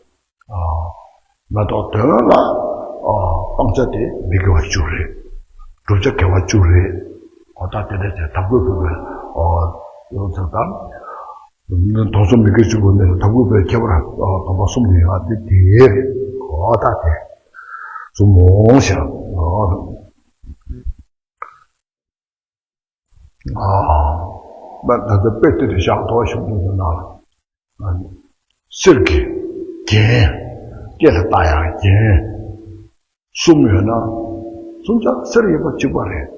ཨ་མེ་ཏོག་དོན་ལ་ཨ་སྤང་བྱ་དེ་མི་དགེ་བ་བཅུ་རེད། བསྒྲུབ་བྱ་དགེ་བ་བཅུ་རེད། འོ་ད་དེ་འདྲ་བྱས་བདག་པོས་ཕུལ་བའི་ཨ་ཡོངས་སུ་དང་། དོམ་གསུམ་མི་དགེ་བཅུ་པོ་ནི་བདག་པོས་ཕུལ་ཁྱད་པར་ཨ་དོམ་པ་གསུམ་ཡོད་པ་དེ་དེ་རེད། འོ་ད་དེ་གསུམ་མོ་བཞག་ཨ། ཨ། མ་ད་ལྟ་དཔེ་དེ་རེ་བཞག་དོ་ཞུ་འདུག་ན། གསེར་གྱི་རྒྱན། སྐེ་ལ་བཏགས་ཡག་རྒྱན་གསུམ་ཡོད་ན། གསུམ་ཆ་གསེར་ཡིན་པ་གཅིག་པ་རེད།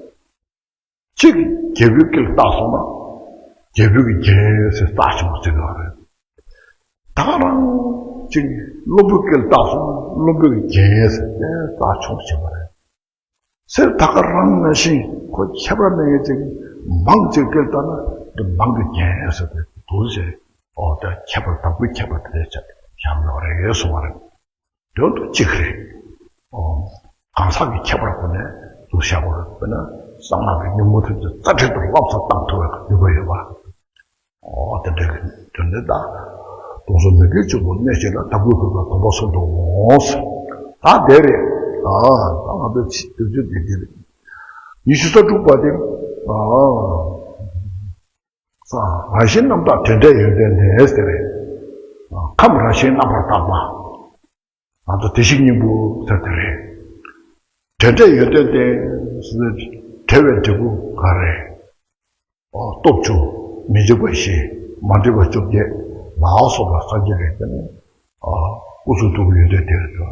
གཅིག་རྒྱལ་པོའི་སྐེ་ལ་བཏགས་སོང་ན། རྒྱལ་པོའི་རྒྱན་ཟེར་རྩ་ཆེན་པོ་བརྩི་དགོས་རེད། ད་ག་རང་གཅིག་བློན་པོའི་སྐེ་ལ་བཏགས་སོང་ན་བློན་པོའི་རྒྱན་ཟེར་དེ་རྩ་ཆེན་པོ་བརྩི་དགོས་རེད། གསེར་ད་ག་རང་ནང་བཞིན་ཁོ་ཁྱད་པར་མེད་མཁན་ཅིག་འབངས་ཅིག་སྐེ་ལ་བཏགས་ན་འདི་འབངས་ཀྱི་རྒྱན་ཟེར་ཏེ་འདུག་ཟེར། ཨོ་ད་ཁྱད་པར་བདག་པོའི་ཁྱད་པར་དེ་འདྲ་བྱས་བཞག་ཡོད་རེད་གསུངས་པ་རེད། དོན་དུ་གཅིག་རེད། ཨོ་གང་ཟག་གི་ཁྱད་པར་ཁོ་ནས་འདུག་བཞག་པ་རེད། དཔེར་ན་གསང་སྔགས་ཀྱི་ཉོན་མོངས་ཐམས་ཅད་རྩ་བྲལ་དུ་བསླབ་གསོ་བཏང་ཐུབ་པའི་ནུས་པ་ཡོད་པ། ཨོ་དེ་འདྲ་གི་དོན་དེ་ད། དོམ་གསུམ་མི་དགེ་བཅུ་པོ་གནས་བྱེད་ལ་བདག་པོས་ཕུལ་བ་དོམ་པ་གསུམ་དུ་འོང་། ད་དེ་རེད། ཨ་ད་ང་ཚོ་ཕྱི་དུས་ཚོད་འདི་འདི་རེད། ཉི་ཤུ་རྩ་དྲུག་པ་དེ། ཨ་ས་རང་བཞིན་རྣམ་དག་དྲན་བྲལ་ཡོན་ཏན་ལྡན་ཟེར་རེད། ཁམས་རང་བཞིན་རྣམ་པར་དག་པ། ང་ཚོ་བདེ་གཤེགས་སྙིང་པོ་ཟེར་དེ་རེད། དྲན་བྲལ་ཡོན་ཏན་ལྡན། བྲལ་བའི་འབྲས་བུ་ག་རེ། སྟོབས་བཅུ། མི་འཇིགས་པ་བཞི། མ་འདྲེས་པ་བཅོ་བརྒྱད་ལ་སོགས་པ་སངས་རྒྱས་ལས་ཀྱང་། སྐུ་གསུང་ཐུགས་ཀྱི་ཡོན་ཏན་དེར་འགྲོ།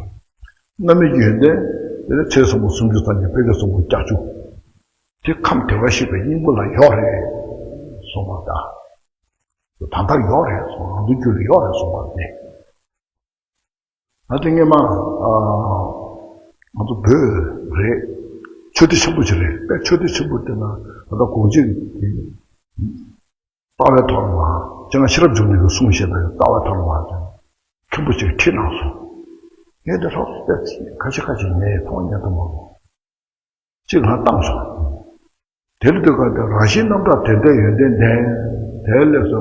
རྣམ་སྨིན་གྱི་ཡོན་ཏན་དེ་ནི་ཚེ་བཟང་པོ་སུམ་ཅུ་རྩ་གཉིས་དཔལ་གྱི་བཟང་པོ་ལྕགས་ཀྱུ། དེ་ཁམས་བདེ་བར་གཤེགས་པའི་སྙིང་པོ་ལ་ཡོད་རེད་གསུངས་པ་དང་། ད་ལྟ་ཡོད་རེད་གསུངས། རང་དོན་རྒྱུད་ལ་ཡོད་རེད་གསུངས་པ་དེ། ད་དེ་སྔས་མ། ང་ཚོ་བོད་རེད། ཆོས་སྡེ་ཆེན་པོ་ཅིག་རེད། དཔེ་ཆོས་སྡེ་ཆེན་པོ་དེ་ན་ད་ལྟ་གོང་ཆེན་གྱི་ལྟ་བའི་ཐོག་ལ་མ་སྤྱན་སྔ་ཤེས་རབ་འབྱུང་གནས་ཀྱི་གསུང་བཤད་པའི་ལྟ་བའི་ཐོག་ལ་མ་དེ་མཁན་པོ་ཅིག་ཁྲིད་གནང་སོང་། ངས་དེ་ལྷག་དཔེ་ཁ་ཤས་ཁ་ཤས་ངས་མཐོང་ཉན་དུ་མ་སོང་། གཅིག་ང་བཏང་སོང་། དེ་ལ་ལྟོས་ག་དེ་རང་བཞིན་རྣམ་དག་དྲན་བྲལ་ཡོན་ཏན་ལྡན། དེ་ལས་སོ་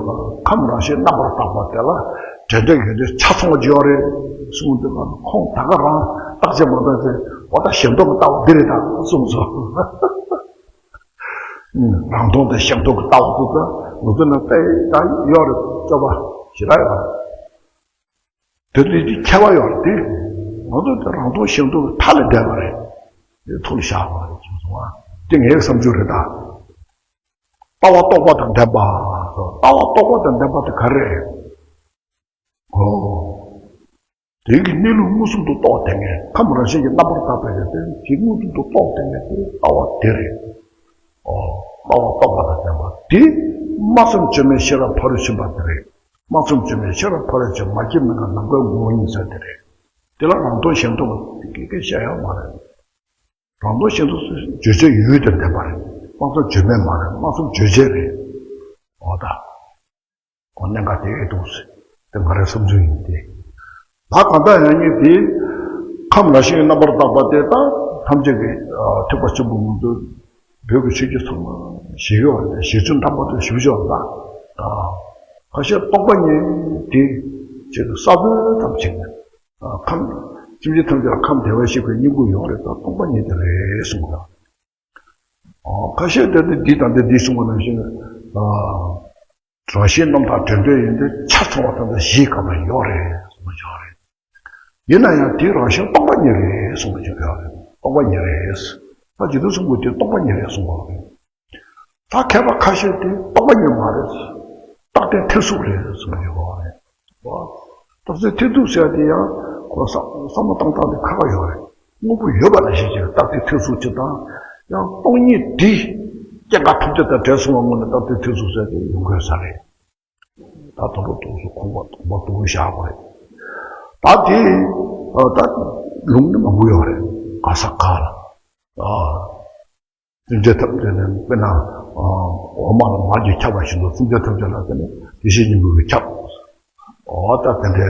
ཁམས་རང་བཞིན་རྣམ་པར་དག་པ་དེ་ལ་དྲན་བྲལ་ཡོན་ཏན་ཆ་ཚང་བ་ཅིག་ཡོད་རེད་གསུངས་དུས་ཁོང་ད་ག་རང་བརྟག་དཔྱད་མ་བཏང་ཚེ་འོ་ད་ཞེ་མདོག་གི་ལྟ་བ་འདི་རེད་ད་གསུངས་སོང་། རང་སྟོང་དང་ཞེ་མདོག་གི་ལྟ་བ་དེ་ད་ང་ཚོ་ནང་དཔེ་ད་ཡོད་རེད། སྤྱོད་པ་ཞེ་དྲག་ཡོད་རེད། དེ་ལས་ཀྱི་ཁྱད་པར་ཡོད་རེད་དེ། ང་ཚོ་དེ་རང་སྟོང་ཞེ་མདོག་གི་མཐའ་ལས་འདས་པ་རེད། དེ་ཐུགས་ལ་བཞག་པ་རེད་ཅེས་གསུངས་པ་དེ་ངའི་བསམ་ཚུལ་རེད་ད། ལྟ་བ་རྟོག་པ་དང་ལྡན་པ། ལྟ་བ་རྟོག་པ་དང་ལྡན་པ་དེ་ག་རེ་རེད། ཨོ། དེ་གི་གནས་ལུགས་མངོན་སུམ་དུ་རྟོགས་བསྡད་མཁན་ཁམས་རང་བཞིན་གྱིས་རྣམ་པར་དག་པའི་ཡོན་ཏན་གྱིས་མངོན་སུམ་དུ་རྟོགས་བསྡད་མཁན་དེ་ལྟ་བ་དེ་རེད། ཨོ། ལྟ་བ་རྟོག་པ་དང་ལྡན་པ་དེ་སྨྲ་བརྩམས་བཅོས་མའི་ཤེས་རབ་ཕ་རོལ་ཕྱིན་པ་དེ་རེད། སྨྲ་བརྩམས་བཅོས་མའི་ཤེས་རབ་ཕ་རོལ་ཕྱིན་མ་སྐྱེས་མི་འགག་ནམ་མཁའི་ངོ་བོ་ཉིད་ཟེར་དེ་རེད། དེ་ལ་རང་སྟོང་ཞེ་མདོག་དེ་སྐད་བཤད་ཡག་མ་རེད། རང་སྟོང་ཞེ་མདོག་བརྗོད་བྱའི་ཡུལ་དེར་ལྡན་པ་རེད། སྨྲ་བརྩམས་བཅོས་མའི་མ་རེད། སྨྲ་བརྩམས་བརྗོད་བྱའི་རེད། འོ་ད། འོ་གནད་འགག་དེ་ཨེ་འདུག་ཟེར། དེ་ང་རའི་བསམ་ཚུལ་ཡིན་ཏེ། ད་གང་ལྟར་ཡང་ཉིད་དེ། ཁམས་རང་བཞིན་རྣམ་པར་དག་པ་དེ་དང་ ཐམས་ཅད་ཀྱི་ཨ་ཐེག་པ་ཆེན་པོ་ངོ་བསྟོད། བོད་ཀྱི་ཆོས་བརྒྱུད་ཚང་མ་ཞིག་ཡོད་རེད། རྗེ་བཙུན་དམ་པ་དང་ཞུ་ཆོག་ལ། ཁ་ཤས་སྟོང་པ་ཉིད་དེ་ཅིག་ས་བོན་ཙམ་ཞིག་ནས། ཁམས་སེམས་ཅན་ཐམས་ཅད་ལ་ཁམས་བདེ་བར་གཤེགས་པའི་སྙིང་པོ་ཡོད་རེད། ད་སྟོང་པ་ཉིད་དེ་རེད་གསུངས་པ། ཁ་ཤས་དེ་ནི་འདི་དང་དེ་འདི་གསུངས་པ་ནང་བཞིན། རང་བཞིན་རྣམ་དག་དྲན་འདོད་ཡོན་ཏན་ཆ་ཚང་བ་དང་བཞིའི་སྐབས་ལ་ཡོད་རེད་གསུངས་པ་ཅིག་ཡོད་རེད། ཡིན་ན་ཡང་དེའི་རང་བཞིན་སྟོང་པ་ཉིད་རེད་གསུངས་པ་ཅིག་ཡོད་རེད། སྟོང་པ་ཉིད་རེད། ད་ཇི་ལྟར་གསུངས་པ་དེ་སྟོང་པ་ཉིད་རེད་གསུངས་པ་རེད། ད་མཁས་པ་ཁ་ཤས་དེ་སྟོང་པ་ཉིད་མ་རེད། རྟག་བརྟན་ཐེར་ཟུག་རེད་གསུངས་པ་ཅིག་ཡོད་རེད། རྟག་བརྟན་ཐེར་ཟུག་ཟེར་དེ་ཡང་ཁོ་བསམ་བསམ་བློ་བཏང་སྟངས་དེ་ཁག་ཁག་ཡོད་རེད། དངོས་པོ་ཡོད་པ་ནང་བཞིན་གྱི་རྟག་བརྟན་ཐེར་ཟུག་ཅིག་དང་། ཡང་སྟོང་ཉིད་དེ་སྐྱེ་འགག་ཐམས་ཅད་དང་བྲལ་སོང་བ་དངོས་ནས་རྟག་བརྟན་ཐེར་ཟུག་ཟེར་དེ་ཡོང་དགོས་ས་རེད། ད་དོན་དུ་ཏོག་ཙམ་ཁོག་པ་དོག་པ་དོག་པོ་བཞག་དགོས་རེད། ད་དེ་ད་ལུང་ནི་མང་པོ་ཡོད་རེད། ག་ས་ག་ལ། སེམས་ཅན་ཐམས་ཅད་ནི་དཔེར་ན་འོ་མ་ལ་མར་གྱིས་ཁྱབ་པ་བཞིན་དུ་སེམས་ཅན་ཐམས་ཅད་ལ་དེ་ནི་བདེ་གཤེགས་སྙིང་པོས་ཁྱབ། འོ་ད་དེ་འདྲའི་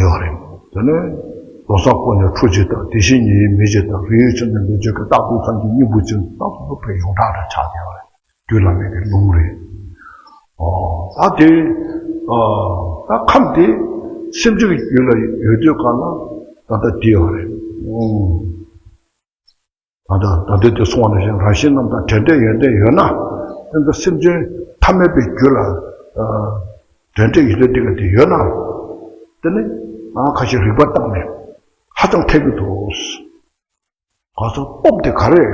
ཡོད་རེད། དེ་ནས་མདོ་སྔགས་ཀུན་ནས་འཕྲོ་གཅིག་དང་། དེ་བཞིན་ཉིད་ཡིན་མིང་གཅིག་དང་། རིགས་ཡོད་ཆོས་རྣམས་ལུགས་གཅིག་གི། རྟག་ཏུ་ཐམས་ཅད་སྙིང་པོ་གཅིག། རྟག་ཏུ་ཕན་ཡོངས་གྲགས་རེ་ཆགས་ཡོད་རེད། རྒྱུད་བླ་མེད་ཀྱི་ལུང་རེད། ད་དེ་ད་ཁམས་དེ་སེམས་ཅན་གྱི་རྒྱུད་ལ་ཡོད་དུས་གང་ལ་ད་ལྟ་དེ་ཡོད་རེད། ད་ལྟ་ད་ལྟ་དེ་གསུངས་པ་ནང་བཞིན་རང་བཞིན་རྣམ་དག་དྲན་འདོད་ཡོན་ཏན་ཡོད་ན། དེ་ཚོ་སེམས་ཅན་ཐ་མལ་པའི་རྒྱུད་ལ་དྲན་འདོད་ཡོན་ཏན་དེ་ག་དེ་ཡོད་ན། དེ་ནི་ང་ཁ་ཤས་རིག་པ་བཏང་ནས་ཧ་ཅང་འཐད་ཀྱི་འདུག། ག་ཚོད་སྟོབས་དེ་ག་རེ།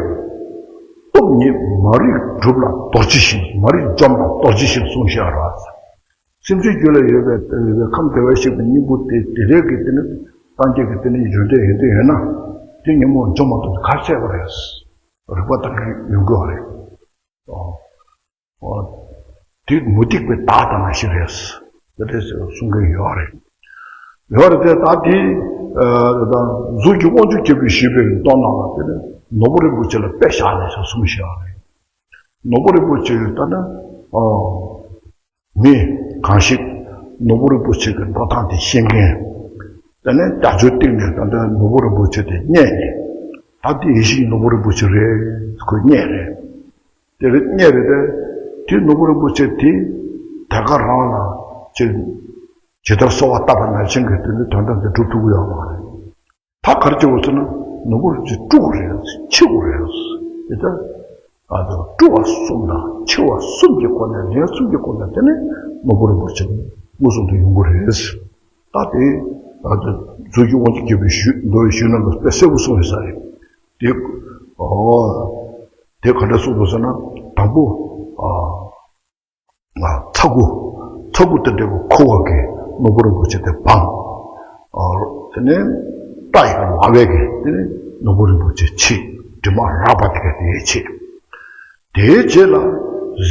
སྟོབས་ཉིད་མ་རིག་སྒྲུབ་ལ་རྡོ་རྗེ་བཞིན། མ་རིག་འཇོམས་ལ་རྡོ་རྗེ་བཞིན་གསུངས་ཤག་ར། སེམས་ཅན་རྒྱུད་ལ་ཡོད་པའི་ཡོད་པའི་ཁམས་བདེ་བར་གཤེགས་པའི་སྙིང་པོ་དེ་དེ་རེད་ཀྱི། དེ་ནི་སངས་རྒྱས་ཀྱི་དེ་ནི་ཡོན་ཏན་ཡོན་ཏན་ཡོད་ན། དེ་ཉོན་མོངས་འཇོམས་མ་ཐུབ་ན་ག་རེ་བྱེད་དགོས་རེད། རིག་པ་བཏང་གི་ཡོང་དགོས་རེད། དེ་མུ་སྟེགས་པའི་བདག་དང་ནང་བཞིན་རེད། དེ་འདྲ་གསུང་གི་ཡོད་རེད། ཡོད་རེད་དེ། ད་དེ་ད་གཟུགས་ཀྱི་དབང་ཕྱུག་ཁྱེད་པོས་ཞུས་པའི་མདོ་ནང་ལ་དེ་ནི་ནོར་བུ་རིན་པོ་ཆེ་ལ་དཔེ་བཞག་ནས་ཅིག་གསུངས་ཤག་རེད། ནོར་བུ་རིན་པོ་ཆེ་ལྟར་ན། མི་གང་ཞིག་ནོར་བུ་རིན་པོ་ཆེ་གི་འགྲོ་སྟངས་དེ་ཤེས་མཁན། དེ་ནས་རྒྱ་མཚོའི་གཏིང་ནས་ད་ལྟ་ནོར་བུ་རིན་པོ་ཆེ་དེ་རྙེད་ནས། ད་དེ་ཡེ་ཤེས་ཀྱི་ནོར་བུ་རིན་པོ་ཆེ་རེད། ཁོས་རྙེད་རེད། དེ་རེད། རྙེད་རེད་དེ། དེ་ནོར་བུ་རིན་པོ་ཆེ་དེ་དེ་ག་རང་ལ་ཅི་ཇི་ལྟར་གསོལ་བ་བཏབ་པ་ནང་བཞིན་གྱི་དེ་ནི་དོན་དམ་དེ་སྒྲུབ་ཐུབ་ཀྱི་ཡོད་མ་རེད། ད་ག་རེ་བྱེད་དགོས་ཟེར་ན། ནོར་བུ་རིན་པོ་ཆེ་བཀྲུ་དགོས་རེད། འཁྱི་དགོས་རེད། དེ་ལྟར་ཨ་ད་བཀྲུ་བ་གསུམ་དང་འཁྱི་བ་གསུམ་གྱི་སྒོ་ནས། ལན་གསུམ་གྱི་སྒོ་ནས་དེ་ནི་ནོར་བུ་རིན་པོ་ཆེ་མངོན་སུམ་དུ་ཡོང་གི་རེད། ད་དེ་ཨ་ད་གཟུགས་ཀྱི་དབང་ཕྱུག་ཁྱེད་པོས་ཞུས། མདོ་ཡི་ཞུས་ན་ལ་དཔེ་གསལ་པོ་གསུངས་ཡོད་ས་རེད། དེ་ཨོ་དེ་ག་འདྲ་གསུངས་འདུག་ཟེར་ན། དང་པོ་ཨ། ཚ་ཁུ། ཚ་ཁུ་དེ་འདྲ་བོ་ཁུ་བ་གི་ནོར་བུ་རིན་པོ་ཆེ་དེ་སྦང་། དེ་ནས་རྟ་ཡི་ལ་བས་གི་དེ་ནས་ནོར་བུ་རིན་པོ་ཆེ་འཁྱི། དྲི་མ་རགས་པ་དེ་ག་དེ་འཁྱི། དེའི་རྗེས་ལ་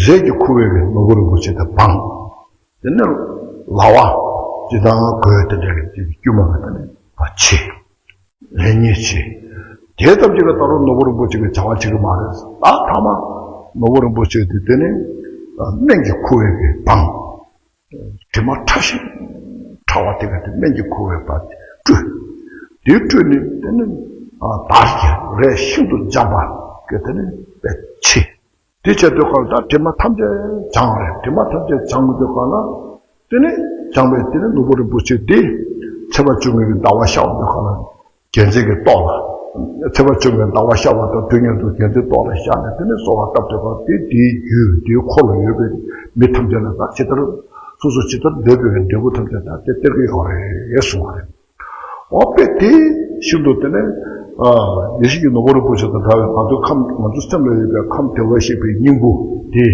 ཟས་ཀྱི་ཁུ་བས་གི་ནོར་བུ་རིན་པོ་ཆེ་དེ་སྦང་། དེ་ནས་ལ་བ་ཇི་ལྟར་གོས་དེ་འདྲ་གི་དཀྱུས་མ་གི་དེ་ནས་འཁྱི། ལན་གཉིས་བྱས། དེ་ཙམ་གྱིས་ལ་ད་རུང་ནོར་བུ་རིན་པོ་ཆེ་གི་བྱ་བ་བྱེད་ཀྱི་མ་རེད། ད་ཐ་མ་ནོར་བུ་རིན་པོ་ཆེ་དེ་དེ་ནི་སྨན་གྱི་ཁུ་བས་གི་སྦང་། དྲི་མ་ཕྲ་ཞིང་ཕྲ་བ་དེ་ག་དེ་སྨན་གྱི་ཁུ་བས་ཕར་བཀྲུས། དེ་བཀྲུས་ནས་དེ་ནི་དར་གྱི་རས་ཤིན་ཏུ་འཇམ་པ་གི་དེ་ནི་དཔེ་འཁྱི། དེ་བྱས་དུས་གང་ལ་དྲི་མ་ཐམས་ཅད་སྦྱངས་རེད། དྲི་མ་ཐམས་ཅད་སྦྱངས་དུས་གང་ལ། དེ་ནས་སྦྱངས་པས་དེ་ནས་ནོར་བུ་རིན་པོ་ཆེ་དེ་ཚེས་པ་བཅོ་ལྔའི་ཟླ་བ་ཤར་བ་དུས་གང་ལ། རྒྱལ་མཚན་གྱི་ཏོག་ལ། ཚེས་པ་བཅོ་ལྔའི་ཟླ་བ་ཤར་བ་དང་དུས་མཉམ་དུ་རྒྱལ་མཚན་ཏོག་ལ་ཤར་ནས་དེ་ནས་གསོལ་བ་བཏབ་དུས་གང་དེ་དེའི་རྒྱུད་དེའི་འཁོར་ལ་ཡོད་པའི་མི་ཐམས་ཅད་ལ། ད་ཇི་ལྟར་སོ་སོ་ཇི་ལྟར་འདོད་པའི་འབྲས་བུ་ཐམས་ཅད་ད་དེ་སྟེར་གྱི་ཡོད་རེད་གསུངས་པ་རེད། འོ་དཔེ་དེ་བཞིན་དུ་དེ་ནས་ཡེ་ཤེས་ཀྱི་ནོར་བུ་རིན་པོ་ཆེ་དང་འདྲ་བའི་ང་ཚོའི་ཁམས། ང་ཚོའི་སེམས་ལ་ཡོད་པའི་ཁམས་བདེ་བར་གཤེགས་པའི་སྙིང་པོ་དེ།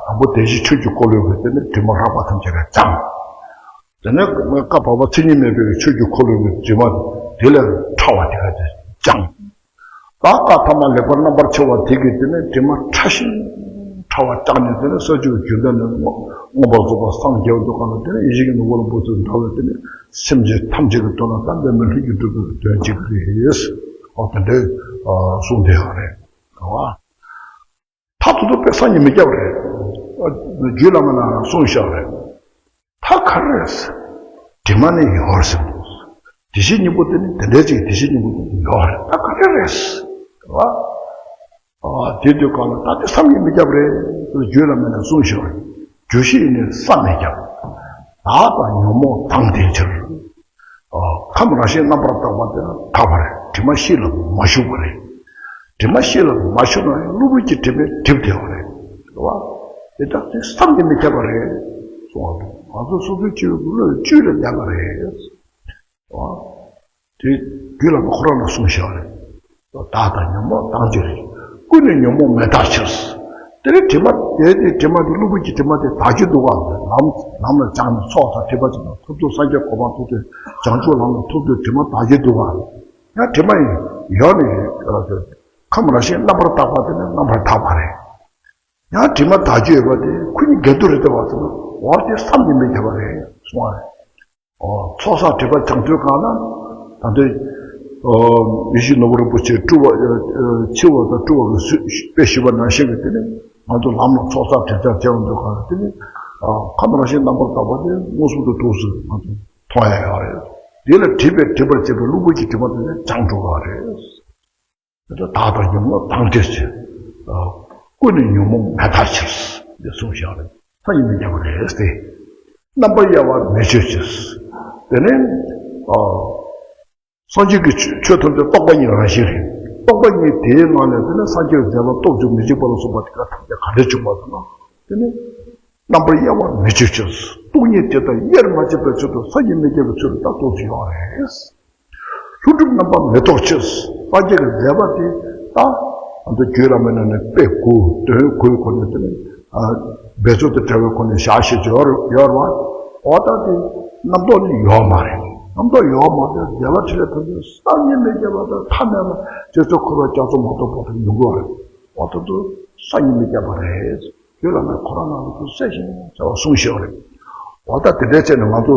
དང་པོ་བདེན་བཞིའི་ཆོས་ཀྱི་འཁོར་ལོའི་དེ་ནས་དྲི་མ་རགས་པ་ཐམས་ཅད་ལ་སྦྱངས། དེ་ནས་བཀའ་བར་པ་མཚན་ཉིད་མེད་པའི་ཆོས་ཀྱི་འཁོར་ལོའི་དྲི་མ་དེ་ལས་ཕྲ་བ་དེ་ག་དེ་སྦྱངས། ད་བཀའ་ཐ་མ་ལེགས་པར་རྣམ་པར་ཕྱེ་བ་དེ་གིས་དེ་ནས་དྲི་མ་ཕྲ་ཞིང་ཕྲ་བ་བཀྲུས་ནས་དེ་ནས་ས་བཅུ་རྒྱུན་ལྡན་ནས་མངོན་པར་རྫོགས་པར་སངས་རྒྱས་པ་དུས་གང་ལ་དེ་ནས་ཡེ་ཤེས་ཀྱི་ནོར་བུ་རིན་པོ་ཆེ་འདྲ་བའི་དེ་ནས་སེམས་ཅན་ཐམས་ཅད་ཀྱི་དོན་ལ་ད་འབད་མེད་ལྷུན་གྱིས་གྲུབ་པའི་དོན་བྱེད་ཀྱི་རེད། འོ་དེ་འདྲའི་གསུང་དེ་ཡང་རེད། ད་དུང་དཔེ་སང་ཉིན་མི་རྒྱབ་རེད། རྒྱུད་བླ་མ་ནང་གསུངས་བཞག་རེད། ད་ག་རེ་རེད། དྲི་མ་ནི་ཡོད་ཟེར་འདུག། བདེ་སྐྱིད་སྙིང་པོ་དེ་ནི་དེ་འདྲའི་ཅིག་བདེ་སྐྱིད་སྙིང་པོ་དེ་ནི་ཡོད་རེད། ད་ག་རེ་རེད། རེད་བ། ཨ་དེ་དུས་གང་ལ་ད་དེ་བསམ་གྱིས་མི་ཁྱབ་རེད། རྒྱུད་བླ་མའི་ནང་གསུངས་ཤག་རེད། རྒྱུ་ཤེས་ནི་བསམ་མི་ཁྱབ། བདག་དང་ཉོན་མོངས་དང་ལྡན་ཕྱིར། ཨ་ཁམས་རང་བཞིན་རྣམ་པར་དག་པ་དེ་ལ་དག་པ་རེད། དྲི་མ་ཤེས་ལ་མ་ཞུགས་པ་རེད། དྲི་མ་ཤེས་ལ་མ་ཞུགས་ན་ཡང་གློ་བུར་གྱི་དྲི་མས་བསྒྲིབས་བསྡད་པ་རེད། རེད་བ། དེ་དག་དེ་བསམ་གྱིས་མི་ཁྱབ་པ་རེད། གསུངས་པ་རེད། ང་ཚོ་སོ་སོའི་སྤྱི་བོའི་བློའི་བཅུད་ལ་ལྡན་པ་རེད། དེ་རྒྱུད་བླ་མ་ཁོ་རང་ལ་གསུངས་བཞག་རེད། བདག་དང་ཉོན་མོངས་དང་ལྡན་ཕྱིར། ཀུན་ནས་ཉོན་མོངས་མི་འདག་ཕྱིར། དེ་ནས་དྲི་མ་དེ་དེ་དྲི་མ་དེ་གློ་བུར་གྱི་དྲི་མ་དེ་དག་གི་འདུག་ག་ལམ་ལམ་ལ་སྦྱངས་ནས་ཚོགས་དང་ཁྲིད་པ་ཅིག་ལ་ཐུབ་ཐུབ་སངས་རྒྱས་གོ་འཕང་ཐོབ་དུས་བྱང་ཆུབ་ལམ་ལ་ཐུབ་དུས་དྲི་མ་དག་གི་འདུག་ག་ཡང་དྲི་མ་ཡིན་ཡོད་ནི་ཁམས་རང་བཞིན་རྣམ་པར་དག་པ་དེ་ནི་རྣམ་པར་དག་པ་རེད། ཡང་དྲི་མ་དག་རྒྱུ་ཡོད་པ་དེ་ཁོ་གཉིས་འགལ་འདུ་རེད་བ་ཟེར་ན། འོ་དེ་བསམ་གྱིས་མི་ཁྱབ་པ་རེད་གསུང་བ་རེད། འོ་ཚོགས་བསགས་སྒྲིབ་པ་སྦྱང་དུས་གང་ན་ད་ལྟའི་ཡེ་ཤེས་ནོར་བུ་རིན་པོ་ཆེ་སྤྲུལ་བ་ཨ་ཨ་འཆི་བ་དང་སྤྲུལ་བ་གི་ཚུལ་དཔེ་ཞུས་པ་ནང་བཞིན་གྱི་དེ་ནི་ང་ཚོ་ལམ་ལ་ཚོགས་བསགས་སྒྲིབ་སྦྱང་བྱེད་འོང་དུས་གང་ན་དེ་ནི་ཨ་ཁམས་རང་བཞིན་རྣམ་པར་དག་པ་དེ་མངོན་སུམ་དུ་ཐུགས་སུ་ང་ཚོ་མཐོང་ཡ་ཡོད་རེད། དེ་ལ་སྒྲིབ་པས་སྒྲིབ་པར་བྱེད་པའི་གློ་བུར་གྱི་དྲི་མ་དེ་ནི་སྦྱངས་འགྲོ་བ་རེད། དེ་ལྟར་བདག་དང་ཉོན་མོངས་དང་ལྡན་ཕྱིར། ཀུན་ནས་ཉོན་མོངས་མི་འདག་ཕྱིར། འདི་གསུངས་བཞག་རེད། ཐག་ཉེ་མི་རྒྱག་པ་རེད་ཟེར། རྣམ་པར་དབྱེ་བ་མི་གཅོད་ཕྱིར། དེ་ནས་སངས་རྒྱས་ཀྱི་ཆོས་ཐམས་ཅད་རྟོག་པ་ཉིད་རང་བཞིན་རེད། རྟོག་པ་ཉིད་དེའི་ངང་ནས་དེ་ནས་སངས་རྒྱས་མཛད་པ་སྟོབས་བཅུ་མི་འཇིགས་པ་ལ་སོགས་པ་དེ་ག་ཐམས་ཅད་ག་འདྲ་བྱུང་བ་དང་། དེ་ནས་རྣམ་པར་དབྱེ་བ་མི་གཅོད་ཕྱིར། སྟོང་ཉིད་དེ་དག་དབྱེར་མ་ཕྱེ་བའི་ཚུལ་དུ་སངས་རྒྱས་མི་སྐྱེ་བའི་ཚུལ་དུ་ད་རྟོགས་སུ་ཡོང་བ་རེད། ལྷུན་གྲུབ་རྣམ་པར་མི་རྟོག་ཕྱིར། སངས་རྒྱས་ཀྱི་མཛད་པ་དེ་ད་ང་ཚོ་རྒྱུད་བླ་མའི་ནང་ནས་དཔེ་དགུ་དོན་དགུའི་སྒོ་ནས་དེ་ནས་འབད་རྩོལ་དང་བྲལ་བའི་སྒོ་ནས་བཞག་ཤེས་ཀྱི་ཡོད་རེད་བ། འོ་ད་དེ་རྣམ་རྟོག་ནི་ཡོད་མ་རེད། རྣམ་རྟོག་ཡོད་མ་རེད། མཛད་པ་ཕྲིན་ལས་ཐམས་ཅད་བསམ་གྱིས་མི་ཁྱབ་པ་དང་ཐ་མལ་པ་རྗེ་བཙུན་འཁོར་བའི་རྒྱ་མཚོ་མ་གཏོགས་པ་དང་ཡོང་གི་ཡོད་རེད། འོ་ད་དེ་བསམ་གྱིས་མི་ཁྱབ་པ་རེད། རྒྱུད་བླ་མས་ཁོ་རང་ནང་ལ་དེ་གསལ་ཞིང་གསལ་བར་གསུངས་བཞག་པ་རེད། འོ་ད་དེ་འདྲའི་བྱས་ནས་ང་ཚོ་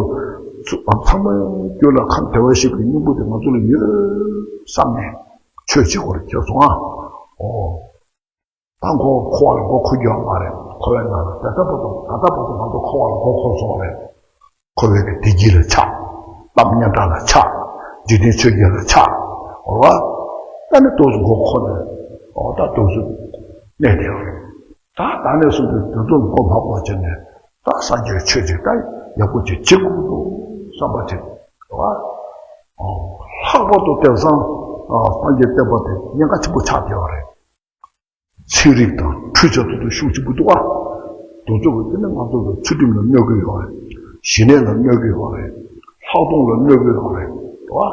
ཚུ་ཚང་མ་རྒྱུད་ལ་ཁམས་བདེ་བར་གཤེགས་པའི་སྙིང་པོ་དེ་ང་ཚོ་ལ་ཡོད་བསམ་ནས་ཆོས་བྱེད་དགོས་རེད་ཁྱོད་སོང་ཨ། འོ། ད་མགོ་འཁོར་བ་ལ་མགོ་འཁོར་རྒྱུ་ཡོད་མ་རེད། འཁོར་བའི་ནང་ལ་ད་ལྟ་བར་དུ་ད་ལྟ་བར་དུ་ང་ཚོ་འཁོར་བ་ལ་མགོ་འཁོར་སོང་བ་རེད། འཁོར་བའི་གི་བདེ་སྐྱིད་ལ་ཆགས། གཏམ་སྙན་གྲགས་ལ་ཆགས། འཇིག་རྟེན་ཆོས་བརྒྱད་ལ་ཆགས། འོ་བ། ད་ནི་ཏོག་ཙམ་མགོ་འཁོར་ནས་འོ་ད་ཏོག་ཙམ་གནས་བསྡད་ཡོད་རེད། ད་ད་ནས་བཟུང་སྟེ་དེ་ཚོ་མགོ་ལྷག་པ་བྱས་ནས་ད་སངས་རྒྱས་ཆོས་ཅིག་ད་ཡག་པོ་ཅིག་བྱེད་དགོས་འདུག་བསམ་པ་ཅིག་རེད་བ། ལྷག་པར་དུ་དེང་སང་སངས་རྒྱས་བསྟན་པ་དེ་ཉེན་ཁ་ཆེན་པོ་ཆགས་བསྡད་ཡོད་རེད། ཚན་རིག་དང་འཕྲུལ་ཆས་ཐོག་ཏུ་ཤུགས་ཆེན་པོ་འདུག་བ། དེ་ཚོ་གི་དེ་ནི་ང་ཚོ་གི་ཚུལ་ཁྲིམས་ལ་གནོད་ཀྱི་ཡོད་རེད། ཞི་གནས་ལ་གནོད་ཀྱི་ཡོད་རེད། ལྷག་མཐོང་ལ་གནོད་ཀྱི་ཡོད་རེད་བ།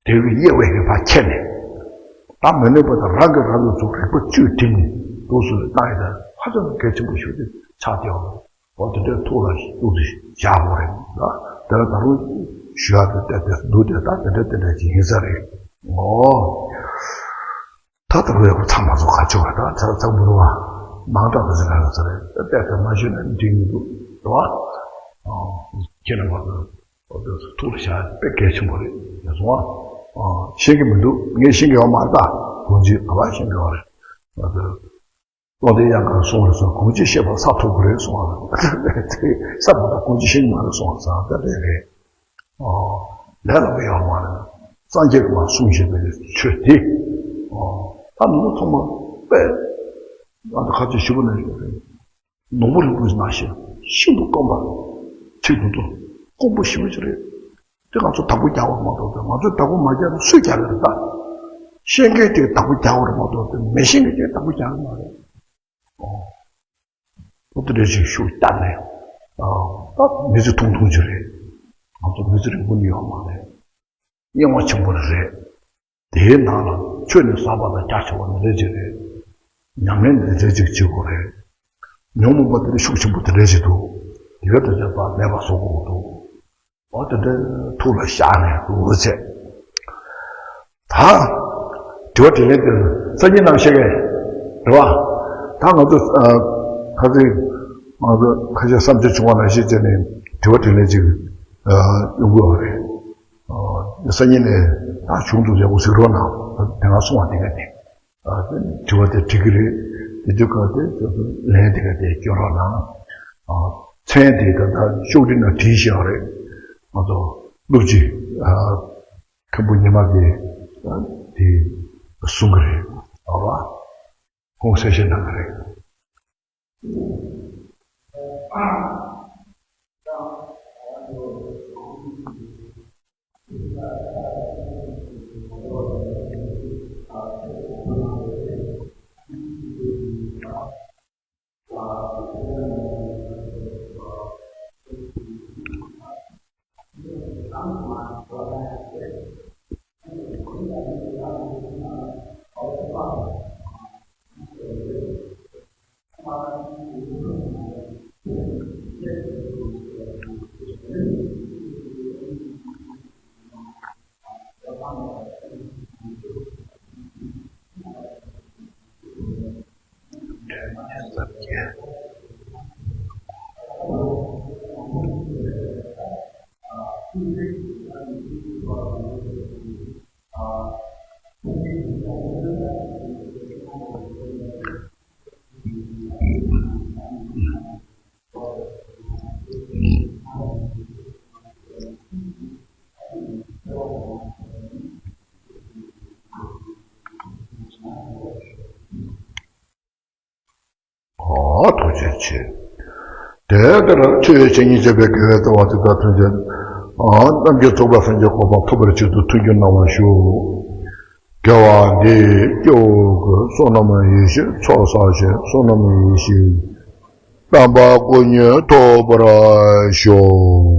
དེ་བས་དབྱེ་བའི་རིགས་པ་ཁྱེར་ནས། ད་མི་གནོད་པ་དང་རང་གིས་རང་ལ་ཚུར་རིག་པ་བཅུད་བསྒྲིམས་ནས་འདུག་སེ་ལ་བཏང་ཡོད་ད་ཧ་ཅང་གལ་ཆེན་པོ་ཞིག་ཏུ་ཆགས་བསྡད་ཡོད་རེད། འོ་དེ་འདྲའི་ཐུགས་ལ་གཏུགས་ཏེ་བཞག་དགོས་རེད་ལ། དེ་ལ་ད་རུང་ཞུ་ཡག་དེ་བལྟས་ཏེ་འདུག་སྟེ་ད་དེ་འདྲ་དེ་འདྲ་ཅིག་ཡིན་ས་རེད། འོ། ད་ལྟ་བུ་ཡག་པོ་ཚང་མ་ཚོ་ག་ཆོག་ག་ད་ཚ་ཚ་མི་འདུག་བ། མང་དྲགས་པ་ཟེར་ག་ལ་ཟེར་རེད་བལྟས་ཏེ་མ་ཞུས་ན་འགྲིག་མི་འདུག་རེད་བ། ཁྱེད་རྣམ་པ་ཚོ་འོ་དེ་ཚོ་ཐུགས་ལ་བཞག་དཔེ་གལ་ཆེན་པོ་རེད་ཡ་སོང་བ། ཤེས་ཀྱི་མི་འདུག་ངས་ཤེས་ཀྱི་ཡོད་མ་རེད་ད་གང་ཅི་ག་བ་ཤེས་ཀྱི་ཡོད་རེད། བློ་ལྡན་དབྱངས་དཀར་གསུངས་པ་སོགས་གང་ཅི་ཤེས་པ་ས་ཐོབ་ཀྱི་རེད་གསུངས་པ། ས་མ་ཐོབ་གང་ཅི་ཤེས་ཀྱི་མ་རེད་གསུངས་པ་ཟ་ད་དེ་རེད། ལས་སླ་པོ་ཡོད་མ་རེད། སངས་རྒྱས་ཀྱིས་མར་གསུངས་བཞིན་པའི་ཆོས་དེ། ད་མི་ཚང་མ་དཔེ་ང་ཚོ་ཁ་ཆེ་ཞུ་བ་ནང་བཞིན་རེད། ནོར་བུ་རིན་པོ་ཆེ་ནང་བཞིན་ཤིན་ཏུ་དཀོན་པ། ཚིག་དེ་ཚོ་དཀོན་པོ་ཞེ་པོ་ཅིག་རེད། དེ་ང་ཚོ་བདག་པོ་རྒྱག་པ་མ་གཏོགས་ང་ཚོས་བདག་པོ་མ་རྒྱག་ན་སུས་རྒྱག་གི་རེད་ད། ཤེས་མཁན་དེས་བདག་པོ་རྒྱག་པ་རེད་མ་གཏོགས་མི་ཤེས་མཁན་དེས་བདག་པོ་རྒྱག་གི་མ་རེད། ཨོ། ཨོ་དེ་འདྲ་ཞིག་ཤུགས་བཏང་ནས། ཨ། ད་མི་ཚེ་ཐུང་ཐུང་ཅིག་རེད། ང་ཚོ་མི་ཚེ་རིང་པོ་ནི་ཡོད་མ་རེད། གཡེང་བ་ཆེན་པོ་རེད། དེའི་ནང་ལ་ཆོས་ནི་ཟབ་པ་དང་རྒྱ་ཆེ་བ་ནི་རེད་ཅིག་རེད། ཉམས་ལེན་ནི་རེད་ཅིག་བྱེད་དགོས་རེད། ཉོན་མོངས་པ་དེ་ནི་ཤུགས་ཆེན་པོ་དེ་འདྲ་ཞིག་འདུག་དེ་ག་དེ་ཚོ་ཕར་མེད་པ་བཟོ་དགོས་འདུག་འོ་དེ་འདྲ་ཐུགས་ལ་བཞག་ནས་འདུག་ཟེར། ད་དྲི་བ་དྲིས་ལན་དེ་སང་ཉིན་གནང་བཤད་མཁན་རེད་བ། ད་ང་ཚོ་ཨ་ཁ་སང་ང་ཚོ་ཁ་ཤས་བསམ་ཚུལ་བྱུང་བ་ནང་བཞིན་བྱས་ནས་དྲི་བ་དྲིས་ལན་ཅིག་ཨ་ཡོང་གི་ཡོད་རེད། ཨ་སང་ཉིན་ནས་ད་གཞུང་དུ་ཡག་པོ་གཟིགས་རོགས་གནང་། དེ་སྔ་གསུངས་པ་དེ་ག་དེ། ཨ་དྲི་བ་དེ་འགྲིག་གི་རེད། དེ་དུས་སྐབས་དེ་ཁྱོད་ཚོ་ལན་དེ་ག་དེ་སྐྱོན་རོགས་གནང་། ཨ་མཚན་དེ་ད་ལྟ་ཤོག་དྲིལ་ནང་བྲིས་བཞག་རེད། ང་ཚོ་ སློབ་སྤྱི་མཁན་པོ་ཉི་མ་གིས་དེ་གསུང་གི་རེད། ཨ་བ། ཁོང་གསལ་བཤད་གནང་གི་རེད། ཨ་ཐུགས་རྗེ་ཆེ། དེ་ལྟར་ཆོས་ཀྱི་བཤེས་གཉེན་བྱས་པའི་དགེ་བའི་རྩ་བ་དེ་དག་མཐུན་རྐྱེན། ཨ་རྣམས་ཀྱི་ཚོགས་པ་སངས་རྒྱས་གོ་འཕང་ཐོབ་པར་ཆེད་དུ་མཐུན་རྐྱེན་གནང་བར་ཞུ། དགེ་བ་འདིས་སྐྱེ་བོ་ཀུན། བསོད་ནམས་ཡེ་ཤེས་ཚོགས་བསགས་ཤིང་། བསོད་ནམས་ཡེ་ཤེས་དམ་པ་དགུ་ཉིད་ཐོབ་པར་ཤོག།